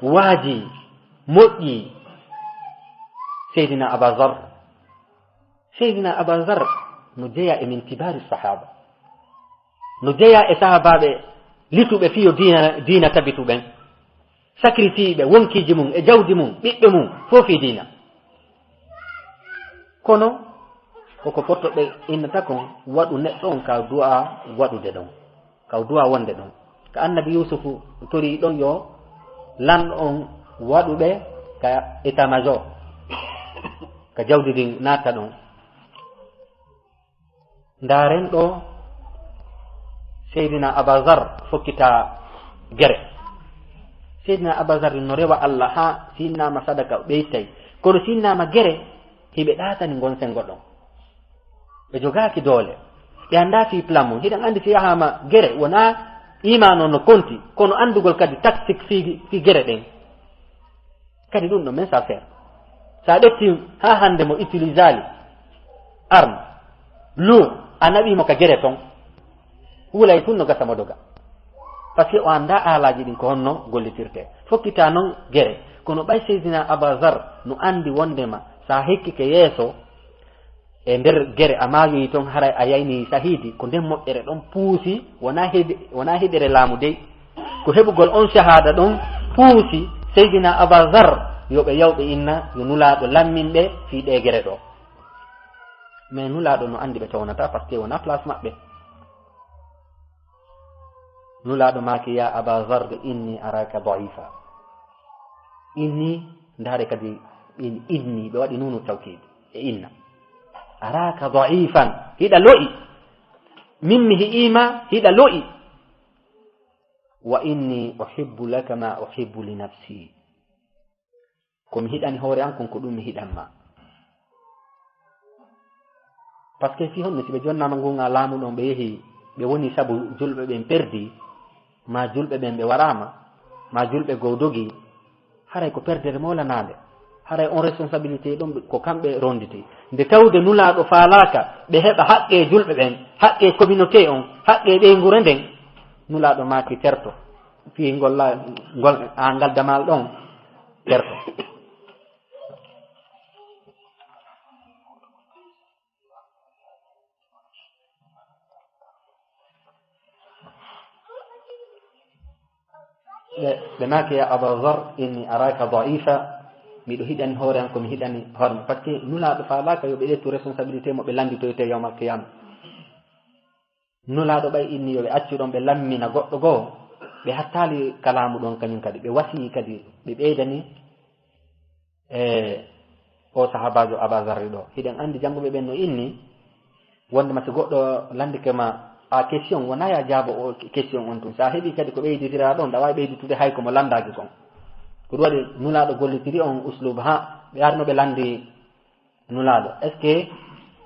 waaji, moƴƴi Seydina Aba Zar. Seydina Aba Zar no jeyaa e min kibaari sahaaba. No jeyaa e sahaabaaɓe lituɓe fiyo diina, diina tabitu ɓen. Sacrifice ɓe, wonkiiji mum e jawdi mum, ɓiɓɓe mum, fof fii diina. Kono koko pottoɗen innata kon, waɗu neɗɗo on ka du'a waɗude ɗon, ka du'a wonde ɗon. Ka annabi Yuusufu torii ɗon yo lanɗo on waɗu ɓe ka état-major, ka jawdi ndin naata ɗon. Ndaaren ɗo Seydina Abazar fokkita gere. Seydina Abazar no rewa Allah haa si innama sadaka o ɓeytay. Kono si innama gere, hiɓe ɗaatani ngon sengo ɗon. Ɓe jogaaki doole. Ɓe anndaa fii plan mum. Hiɗen anndi si yahaama gere, wonaa iman on no konti, kono anndugol kadi tactique fii, fii gere ɗen. Kadi ɗum ɗo men sa faire. Sa ƴetti haa hannde mo utilisaali arme, lourd, a naɓi mo ka gere ton, wulay tun no gasa mo doga. Parce que o anndaa aalaaji ɗin ko honno gollitirte. Fokkita non gere. Kono ɓay Seydina Abazar no anndi wondema sa hekkike yeeso, e nder gere a maayoyi ton, haray a yayni sahiidi, ko nden moƴƴere ɗon puusi, wonaa heedi-, wonaa heɗere laamu dey. Ko heɓugol on shahada ɗon puusi Seydina Abazar yo ɓe yaw ɓe inna yo Nulaaɗo lammin ɓe fii ɗee gere ɗo. Mais Nulaaɗo no anndi ɓe tawnataa, parce que wonaa place maɓɓe. Nulaaɗo maaki: "Ya Abazar, inni araka da'ifa." Inni, ndaare kadi in-, inni, ɓe waɗi nunu tawkiidi e inna. "Araka da'ifan", hiɗa lo'i. Min mi hi'ima hiɗa lo'i. "Wa inni uhibbu laka ma uhibbu li nafsi." Ko mi hiɗani hoore an kon, ko ɗum mi hiɗan ma. Parce que fii honno si ɓe jonnaama ngun a laamu ɗon, ɓe yehi, ɓe woni sabu julɓe ɓen perdi, ma julɓe ɓen ɓe waraama, ma julɓe goo dogi, haray ko perdere moolanaande. Haray on responsabilité ɗon ko kamɓe ronditi. Nde tawde Nulaaɗo faalaaka ɓe heɓa haqqe julɓe ɓen, haqqe communauté on, haqqe ɓeynguure nden, Nulaaɗo maaki terto. Fii ngol la-, ngol, haa ngal damal ɗon terto. Ɓe, ɓe maaki, "Ya Aba Zar, inni araka da'ifa." Miɗo hiɗani hoore an ko mi hiɗani hoore ma. Parce que Nulaaɗo faalaaka yo ɓe ƴettu responsabilité mo ɓe lannditoyte yawmal qiyama. Nulaaɗo ɓay inni yo ɓe accu ɗon ɓe lammina goɗɗo goo, ɓe hattaali kalaamu ɗon kañum kadi, ɓe wasii kadi, ɓe ɓeydani e o sahaabaajo Aba Zarri ɗo. Hiɗen anndi jannguɓe ɓen no inni, wonde ma si goɗɗo lanndike ma a question, wonaa ya jaabo o question on tun. Sa heɓi kadi ko ɓeyditiraa ɗon, ɗa waawi ɓeyditude hay ko mo lanndaaki kon. Ko ɗum waɗi Nulaaɗo gollitiri on uslub, ha ɓe arno ɓe lanndi Nulaaɗo, est-ce que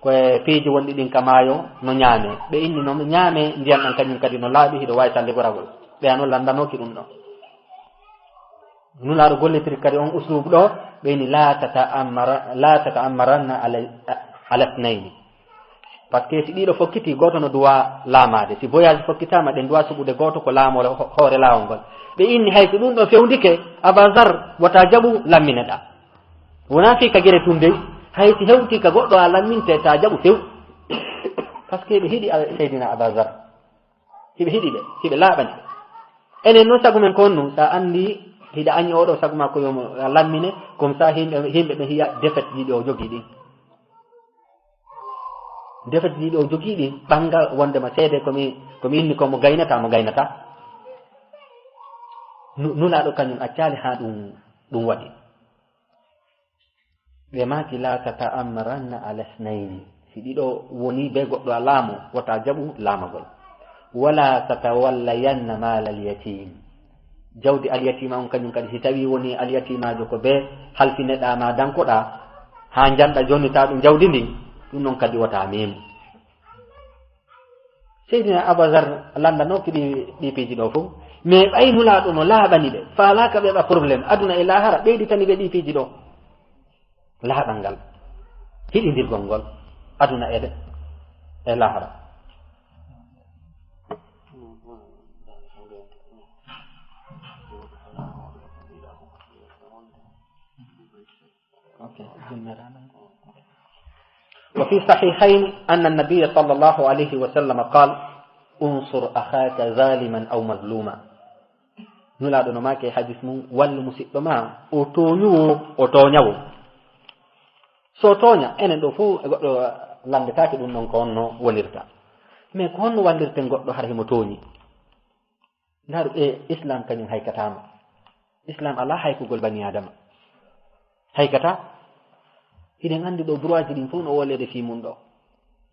ko e piiji wonɗi ɗin ka maayo no ñaame? Ɓe inni no ñaame, ndiyan ɗan kañum kadi no laaɓi, hiɗo waawi salligoragol. Ɓe ano lanndanooki ɗum ɗo. Nulaaɗo gollitiri kadi on usluubu ɗo, ɓe inni, "La tata'ammara-, la tata'ammaranna ala, ala isnayni." Parce que si ɗiɗo fokkiti, gooto no duwa laamaade. Si voyage fokkitaama, ɗen duwa suɓude gooto ko laamoo ho-, hoore laawol ngol. Ɓe inni, "Hay so ɗum ɗo fewndike, Aba Zar, wota jaɓu, lammine ɗa." Wonaa fii ka gere tun dey, hay si hewti ka goɗɗo a lamminte ta jaɓu few. Parce que ɓe hiɗi a-, Seydina Aba Zar. Hiɓe hiɗi ɓe, hiɓe laaɓani ɓe. Enen non sagu men ko honɗum, sa anndi hiɗa añi oɗo sagu ma ko yo mo a lammine, comme ça himɓe, himɓe ɓe hiya défaite ji ɗi o jogii ɗin. Défaite ji ɗi o jogii ɗin, ɓannga wonde ma seede ko mi, ko mi inni ko mo gaynata, mo gaynata. Nu-, Nulaaɗo kañum accaali haa ɗum, ɗum waɗi. Ɓe maaki, "La tata'ammaranna ala isnayni." Si ɗiɗo woni be goɗɗo a laamo, wota jaɓu laamagol. "Wala tatawallayanna mala al yatim." Jawdi al yatima on kañum kadi, si tawi woni al yatimaajo ko be halfineɗaa ma dankoɗaa, haa njanɗa jonnita ɗum jawdi ndin, ɗum non kadi wota memu. Seydina Abazar lanndanooki ɗi, ɗi piiji ɗo fof. Mais ɓay Nulaaɗo no laaɓani ɓe, faalaaka ɓe ɓa problème, aduna e laahara, ɓeyditani ɓe ɗi piiji ɗo. Laaɓal ngal, hiɗindirgol ngol, aduna e, e laahara. Ok, jummerano. وفي الصحيحين أن النبي صلى الله عليه وسلم قال: "انصر أخاك ظالما أو مظلوما." Nulaaɗo no maaki e hadis mum, "Wallu musiɗɗo ma, o tooñuwo, o tooñawo." So tooña, enen ɗo fof e goɗɗo lanndetaake ɗum ɗon ko honno wonirta. Mais ko honno wallirten goɗɗo hara himo tooñi? Ndaaru, e Islam kañum haykataama. Islam alaa haykugol bani Adama. Haykata, hiɗen anndi ɗo droitji ɗin fof no wooleede fii mum ɗo.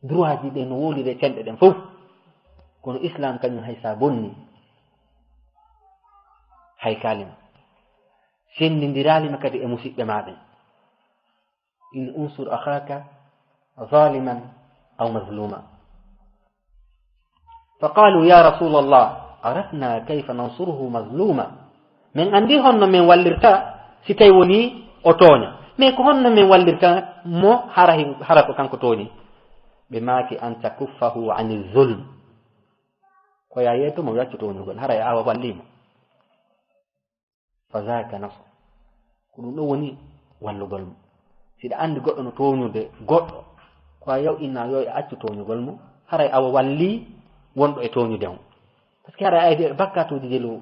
Droitji ɗen no woolire cenɗe ɗen fof. Kono Islam kañum hay sa bonni, haykaali ma. Senndindiraali ma kadi e musiɓɓe ma ɓen. إن انصر أخاك ظالما أو مظلوما. فقالوا: "يا رسول الله، عرفنا كيف ننصره مظلوما." Min anndi honno min wallirta si tawi woni o tooña. Mais ko honno min wallirta mo hara hi-, hara ko kanko tooñi? Ɓe maaki: "أن تكفه عن الظلم." Ko ya yeeto mo yaccu tooñugol, hara e awa wallimo. Fa zaaka nasr. Ko ɗum ɗo woni wallugol mo. Siɗa anndi goɗɗo no tooñude goɗɗo, ko a yaw inna yo e accu tooñugol mo, haray awa walli wonɗo e tooñude on. Parce que haray ayde bakkatuuji jelu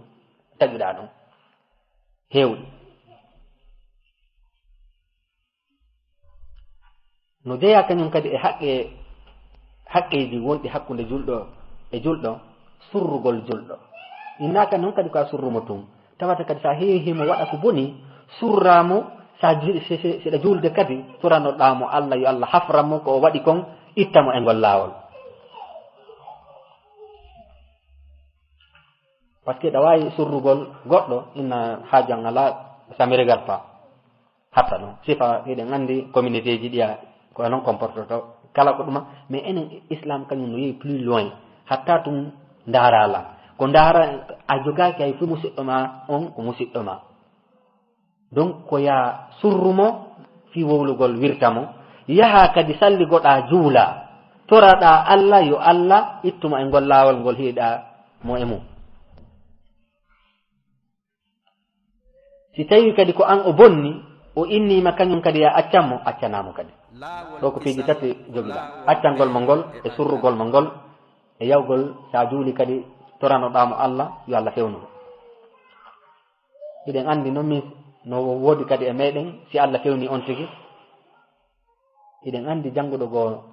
taƴuɗaa ɗon. Heewɗi. No jeyaa kañum kadi e haqqe, haqqeeji wonɗi hakkunde julɗo e julɗo, surrugol julɗo. Innaaka noon kadi ko a surrumo tun. Tawata kadi so a heehi mo waɗa ko boni, surraa mo, so a ju-, si, si, siɗa juulde kadi, toranoɗaa mo Allah, yo Allah hafran mo ko o waɗi kon, itta mo e ngol laawol. Parce que ɗa waawi surrugol goɗɗo, inna haaju an alaa, samirigal fa. Hatta ɗum. Sifa, hiɗen anndi communauté ji ɗiya, ko e non comportoto. Kala ko ɗuma, mais enen Islam kañum no yehi plus loin. Hatta ɗum ndaarala. Ko ndaara a jogaaki hay fii musiɗɗo ma, on ko musiɗɗo ma. Donc, ko yaa surru mo fii wowlugol wirta mo. Yaha kadi salligoɗaa juula. Toraɗaa Allah, yo Allah ittu mo e ngol laawol ngol hiɗa mo e mum. Si tawii kadi ko aan o bonni, o inniima kañum kadi, yo a accan mo, accanaa mo kadi. Ɗo ko piiji tati jogiɗaa. Accangol mo ngol, e surrugol mo ngol, e yawgol so a juuli kadi toranoɗaa mo Allah, yo Allah fewnu mo. Hiɗen anndi noon min no woodi kadi e meɗen, si Allah fewni on tigi. Hiɗen anndi jannguɗo goo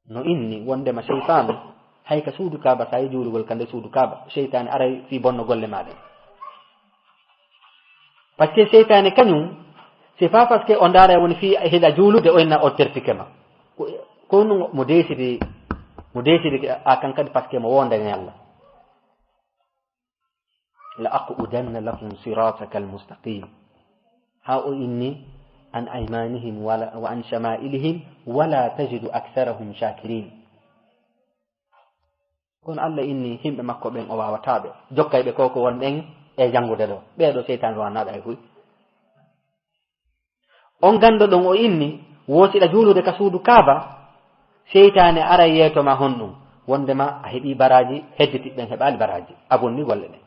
no inni wondema seytaane, hay ka suudu Kaaba, so a yi juulugol ka nder suudu Kaaba, seytaane aray fii bonno golle maa ɗen. Parce que seytaane kañum, c'est pas parce que o ndaara woni fii hiɗa juulude, o inna o tertike ma. Ko, ko ɗum mo deesidi, mo deesidi a kan kadi, parce que mo wondani Allah. "La aqudanna lahum sirataka almustaqim." Haa o inni, "An aymanihim wala, wa an shama'ilihim, wala tajidu aktharahum shakirin." Kono Allah inni, yimɓe makko ɓen o waawataa ɓe. Jokkay ɓe ko ko won ɗen e janngude ɗo. Ɓee ɗo seytaane waanaaɗo hay huy. On ganndo ɗon o inni, woo siɗa juulude ka suudu Kaaba, seytaane aray yeeto ma honɗum, wondema a heɓii baraaji, hedditiɓɓe ɓen heɓaali baraaji. A bonni golle ɗen.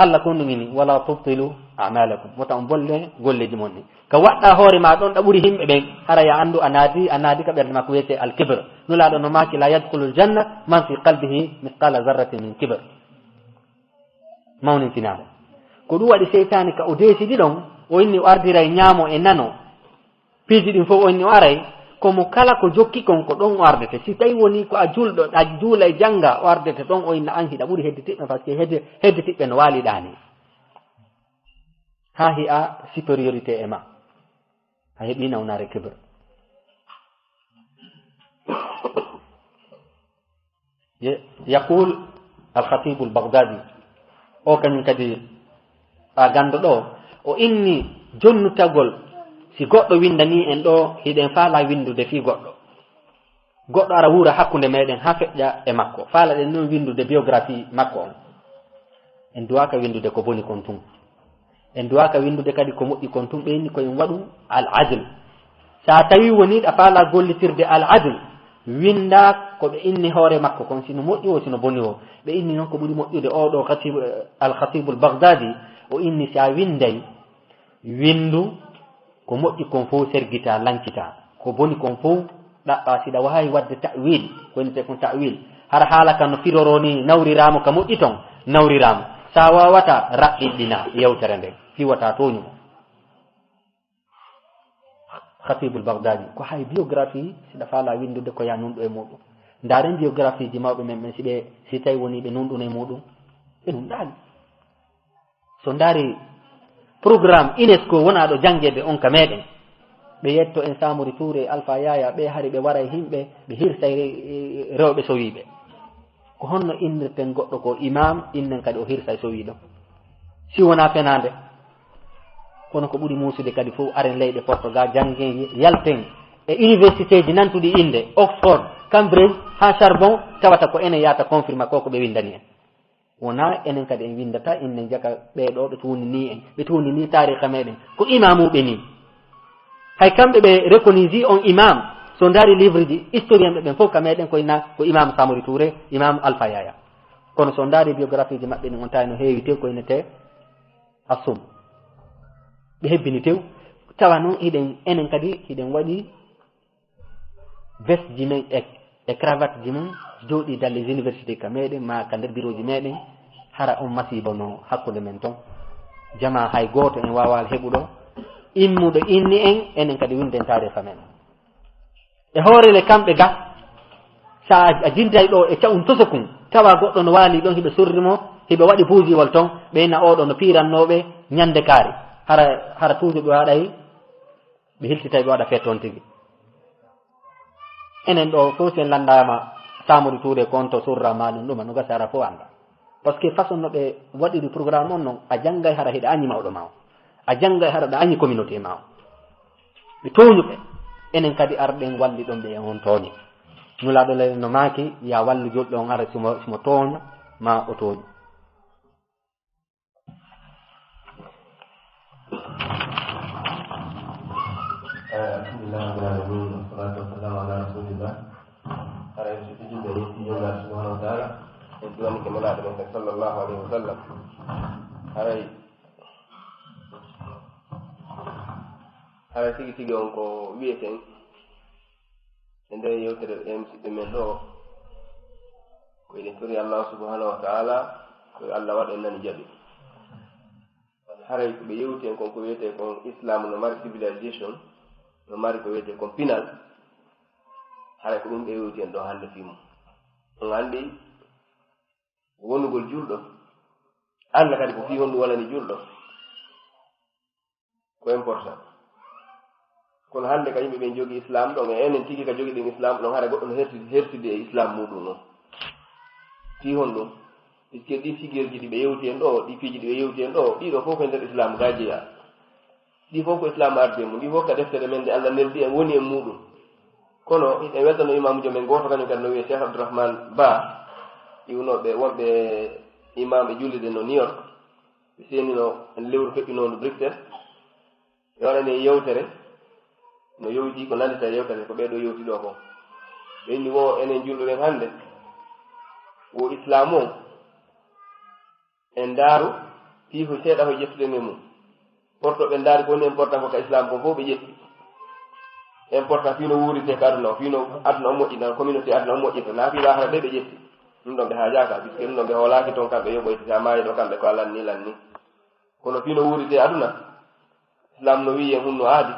Allah ko ɗum inni, "Wala tubtilu a'malakum." Wota on bolle golleeji mon ɗin. Ka waɗɗa hoore ma ɗon ɗa ɓuri yimɓe ɓen, hara ya anndu a naati, a naati ka ɓernde ma ko wiyetee al-kibr. Nulaaɗo no maaki, "La yadkhulul janna man fi qalbihi mithqala zarratin min kibr." Mawnintinaama. Ko ɗum waɗi seytaane ka o deesidi ɗon, o inni o ardiray ñaamo e nano. Piiji ɗin fof o inni o aray, ko mo kala ko jokki kon ko ɗon o ardete. Si tawi woni ko a julɗo, a juulay jannga, o ardete ɗon, o inna an hiɗa ɓuri hedditiɓɓe, parce que hedde-, hedditiɓɓe no waaliɗaa ni. Haa hi'a supériorité e ma. A heɓi nawnaare kibr. Ye-, yaqul Al-Khatibul Baghdadi, o kañum kadi a ganndo ɗo, o inni jonnutagol, si goɗɗo winndanii en ɗo, hiɗen faalaa winndude fii goɗɗo. Goɗɗo ara wuura hakkunde meɗen haa feƴƴa e makko. Faalaɗen noon winndude biographie makko on. En duwaaka winndude ko boni kon tun. En duwaaka winndude kadi ko moƴƴi kon tun, ɓe inni ko en waɗu al-adl. So a tawi woni ɗa faala gollitirde al-adl, winnda ko ɓe inni hoore makko kon, sino moƴƴi o, sino boni o. Ɓe inni noon ko ɓuri moƴƴude o ɗo Khatib, al-Khatibul Baghdadi, o inni si a winnday, winndu ko moƴƴi kon fof sergitaa, lankitaa. Ko boni kon fof ɗaɓɓaa, siɗa waawi waɗde ta'wil, ko innetee kon ta'wil. Hara haala kan no firoroo ni, nawriraama ka moƴƴi ton, nawriraama. So a waawataa, raɓɓiɗinaa yewtere nden, fii wota tooñu mo. Khatibul Baghdadi, ko hay biographie, siɗa faalaa winndude ko yaa nunɗo e muuɗum. Ndaaren biographieji mawɓe men ɓen, si ɓe, si tawi woni ɓe nunɗuno e muuɗum, ɓe nunɗaali. So ndaari programme UNESCO wonaa ɗo janngeede on ka meɗen, ɓe yetto en Samori Touré, Alpha Yaya, ɓe hari ɓe waray yimɓe, ɓe hirsay re-, rewɓe sowiiɓe. Ko honno innirten goɗɗo ko imam, innen kadi o hirsay sowiiɗo? Si wonaa fenaande. Kono ko ɓuri muusude kadi fof, aren leyɗe Portugal, janngen, yalten e universitéji nantuɗi innde, Oxford, Cambridge, haa Sorbonne, tawata ko enen yahata confirma ko ko ɓe winndani en. Wonaa enen kadi en winndata, innen jaka ɓee ɗoo ɓe tuunini en, ɓe tuunini taariika meɗen. Ko imaamuuɓe nii. Hay kamɓe ɓe reconnaître on imam, so ndaari livre ji, historien ɓe ɓen fof ka meɗen ko inna ko imam Samori Touré, imam Alpha Yaya. Kono so ndaari biographie ji maɓɓe ɗin, on tawi no heewi tew ko innetee Assum. Ɓe hebbini tew, tawa noon hiɗen, enen kadi hiɗen waɗi veste ji men e, e cravate ji men, jooɗii dans les universités ka meɗen, maa ka nder bureau ji meɗen, hara on masiiba no hakkunde men ton. Jamaa hay gooto en waawaali heɓuɗo, immuɗo inni en, enen kadi winden taariika men. E hoore le kamɓe ga, sa a, a jintay ɗo e ca'un tosokun, tawa goɗɗo no waali ɗon, hiɓe sorri mo, hiɓe waɗi puusiwol ton, ɓe na oɗo no piirannooɓe ñande kaari. Hara, hara toujours ɓe waɗay ɓe hiltitay ɓe waɗa feet toon tigi. Enen ɗo fof, si en lanndaama Samori Touré ko on to surra ma ɗum ɗuma, no gasa hara fof annda. Parce que façon no ɓe waɗiri programme on noon, a janngay hara hiɗa añi mawɗo ma o. A janngay hara ɗa añi communauté ma o. Ɓe tooñuɓe. Enen kadi arɗen walli ɗon ɓe e on tooñe. Nulaaɗo leyɗe no maaki, ya wallu julɗo on ara simo, simo tooña, ma o tooñu. Eh, alhamdulillah rabbil alamin, wassalatu wassalamu ala rasulillah. Hara en suɓi julɓe, en yetti Joomiraaɗo subhanahu wa taala, en duwani ke Nulaaɗo men Sallallahu alayhi wa sallam. Haray, haray tigi tigi on ko wiyeten e nder yewtere ɗen musidɓe men ɗo, ko eɗen tori Allah subhanahu wa ta'ala, ko yo Allah waɗ en nani jaɓi. Haray ko ɓe yewti en kon ko wiyetee kon Islam no mari civilization, no mari ko wiyetee kon pinal. Haray ko ɗum ɓe yewti en ɗo hannde fii mum. On anndi wonugol julɗo, annda kadi ko fii honɗum wonani julɗo. Ko important. Kono hannde ka yimɓe ɓen jogi Islam ɗon, e enen tigi ka jogiɗen Islam ɗon, hara goɗɗo no herti-, hertidi e Islam muɗum on. Fii honɗum? Puisque ɗi figure ji ɗi ɓe yewti en ɗo, ɗi piiji ɗi ɓe yewti en ɗo, ɗiɗo fof ko e nder Islam ga jeyaa. Ɗi fof ko Islam ardi e mum, ɗi fof ka deftere men nde Allah neldi en woni e muɗum. Kono hiɗen weltano imaamujo men gooto kañum kadi no wiyee Cheikh Abdourahmane Ba, iwnooɓe wonɓe imam e julde no New York, ɓe seenino en lewru feƴƴunoondu Bruxelles. Ɓe waɗani en yewtere, no yowiti ko nanndita e yewtere ko ɓee ɗoo yewti ɗoo kon. Ɓe inni wo enen julɓe ɓen hannde, wo Islaamu on, en ndaaru fii ko seeɗa ko ƴettuɗen e mum. Porto ɓe ndaari ko woni important ko ka Islaamu kon fof ɓe ƴetti. Important fii no wuuritee ka aduna o, fii no aduna on moƴƴita, communauté aduna on moƴƴita. Naa fii laahara ɓe ɓe ƴetti. Ɗum ɗon ɓe haajaaka, puisque ɗum ɗon ɓe hoolaaki ton kamɓe yoɓoyta, si a maayi ɗo kamɓe ko a lanni, lanni. Kono fii no wuuritee aduna, Islam no wi'i en hunno aadi,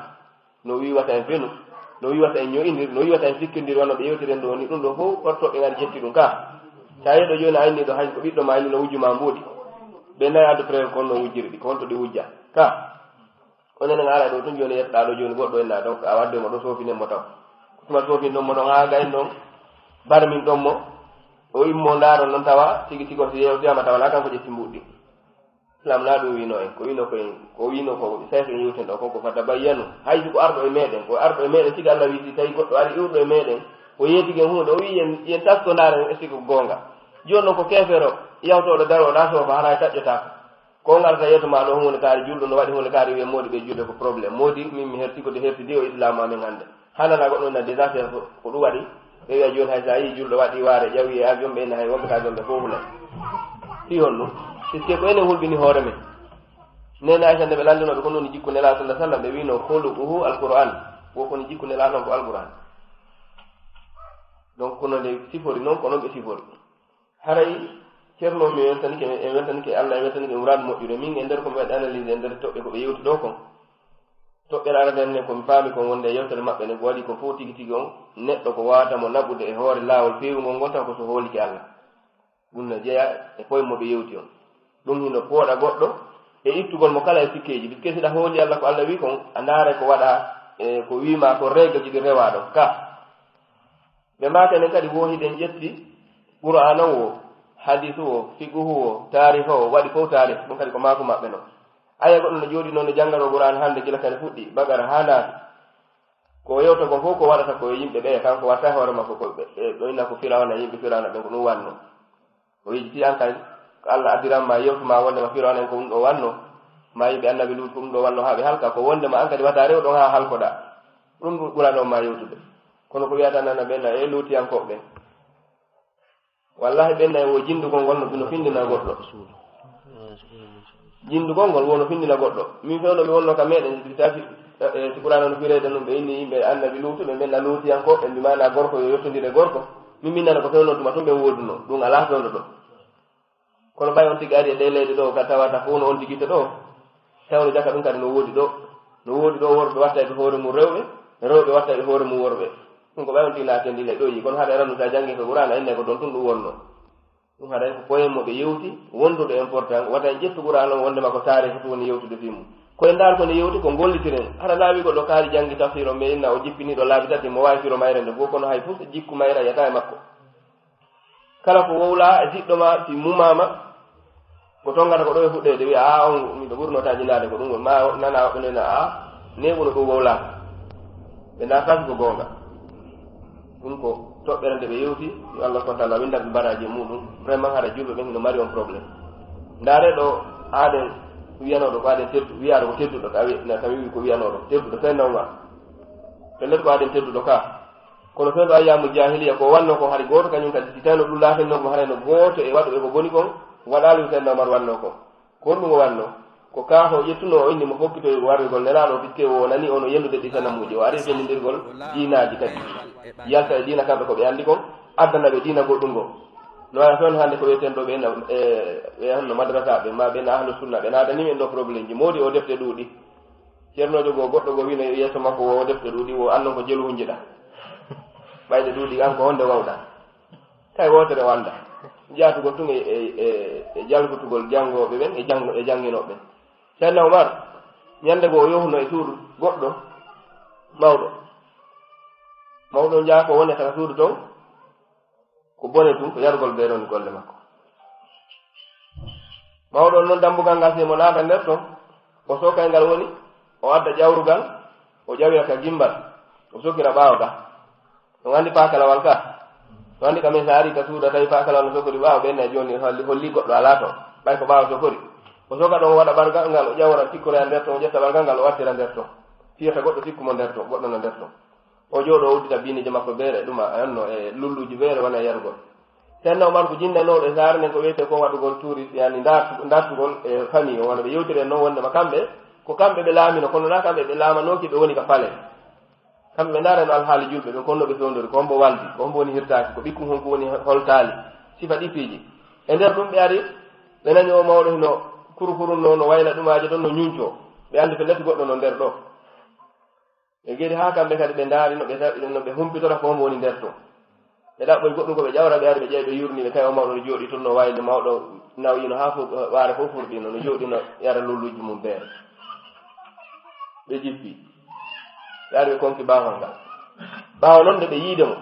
no wi'i wata en fenu, no wi'i wata en ño'indir, no wi'i wata en sikkindir wano ɓe yewtiren ɗo ni, ɗum ɗo fof orto ɓe ngari ƴetti ɗum ka. Sa yeɗo jooni a inni ɗo hay ko ɓiɗɗo ma inni no wujju ma mbuuɗi. Ɓe nayi addu preuve kon no wujjiri ɗi, ko honto ɗi wujja. Ka. Onon en ara ɗo tun jooni yettoɗaa ɗo jooni goɗɗo en na ɗon, a wadde mo ɗo soofinen mo taw. Ko tuma soofin ɗon mo ɗon haa gayen ɗon, barmin ɗon mo, o immo ndaaron ɗon tawa, tigi tigi on si yewtiyama tawa na kanko ƴetti mbuuɗi. Islam na ɗum wino en, ko wino ko en, ko wino ko seyko en yewten ɗo, ko ko fata bayyanu. Hay si ko arɗo e meɗen, ko arɗo e meɗen, tigi Allah wi si tawi goɗɗo ari iwɗo e meɗen, o yeetike huunde, o wi yen, yen tasko ndaaren e sigo goonga. Jooni noon ko keefeero, yawtooɗo darooɗo haa soofa, haray taƴƴotaako. Ko ngarta yeeso ma ɗo huunde kaari, julɗo no waɗi huunde kaari, wiye moodi ɓe julɓe ko problème. Moodi, min mi herti ko de herti de o Islam amen hannde. Hannana goɗɗo na désastre ko, ko ɗum waɗi. Ɓe wiya jooni hay sa yii julɗo waɗi waare, ƴawi e avion, ɓe na hay wonɓe ka avion ɓe fof hulay. Fii honɗum? Puisque ko enen hulɓini hoore men. Nene Aisha nde ɓe lanndinooɓe ko noon jikku Nelaaɗo sallallahu alaihi wasallam, ɓe wiino khuluquhu Alquran. Wo kono jikku Nelaaɗo on ko Alquran. Donc kono nde sifori noon, ko noon ɓe sifori. Haray Ceerno mi weltanike, en weltanike Allah, en weltanike muraadu moƴƴude. Min e nder ko mi waɗi analyse e nder toɓɓe ko ɓe yewti ɗo kon. Toɓɓere arande nden ko mi faami kon wonde e yewtere maɓɓe nde ko waɗi ko fof tigi tigi on, neɗɗo ko wawata mo naɓude e hoore laawol feewungol ngol taw ko so hoolike Allah. Ɗum no jeyaa e poye mo ɓe yewti on. Ɗum hino pooɗa goɗɗo e ittugol mo kala e sikkeeji. Puisque si ɗa hooli Allah ko Allah wi kon, a ndaara ko waɗa e ko wiima ko règle ji ɗi rewaa ɗon. Ka. Ɓe maaka enen kadi wo hiɗen ƴetti Qur'aana wo, hadiisu wo, fiqhu wo, taariha wo, waɗi fof taariha, ɗum kadi ko maaku maɓɓe non. Aya goɗɗo no jooɗi noon no janngatoo Qur'aana hannde gila kadi fuɗɗi, Baqara haa Naasi. Ko o yewta kon fof ko waɗata ko e yimɓe ɓe, kanko watta e hoore makko ko ɓe, ɓe, ɓe inna ko Firawna, yimɓe Firawna ɓen ko ɗum wanno. O yejjiti an kadi, ko Allah addiran ma yewtu ma wonde ma Firawna en ko ɗum ɗo wanno, ma yimɓe Annabi Luutu ko ɗum ɗo wanno haa ɓe halka, ko wonde ma an kadi wata rew ɗon haa halkoɗaa. Ɗum ɗum ɓurano ma yewtude. Kono ko wiyata nana ɓen na e luutiyankooɓe ɓen. Wallahi ɓen na e wo jindugol ngol no, no findina goɗɗo. Jindugol ngol wo no findina goɗɗo. Min fewndo mi wonno ka meɗen, si tawi, eh, si Qur'aana no fireede ɗum, ɓe inni yimɓe Annabi Luutu, ɓe ɓen na luutiyankooɓe, ɓe mbi maana gorko yo yottondire gorko. Min min nana ko fewndo tuma tun ɓe woodunoo. Ɗum alaa fewndo ɗo. Kono ɓay on tigi ari e ɗee leyɗe ɗo, ka tawata fof no on tigi to ɗo, tawno jaka ɗum kadi no woodi ɗo. No woodi ɗo worɓe watta e hoore mum rewɓe, rewɓe watta e hoore mum worɓe. Ɗum ko ɓay on tigi naati en ɗi ley ɗo yi. Kono haɗa rannu sa janngi ko Qur'aana, inne ko ɗon tun ɗum wonno. Ɗum haɗa ko poyen mo ɓe yewti, wondude important, wata en ƴettu Qur'aana on wondema ko taariha tun woni yewtude fii mum. Ko en ndaar ko nde yewti, ko gollitiren. Haɗa laawi goɗɗo kaari janngi tafsir on, ɓe inna o jippini ɗo laabi tati, mo waawi firo mayre nde fof, kono hay fof jikku mayre yata e makko. Kala ko wowlaa e siɗɗo ma, si mumaama, ko tongata ko ɗo e fuɗɗeede, wiya, "Aa, on, miɗo ɓurno taƴinaade ko ɗum woni." Ma nana woɓɓe nena, "Aa, neeɓuno ɗum wowlaaka." Ɓe ndaa kasi ko goonga. Ɗum ko toɓɓere nde ɓe yewti, yo Allah subhanahu wa taala windan ɓe mbaraaji e muɗum. Vraiment, hara julɓe ɓen hino mari on problème. Ndaare ɗo, aaden wiyanooɗo ko aaden teddu-, wiyaaɗo ko tedduɗo, ka wi-, na, ka wiwi ko wiyanooɗo, tedduɗo, fenna uma. Pellet ko aaden tedduɗo ka. Kono fewndo ayyaamu jaahiliya, ko wanno ko hari gooto, kañum kadi, si tawno ɗum laatanno ko haray no gooto e waɗuɓe ko boni kon, Waɗaali ko Seydina Omar wannoo ko. Ko honɗum o wannoo? Ko kaafa o ƴettunoo, o inni mo fokkitoy warrigol Nelaaɗo o, fiske o nani ono yendude ɗi sanamuuji. O ari fennindirgol diinaaji kadi. Yalta e diina kamɓe ko ɓe anndi kon, addana ɓe diina goɗɗum ngoo. No wayata toon hannde ko wiyeten ɗo ɓe na, e, ɓe honno madrasaaɓe, ma ɓe na ahlu sunna, ɓe naadani men ɗo probleemji. Moodi o defte ɗuuɗi. Ceernoojo goo, goɗɗo goo wino yeeso makko wo defte ɗuuɗi, wo annon ko jelu hunjiɗa. Ɓayde ɗuuɗi an ko honde wawɗa? Kay wootere o annda. Jaatugol tun e, e, e, e jalkutugol janngooɓe ɓen e janngo-, e jannginooɓe ɓen. Seydina Umar, ñannde goo o yohuno e suudu goɗɗo mawɗo. Mawɗo on jaha ko woni e saka suudu ton, ko bone tun, ko yarugol beere woni golle makko. Mawɗo on non dambugal ngal, si mo naata nder ton, o sookay ngal woni, o adda ƴawrugal, o ƴawira ka gimbal, o sokira ɓaawo ga. On anndi paakalawal ka? On anndi ka men sa ari ka suuda tawi paakalawal no sokori ɓaawo ɓen, na jooni holli, holli goɗɗo alaa ton. Ɓay ko ɓaawo sokori. O soka ɗon o waɗa ɓargal ngal, o ƴawra sikkoroya nder ton, o ƴetta ɓargal ngal o wartira nder ton. Fiyata goɗɗo sikku mo nder ton, goɗɗo no nder ton. O jooɗo o uddita biinije makko beere ɗuma, a anno e lulluji beere wona e yarugol. Seydina Umar ko jinndanooɗo e saare nden ko wiyetee ko waɗugol tourisme, yani ndartu-, ndartugol e famille o, wano ɓe yewtiri en non wondema kamɓe, ko kamɓe ɓe laamino, kono na kamɓe ɓe laamanooki ɓe woni ka palais. Kamɓe ɓe ndaarano alhaali julɓe ɓen, ko honno ɓe fewndori, ko hombo waldi, ko hombo woni hirtaaki, ko ɓikkun honko woni holtaali, sifa ɗi piiji. E nder ɗum ɓe ari, ɓe nani o mawɗo hino kurukurunno, no wayla ɗumaaje ɗon, no ñuñcoo. Ɓe anndi pellet goɗɗo no nder ɗo. Ɓe geri haa kamɓe kadi ɓe ndaari no ɓe tawi, no ɓe humpitora ko hombo woni nder ton. Ɓe ɗaɓɓoyi goɗɗum ko ɓe ƴawra, ɓe ari ɓe ƴeewi ɓe yurni ɓe tawi o mawɗo no jooɗi tun no wayli mawɗo nawyino haa fu-, waare fof furɗiino, no jooɗi no yara lulluji mum beere. Ɓe jippi. Ɓe ari ɓe konki baafal ngal. Ɓaawo non nde ɓe yiide mo,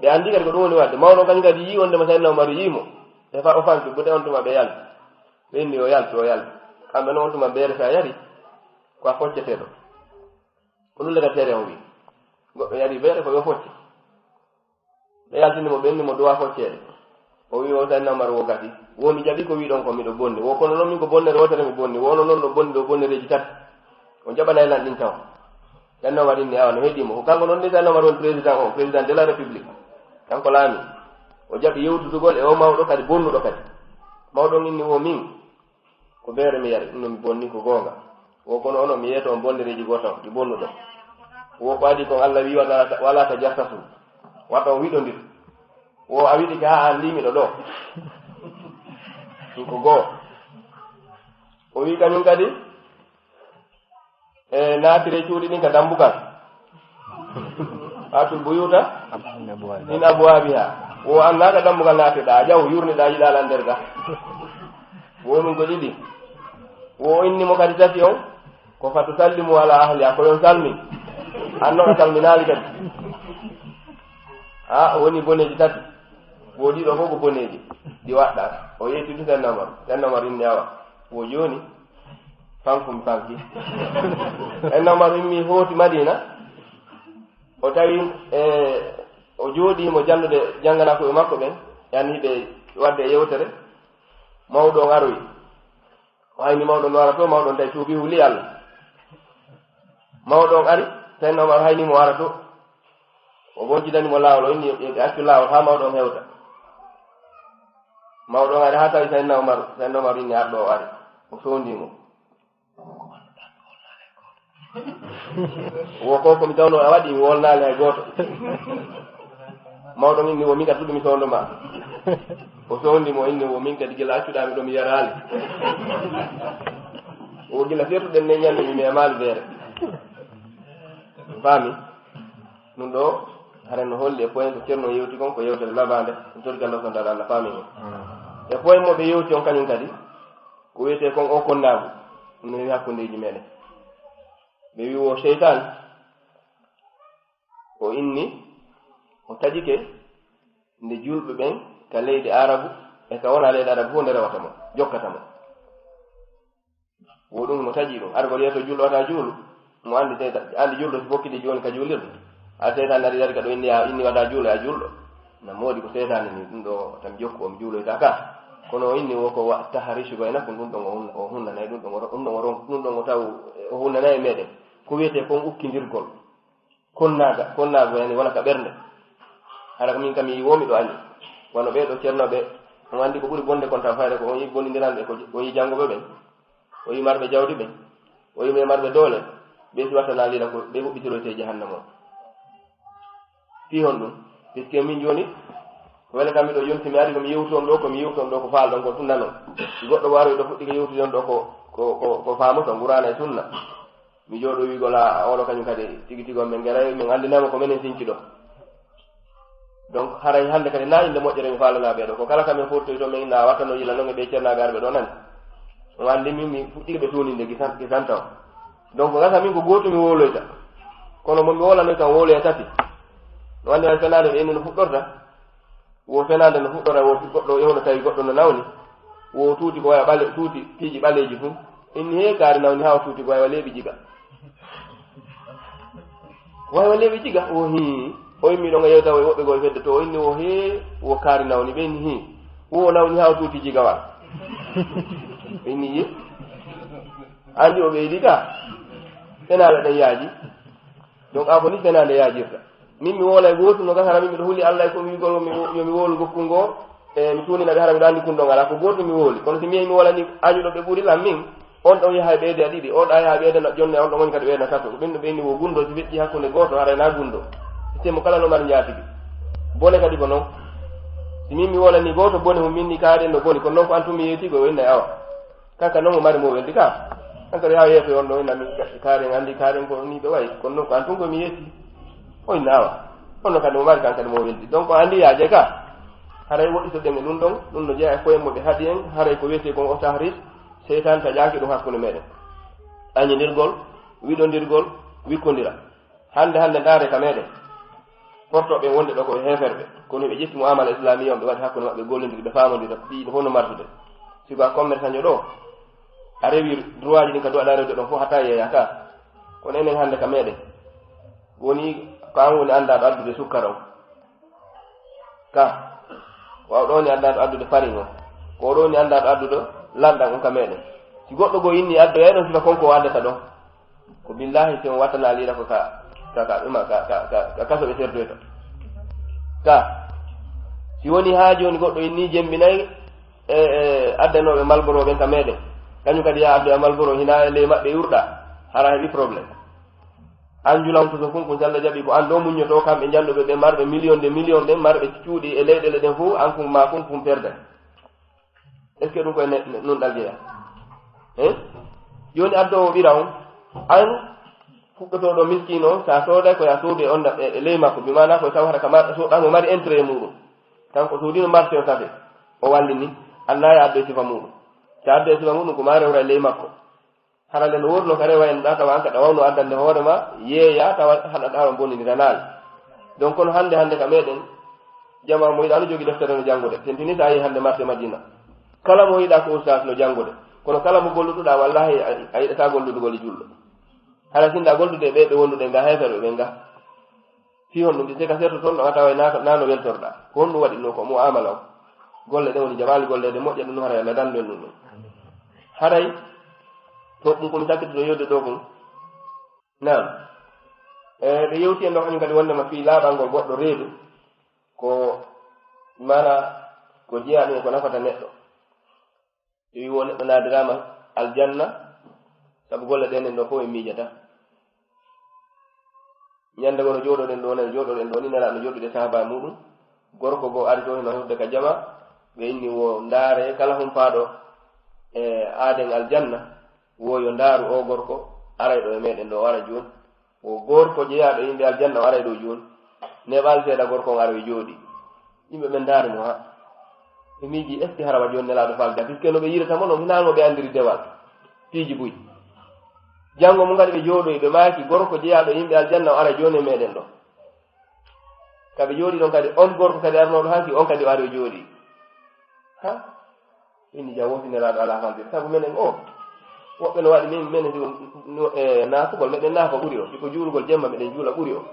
ɓe anndi kadi ko ɗum woni waɗde. Mawɗo kañum kadi yii wonde mo Seydina Umaru yii mo. Ɓe fa-, o fanki buɗe on tuma ɓe yalti. Ɓe inni o yaltu, o yaltu. Kamɓe non on tuma beere sa yari, ko a focceteeɗo. Ko ɗum le ka tere on wi. Goɗɗo yari beere ko yo focce. Ɓe yaltini mo, ɓe inni mo duwa focceede. O wi o Seydina Umar wo gasi. Wo mi jaɓi ko wiɗon ko miɗo bonni. Wo kono non min ko bonnere wootere mi bonni. Wono non no bonni ɗo bonnereeji tati. O jaɓanay lan ɗin taw. Seydina Umar inni awa no heɗi mo. Ko kanko non ni Seydina Umar woni président on, président de la République. Kanko laami. O jaɓi yewtudugol e o mawɗo kadi bonnuɗo kadi. Mawɗo on inni wo min. Ko beere mi yari, ɗum no mi bonni ko goonga. Wo kono onon mi yeeto on bonnereeji gooto ɗi bonnuɗo. Wo ko adi kon Allah wi wala ta, wala ta jassasu. Wata on wiɗondir. Wo a wiɗi ka haa an ndimi ɗo ɗo. Ɗum ko goo. O wi kañum kadi, e naatire cuuɗi ɗin ka dambugal. Atul buyuta min abwabiha. Wo an na ka dambugal naatirɗa, a ƴaw yurniɗa yiɗa lan nder ga. Wo ɗum ko ɗiɗi. Wo inni mo kadi tati on, ko fatu sallimu ala ahliha, ko yon salmi. An non a salminaali kadi. Ha, woni boneeji tati. Wo ɗiɗo fof ko boneeji. Ɗi waɗɗa. O yetti ɗum Seydina Umar. Seydina Umar inni awa. Wo jooni. Fanko mi fanki. En Umar ummi hooti Madina. O tawi, e, o jooɗi mo jannude jannganaa koye makko ɓen. Yani ɓe waɗde e yewtere. Mawɗo on aroyi. O hayni mawɗo on wara to, mawɗo on tawi tuubi huli Allah. Mawɗo on ari, tawi Umar hayni mo wara to. O boncidani mo laawol, o inni ɓe accu laawol haa mawɗo on hewta. Mawɗo on ari haa tawi Seydina Umar, Seydina Umar inni arɗo o ari. O soondi mo. Wo ko, ko mi tawno a waɗi, mi wolnaali hay gooto. Mawɗo min ni wo min ka tuɗu mi soondo ma. O soondi mo inni wo min kadi gila accuɗaa mi ɗo mi yaraali. Wo gila firtuɗen ne ñande mi memaali beere. Faami? Ɗum ɗo, haren no holli e point ko Ceerno yewti kon, ko yewtere labaande, en torki Allah subhanahu wa ta'ala, Allah faami en. E point mo ɓe yewti on kañum kadi, ko wiyetee kon o konnaagu, ɗum no heewi hakkundeeji meɗen. Ɓe wi wo seytaan, o inni, o taƴike nde julɓe ɓen ka leydi Arabu, e ka wona leydi Arabu fof nde rewata mo, jokkata mo. Wo ɗum mo taƴi ɗum. Argol yeeso julɗo wata juulu. Mo anndi seyta-, anndi julɗo si fokkiti jooni ka juulirde. A seytaane ari dari ka ɗo inni, a inni wata juulo, a julɗo. Na moodi ko seytaane ni, ɗum ɗo tan jokku o mi juuloyta ka. Kono o inni wo ko wa tahrisu baynakum, ɗum ɗon o hun-, o hunnanay, ɗum ɗon o ro-, ɗum ɗon o ron-, ɗum ɗon o taw o hunnanay e meɗen. Ko wiyetee kon ukkindirgol. Konnaaga, konnaagu yani wona ka ɓernde. Hara ko min kam mi yiwoomi ɗo ani. Wano ɓee ɗo ceernooɓe On anndi ko ɓuri bonde kon tan fayde ko on yi bonondiranɓe, ko on yi janngoɓe ɓen, o yi marɓe jawdi ɓen, o yi ɓe marɓe doole, ɓe si wattana lira ko ɓe huɓɓitiroyte jahannama on. Fii honɗum? Puisque min jooni, wele kam miɗo yonti, mi ari ko mi yewti on ɗo, ko mi yewti on ɗo ko faalɗon ko tun nanon. Si goɗɗo waroy ɗo fuɗɗike yewtude on ɗo ko, ko, ko, ko faamoto Qur'aana e Sunna. Mi jooɗo wiigol a ono kañum kadi tigi tigi on min geray, min anndinama ko menen sinci ɗo. Donc, haray hannde kadi na innde moƴƴere mi faalana ɓee ɗo. Ko kala ka min fottoy to min na wattano yila non e ɓe ceernaaɓe arɓe ɗo nani. On anndi min mi fuɗɗike ɓe suuninde gisan-, gisanta on. Donc, gasa min ko gooto mi wowloyta. Kono mo mi wowlanoyta on wowloya tati. No anndi on fenaande ɓe inni no fuɗɗorta. Wo fenaande no fuɗɗora, wo goɗɗo e hono tawi goɗɗo no nawni. Wo tuuti ko waya ɓale, tuuti piiji ɓaleeji fuu. Inni hee kaari nawni haa o tuuti ko waya leeɓi jiga. Waya leeɓi jiga, wo hii. O immi ɗon e yewta wo e woɓɓe goo e fedde to, o inni wo hee, wo kaari nawni. Ɓe inni hii. Wo nawni haa o tuuti jigawal. Ɓe inni yi. Anndi o ɓeydi ka. Fenaale ɗen yaaji. Donc, a ko ni fenaande yaajirta. Min mi woola e gootu no gasara min miɗo huli Allah e ko mi wiigol mi wo-, yo mi woolu gokkun goo, e mi suunina ɓe hara miɗo anndi kun ɗon alaa. Ko gootu mi wooli. Kono si mi yehi mi woolani añuɗo ɓe ɓuri lan min, on ɗon yaha e ɓeyde a ɗiɗi, on ɗa yaha e ɓeyde na jonne, on ɗon woni kadi ɓeyde na tato. Ko ɓen ɗo ɓe inni wo gunndoo, si feƴƴi hakkunde gooto, haray na gunndoo. Semo kala no mari njaatigi. Bone kadi ko non. Si min mi woolani gooto bone, hum min ni kaari en no boni, kono non ko an tun mi yeeti ko, o inna e awa. Kanka non mo mari mo weldi ka. Kanka yaa yeeso yon ɗo ina min kaaren anndi kaaren ko ni ɓe wayi. Kono non ko an tun ko mi yeeti. O inna awa. Kono kadi mo mari kanka mo weldi. Donc o anndi yaaje ka. Haray woɗɗito ɗen e ɗum ɗon, ɗum no jeyaa e koye mo ɓe haɗi en, haray ko wiyetee kon o tahrir, seytaan taƴaaki ɗum hakkunde meɗen. Añindirgol, wiɗondirgol, wikkondira. Hannde, hannde, ndaare ka meɗen. Porto ɓe wonde ɗo ko heeferɓe. Kono ɓe ƴetti muamala islamiya on, ɓe waɗi hakkunde maɓɓe, gollondiri, ɓe faamondira, fii ɗo fof no martude. Si ko a commerçant ɗo, a rewi droit ji ɗin ka duwaɗa rewde ɗon fof, hatta yeeya ka. Kono enen hannde ka meɗen. Woni ko an woni anndaɗo addude sukkara on. Ka. Ko o ɗo ni anndaɗo addude farin on. Ko o ɗo ni anndaɗo addude lanɗan on ka meɗen. Si goɗɗo goo inni addoya ɗon sifa kon ko o addata ɗon. Ko billahi, si on wattana liira ko ka, ka, ka, ɗuma, ka, ka, ka, ka kaso ɓe serdoyta. Ka, si woni haa jooni goɗɗo inni jemmbinay, e, e, addanooɓe Malboro ɓen ka meɗen. Kañum kadi yaa addoya Malboro, hina e ley maɓɓe yurɗa, hara heɓi problème. An julan ko so kun, kun si Allah jaɓi ko an ɗo muññoto, kamɓe janɗuɓe ɓe marɓe million de million ɗen, marɓe cuuɗi e leyɗeele ɗen fof, an kun ma kun, kun perda. Est-ce que ɗum koye ne-, ne-, nunɗal jeyaa? Hein? Jooni addoowo ɓira on, an fuɗɗotooɗo miskiino on, so a sooday ko yo a soodu e on na-, e, e ley makko, bi maanaa ko tawata ka mar-, so-, ɗan o mari intérêt e muuɗum. Kanko soodino marché o safe, o wallini, annaa yo addu e sifa muuɗum. So a addu e sifa muuɗum, ko maa rewra e ley makko. Hara nde no wonno ka rewa en ɗa, tawa an kaɗa wawno addande hoore ma, yeeya, tawa haɗa ɗa on bonindiraali. Donc, kono hannde, hannde ka meɗen, jamaa mo yiɗa no jogi deftere no janngude. Tentini sa yehi hannde marché Madina. Kala mo yiɗa ko ustaas no janngude. Kono kala mo golluɗuɗa, wallahi, a, a yiɗata golludugol e julɗo. Hara sinɗa gollude e ɓe, ɓe wonduɗen nga, heeferɓe ɓen nga. Fii honɗum? Ɗi seka serto toon, a tawa na, na no weltorɗa. Ko honɗum waɗi no ko mu'amala o? Golle ɗen woni jaɓaali golleede moƴƴa, ɗum no haray Allah dandu en ɗum ɗum. Haray, to ɗum ko mi sakkiti ɗo yewde ɗo kon. Naam. E, ɓe yewti en ɗo kañum kadi wondema fii laaɓangol goɗɗo reedu, ko mana ko jeyaa ɗum ko nafata neɗɗo. Ɓe wi wo neɗɗo naadiraama aljanna, sabu golle ɗen ɗen ɗo fof en miijata. Ñande goo no jooɗoɗen ɗo, no jooɗoɗen ɗo ni, Nelaaɗo no jooɗude e sahaaba muɗum. Gorko goo ari to hino hewtude ka jama, ɓe inni wo ndaare kala humpaaɗo e aaden aljanna, wo yo ndaaru o gorko arayɗo e meɗen ɗo, o ara jooni. O gorko jeyaaɗo yimɓe aljanna o aray ɗo jooni. Neɓal seeɗa gorko on aroy jooɗi. Yimɓe ɓen ndaari mo ha. Ɓe miiji, est-ce que hara wa jooni Nelaaɗo faalda? Puisque no ɓe yiirata mo non, hinaa mo ɓe anndiri dewal. Piiji buy. Janngo mum kadi ɓe jooɗoyi, ɓe maaki, gorko jeyaaɗo yimɓe aljanna o ara jooni e meɗen ɗo. Ka ɓe jooɗi ɗon kadi, on gorko kadi arnooɗo hanki, on kadi o ari o jooɗi. Ha? Inni jam wonti Nelaaɗo alaa falde. Sabu menen o, woɓɓe no waɗi min, menen si ko no, e, naafugol, meɗen naafa ɓuri o. Si ko juulugol jemma, meɗen juula ɓuri o.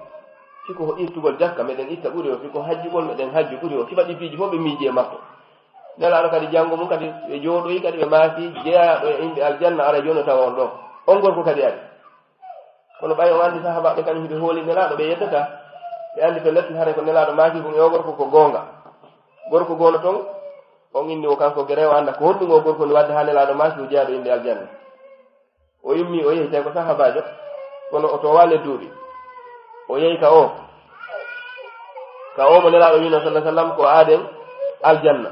Si ko irtugol jakka, meɗen itta ɓuri o. Si ko hajjugol, meɗen hajju ɓuri o. Si waɗi piiji fof, ɓe miiji e makko. Nelaaɗo kadi janngo mum kadi ɓe jooɗoyi kadi ɓe maaki jeyaaɗo e yimɓe aljanna ara jooni o tawa on ɗo. On gorko kadi ari. Kono ɓay on anndi sahaabaaɓe kañum hiɓe hooli Nelaaɗo, ɓe yeddata. Ɓe anndi pellet haray ko Nelaaɗo maaki kon e o gorko ko goonga. Gorko goono ton, On inni o kanko gere o annda ko honɗum o gorko ni wadde haa Nelaaɗo maaki o jeyaɗo yimɓe aljanna. O immi o yehi tawi ko sahabaajo, kono o towaali e duuɓi. O yehi ka o, ka o mo Nelaaɗo wino sallallahu alaihi wasallam ko aaden aljanna.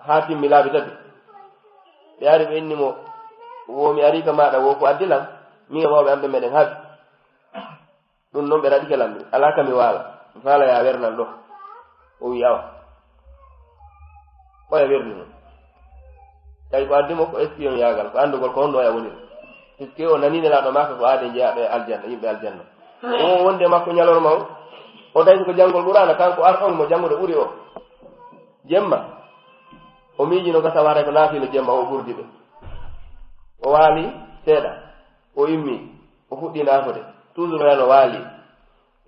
Haa timmi laabi tati. Ɓe ari ɓe inni mo, wo mi ari ka maaɗa wo ko addi lan, min e mawɓe am ɓe meɗen haaɓi. Ɗum noon ɓe raɗike lan mi alaa ka mi waala. Mi faala ya wernan ɗo. O wi awa. Oya werni mo. Tawi ko addi mo ko espion yaagal, ko anndugol ko honno oya woniri. Puisque o nani Nelaaɗo maaka ko aaden jeyaaɗo e aljanna, yimɓe aljanna. O wonde makko ñalorma o, o tawi ko janngol Qur'aana, kanko ar on mo janngude ɓuri o. Jemma, o miijino gasa wata ko naafila jemma o ɓurdi ɓe. O waali seeɗa, o immi, o fuɗɗi naafude. Toujours o yano waali.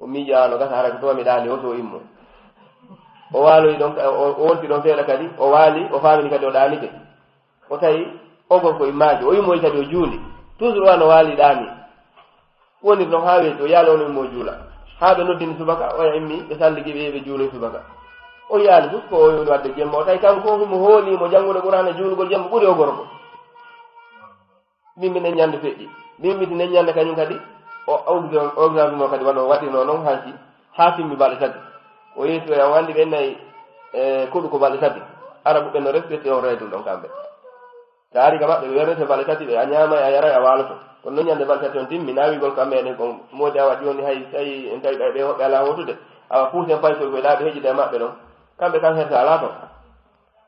O miijo ano gasa hara ko toomi ɗaani o to immo. O waaloyi ɗon, o o wonti ɗon seeɗa kadi, o waali, o faamini kadi o ɗaanike. O tawi o gorko immaajo, o immoyi kadi o juuli. Toujours o ano waali ɗaani. Wonir noon haa weeti, o yaala on immo juula. Haa ɓe noddini subaka, oya immi, ɓe salligi ɓe, ɓe juuloy subaka. O yaali fof ko o woni wadde jemma, o tawi kanko fof himo hooli mo janngude Qur'aana, juulugol jemma ɓuri o gorko. Min minen ñande feƴƴi. Min miti nen ñande kañum kadi, o, o, o exemple mo kadi wano waɗirno noon hanki, haa timmi balɗe tati. O yeesi o, o anndi ɓen nayi, e, koɗu ko balɗe tati. Arabu ɓe no respecté on règle ɗon kamɓe. Sa ari ka maɓɓe, ɓe wernete balɗe tati, ɓe a ñaamay, a yaray, a waaloto. Kono noon ñande balɗe tati on timmi, na wiigol kamɓe eɗen kon moodi awa jooni hay, tawi en tawi ɓay ɓe hoɓɓe alaa hootude. Awa puusen paykol koye ɗaa ɓe heƴida e maɓɓe ɗon. Kamɓe kan hersa alaa ton.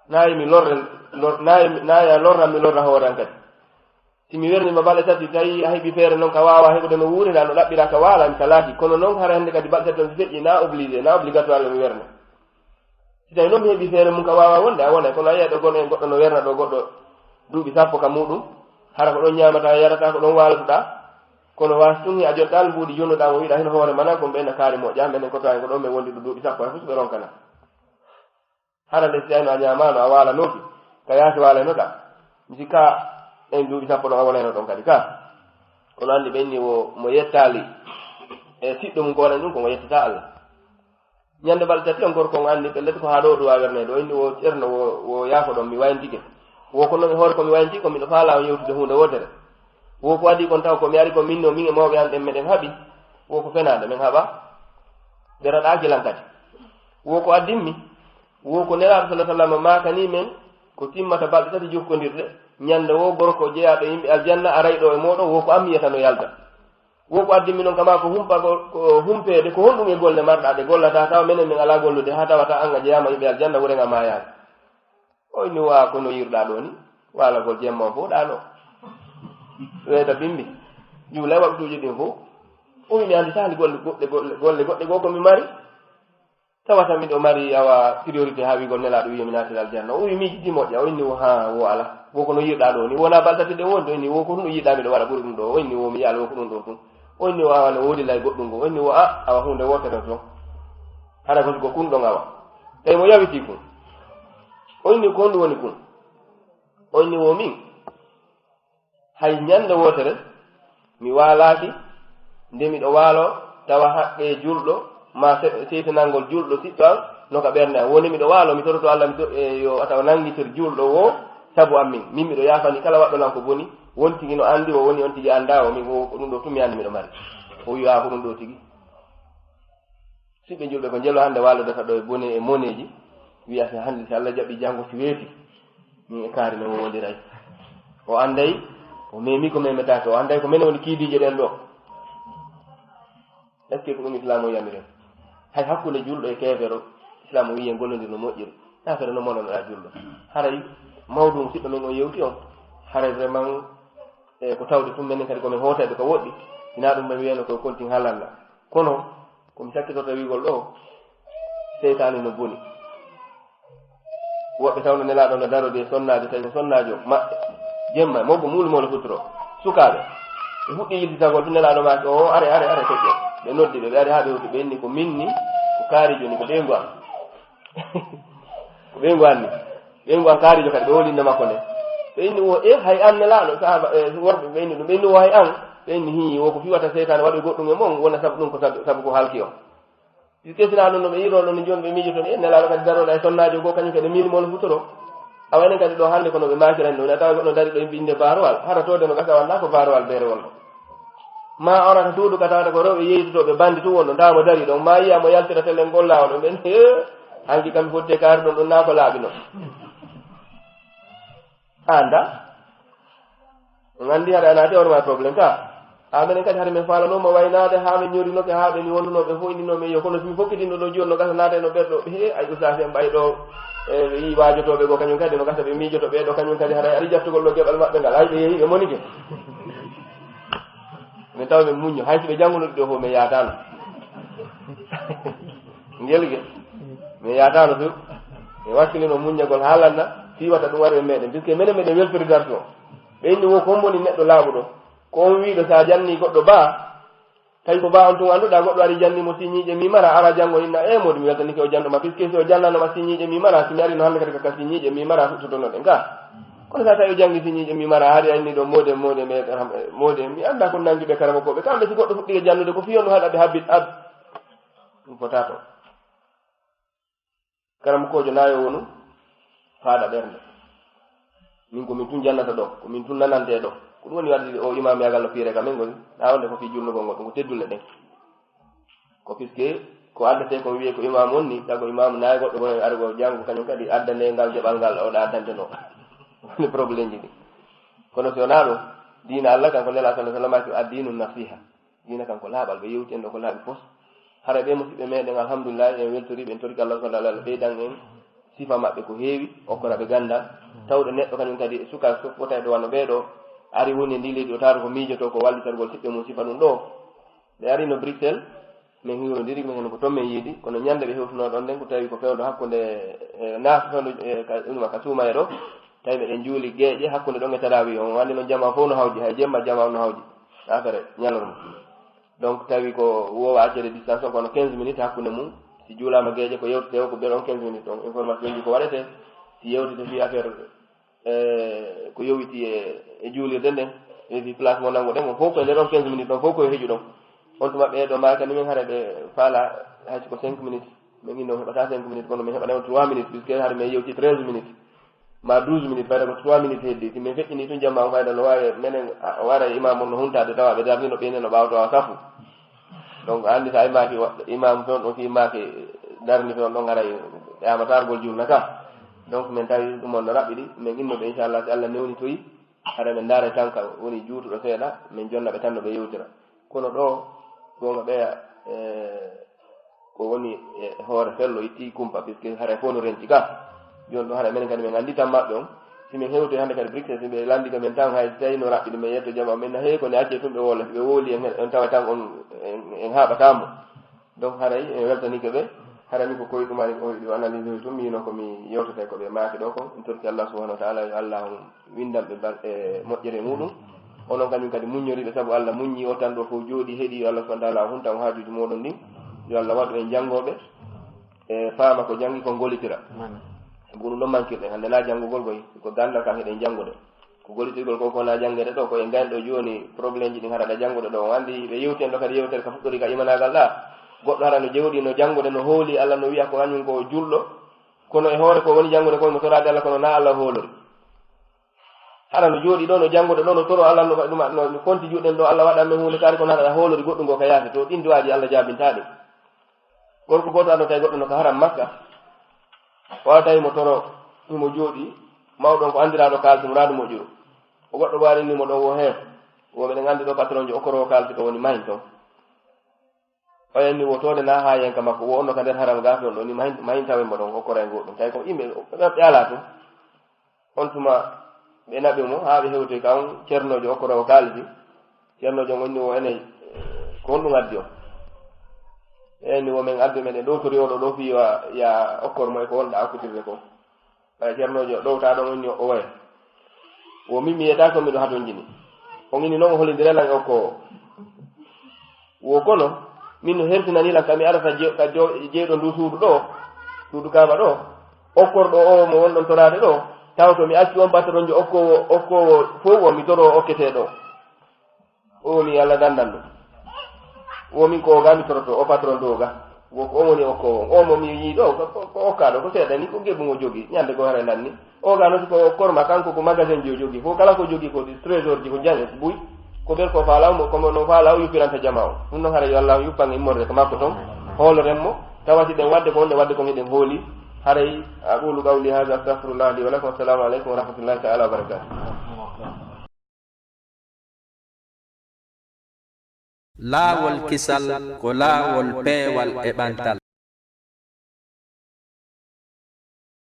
Nayi mi lorre, lor-, nayi, nayi a lorran mi lorra hoore an kadi. Si mi werni ma balɗe tati, tawi a heɓi feere noon ka waawa heɓude no wuurira, no ɗaɓɓira ka waala, mi salaaki. Kono noon hara hannde kadi balɗe tati on si feƴƴi, na obligé, na obligatoire yo mi werne. Si tawi noon mi heɓi feere mum ka waawa wonde, a wonay. Kono a yi'ay ɗo goɗɗo en goɗɗo no werna ɗo goɗɗo duuɓi sappo ka muɗum, hara ko ɗon ñaamata, yarata, ko ɗon waalatoɗaa. Kono waasi tun a jontaali mbuuɗi jonnuɗaa mo wiɗa hino hoore mana, ko mbeɗa kaari moƴƴa, menen ko to en ko ɗon men wondi ɗo duuɓi sappo hay fof ɓe ronkana. Hara nde si tawino a ñaamaano, a waalanooki, ka yaasi waalaynoɗaa. Mi sikka en duuɓi sappo ɗon a wonayno ɗon kadi ka. Kono anndi ɓe inni wo mo yettaali e siɗɗo mum ko wonani ɗum, ko mo yettata Allah. Ñande balɗe tati on gorko on anndi pellet ko haa ɗo ɗum a wernayde. O inni wo ceerno wo, wo yaafo ɗon mi wayantike. Wo ko noon e hoore ko mi wayanti ko miɗo faalaa on yewtude huunde wootere. Wo ko adii kon taw ko mi ari ko min no min e mawɓe an ɗen meɗen haɓi. Wo ko fenaande men haɓa. Ɓe raɗaaki lan kadi. Wo ko addimmi. Wo ko Nelaaɗo sallallahu alaihi wasallam maakani men ko timmata balɗe tati jokkondirɗe, ñande wo gorko jeyaaɗo yimɓe aljanna aray ɗo e mooɗon, wo ko an mi yiyata no yalta. Wo ko addimmi noon kama ko humpagol, ko humpeede, ko honɗum e golle marɗa ɗe gollata, tawa menen min alaa gollude, haa tawata an a jeyaama yimɓe aljanna, wuren a maayaani. O inni, "Wa, ko no yi'irɗaa ɗoo ni, waalagol jemma on fof ɗaano. Weeta bimbi, juula e waktuuji ɗin fof." O wi, "Mi anndi sahli golle goɗɗe, golle, golle goɗɗe goo ko mi mari." Tawata miɗo mari awa priorité haa wiigol Nelaaɗo wi'i mi naatira aljanna. O wi'i miijidi moƴƴa. O inni wo haa wo ala. Wo ko no yi'irɗaa ɗoo ni. Wona balɗe tati ɗe woni ɗo inni wo ko ɗum yi'irɗaa miɗo waɗa ɓuri ɗum ɗo. O inni wo mi yi'aali wo ko ɗum ɗo tun. O inni wo awa no woodi lay goɗɗum ngo. O inni wo a, awa huunde wootere ton. Hara ko ko kun ɗon awa. Tawi mo yawiti kun. O inni ko honɗum woni kun. O inni wo min. Hay ñande wootere, mi waalaaki, nde miɗo waalo, tawa haqqee juulɗo, maa se-, seytinangol juulɗo siɗɗo am, no ka ɓernde am. Woni miɗo waalo, mi toroto Allah, mi to-, e, yo a tawa nanngitir juulɗo woo sabu am min. Min miɗo yaafani kala waɗɗo lan ko boni, won tigi no anndi o woni, on tigi anndaa o, min ko, ko ɗum ɗo tun mi anndi miɗo mari. O wi'a ko ɗum ɗo tigi. Siɓɓe julɓe ko njelo hannde waalodata ɗo e bone e moneeji, wiya si hannde si Allah jaɓi janngo si weeti, min e kaari men wondiray. O annday, o memi ko memetaake, o annday ko menen woni kiidiije ɗen ɗo. Est-ce que ko ɗum Islaam o yamiri en? Hay hakkunde julɗo e keefeero, Islaam o wi'i en gollondir no moƴƴiri. Kaafeero no mononoɗaa julɗo. Haray mawɗum siɗɗo men o yewti on. Haray vraiment, e ko tawde tun menen kadi ko men hootayɓe ko woɗɗi. Sinaa ɗum men wiyano ko kontin haalanna. Kono, ko mi sakkitorto wiigol ɗo, seytaane no boni. Woɓɓe tawno Nelaaɗo no darodi e sonnaajo, tawi ko sonnaajo maɓɓe. Jemma, mawɓe muulu mawɗo futuro. Sukaaɓe, ɓe fuɗɗi yiltitagol, tun Nelaaɗo maaki, "O, are, are, are, toƴƴo." Ɓe noddi ɓe, ɓe ari haa ɓe hewti, ɓe inni, "Ko min ni, ko kaarijo ni, ko ɓeyngu am." Ko ɓeyngu an ni. Ɓeyngu an kaarijo kadi, ɓe woli innde makko nde. Ɓe inni wo, "E, hay an Nelaaɗo, sahaaba, e, worɓe ɓe inni ɗum, ɓe inni wo hay an." Ɓe inni, "Hii, wo ko fiwata seytaane waɗoy goɗɗum e mon, wona sabu ɗum ko sabu, sabu ko halki on." Si kesina ɗum no ɓe yi'irno ɗum no jooni ɓe miijoto ni, e Nelaaɗo kadi daroɗa e sonnaajo goo, kañum kadi miili mon futuro. Awa enen kadi ɗo hannde kono ɓe maakirani ɗum, a tawa goɗɗo dari ɗo e binde barowal, hara towde no gasa walla ko barowal beere wonno. Ma orata suudu ka tawata ko rewɓe yeeytotooɓe bandi tun wonno, ndaa mo dari ɗon, ma yiya mo yaltira telen golla oɗon ɓen, he, hanki kam fotte kaari ɗon ɗon naa ko laaɓi non. Anda? On andi hara a naati hoore ma problème ka. Ha menen kadi hara min faalanooma waynaade, ha min ñorinoke, ha ɓe mi wondunoɓe fof indinomi yo kono si mi fokkitino ɗo jooni no gasa naata no ɓerɗo. He, ay ustaas en ɓay ɗo, e, ɓe yii waajotooɓe goo kañum kadi no gasa ɓe miijoto ɓee ɗo kañum kadi hara ari jattugol ɗo geɓal maɓɓe ngal. Ay ɓe yehi ɓe monike. Min tawa min muñño, hay si ɓe jannguno ɗi ɗo fof min yaatano. Ngelge. Min yaatano few. Mi wakkilino muññagol haalanna, fii wata ɗum waɗe meɗen. Puisque menen meɗen weltori darto. Ɓe inni wo kon woni neɗɗo laaɓuɗo. Ko on wiiɗo sa janni goɗɗo ba, tawi ko ba on tun annduɗa, goɗɗo ari janni mo siñiiƴe mi mara, ara janngo inna, e moodi mi weltanike o janɗo ma, puisque si o jannano ma siñiiƴe mi mara, si mi ari no hannde kadi kaka siñiiƴe mi mara fuɗɗotonoɗen ka. Kono sa tawi o janngi siñiiƴe mi mara, hari a inni ɗo moode, moode, mi, moode, mi annda kon nangi ɓe karamokooɓe. Kamɓe si goɗɗo fuɗɗike jannude ko fiyon no haɗa ɓe habbi, ab-, ɗum fota to. Karamokoojo nayo wonu faaɗa ɓernde. Min ko min tun jannata ɗo, ko min tun nanante ɗo. Ko ɗum woni wadde o imam yagal no piire ka men ngol, na wonde ko fii julnugol ngol, ɗum ko teddule ɗen. Ko puisque ko addate ko wiye ko imam wonni, tago imam nayi goɗɗo ko ari ko janngo kañum kadi addane ngal geɓal ngal o ɗa addante no. Woni problème ji ɗi. Kono si wonaa ɗum, diina Allah kan ko nela sallallahu alaihi wasallam ko addinu nasiha. Diina kan ko laaɓal, ɓe yewti en ɗo ko laaɓi fof. Hara ɓe musidɓe meɗen, alhamdulillah, en weltori ɓe, en toriki Allah subhanahu wa ta'ala ɓeydan en sifa maɓɓe ko heewi, okkora ɓe gandal. Tawɗo neɗɗo kañum kadi e suka so fota e ɗo wano ɓee ɗo, ari woni e ndi leydi o taata ko miijoto ko wallitorgol siɓɓe mum sifa ɗum ɗo. Ɓe ari no Bruxelles, min hiwrodiri, min heno ko toon min yiidi, kono ñande ɓe hewtuno ɗon nden ko tawi ko fewndo hakkunde, e, naas fewndo, e, ka, ɗum ka suuma e ɗo, tawi meɗen juuli geeƴe hakkunde ɗon e tarawih on, wande noon jama fof no hawji, hay jemma jama on no hawji, affaire ñalorma. Donc, tawi ko wowa accede distance on kono quinze minutes hakkunde mum, si juulama geeƴe ko yewtete o ko ɓen on quinze minutes on, information ji ko waɗete, si yewtete fi affaire, e, ko yowiti e, e juulirde nden, e fi place mo nanguɗen on fof ko e nder on quinze minutes on fof ko e heƴu ɗon. On tuma ɓe ɗo maaka ni min hara ɓe faala hay ko cinq minutes, min inno heɓata cinq minutes kono min heɓata on trois minutes puisque hara min yewti treize minutes. Ma douze minutes, fayda ko trois minutes heddi. Si min feƴƴini tun jamma on fayda no waawi, menen, a, o ara e imam on no huntaade tawa ɓe darnino ɓe no ɓaawto awa safu. Donc, a anndi sa imaaki wa-, imam toon ɗon, si imaaki darni toon ɗon, haray ɓe amatargol juulna ka. Donc, min tawi ɗum on no raɓɓiɗi, min inno ɓe inchallah, si Allah newnitoyi, hara min ndaara tan ka woni juutuɗo seeɗa, min jonna ɓe tan no ɓe yewtira. Kono ɗo, goonga ɓeya, e, ko woni e hoore fello itti kumpa, puisque haray fof no renti ka. Jooni ɗo haray menen kadi min anndi tan maɓɓe on. Si min hewtoyi hannde kadi Bruxelles, si ɓe lanndi ka min tan hay si tawi no raɓɓiɗi min yetto jama, min na heewi ko ne acce tun ɓe woola, si ɓe wooli en, en tawa tan on, en, en haaɓata mo. Donc haray en weltanike ɓe, haray min ko koye ɗum ari o yiɗi o analyse tun, miino ko mi yewtata ko ɓe maaki ɗo kon. En torki Allah subhanahu wa ta'ala, yo Allah on windan ɓe bal-, e moƴƴere muɗum. Onon kañum kadi muññoriɓe, sabu Allah muññi o tan ɗo fof jooɗi heɗi, yo Allah subhanahu wa ta'ala huntan haajuuji moɗon ɗin. Yo Allah waɗu en janngooɓe, e faama ko janngi kon gollitira. Amin. Sabu ko ɗum ɗon mankirɗen, hannde na janngugol koy, ko ganndal kan heɗen janngude. Ko gollitirgol ko, ko na janngeede ɗo, ko en gayno ɗo jooni, problème ji ɗin hara ɗa janngude ɗo. On anndi ɓe yewti en ɗo kadi yewtere ka fuɗɗori ka imanaagal ɗa. Goɗɗo hara no jewɗi, no janngude, no hooli Allah, no wi'a ko kañum ko julɗo. Kono e hoore ko woni janngude ko mo toraade Allah, kono na Allah hoolori. Hara no jooɗi ɗo, no janngude ɗo, no toro Allah, no, no, no, no konti juuɗen ɗo, Allah waɗan men huunde kaari, kono hara hoolori goɗɗum ngo ka yaasi to, ɗin duwaaji Allah jaabintaa ɗi. Gorko gooto arno tawi goɗɗo no ka haram Makka, o ara tawi mo toro, himo jooɗi, mawɗo on ko anndiraaɗo kaalisi mo, raadu moƴƴuru. O goɗɗo warini mo ɗon wo heen, wo meɗen anndi ɗo patron jo okkoro o kaalisi ko woni mahin to. O yenni wo toode na haa yenka makko, wo onno ka nder haram gaa toon ɗo ni mahin, mahin tawen mo ɗon okkora e goɗɗum. Tawi ko yimɓe, ɓe, ɓe alaa tun. On tuma ɓe naɓi mo haa ɓe hewtoyi ka on cernoojo okkoro o kaalisi. Cernoojo on wonni wo enen, ko honɗum addi on? Ɓe inni wo men addu men e ɗowtori oɗo ɗo fii yo a, ya okkor mo e ko wonɗa okkitirde ko. Ɓay cernoojo ɗowta ɗon wonni o oya. Wo min mi yiyata ko miɗo hatonjini. On inni noon o holindire lan e okkoowo. Wo kono, min no hertinani lan ka mi arata je-, ka jo-, jeyɗo ndu suudu ɗo, suudu Kaaba ɗo, okkorɗo o mo wonɗon toraade ɗo, taw to mi accu on patron jo okkoowo, okkoowo fow o mi toro okkete ɗo. O mi Allah dandan ɗum. O min ko o ga mi toroto, o patron ɗo ga. Wo ko on woni okkoowo on. O mo mi yii ɗo, ko, ko, ko okkaa ɗo, ko seeɗa ni, ko geɓu mo jogii. Ñande goo haray nanni. O ga noon ko korma, kanko ko magasin ji o jogii. Fof kala ko jogii ko ɗi trésor ji, ko jaŋe, buy. Ko ɓer ko faalaa mo, ko mo no faalaa o yuppiranta jamaa o. Ɗum noon haray yo Allah yuppan immorde ko makko toon. Hooloren mo, tawa si ɗen waɗde ko wonde waɗde ko miɗen hooli. Haray, أقول قولي هذا أستغفر الله لي ولكم. السلام عليكم ورحمة الله تعالى وبركاته. Laawol kisal ko laawol peewal e ɓantal.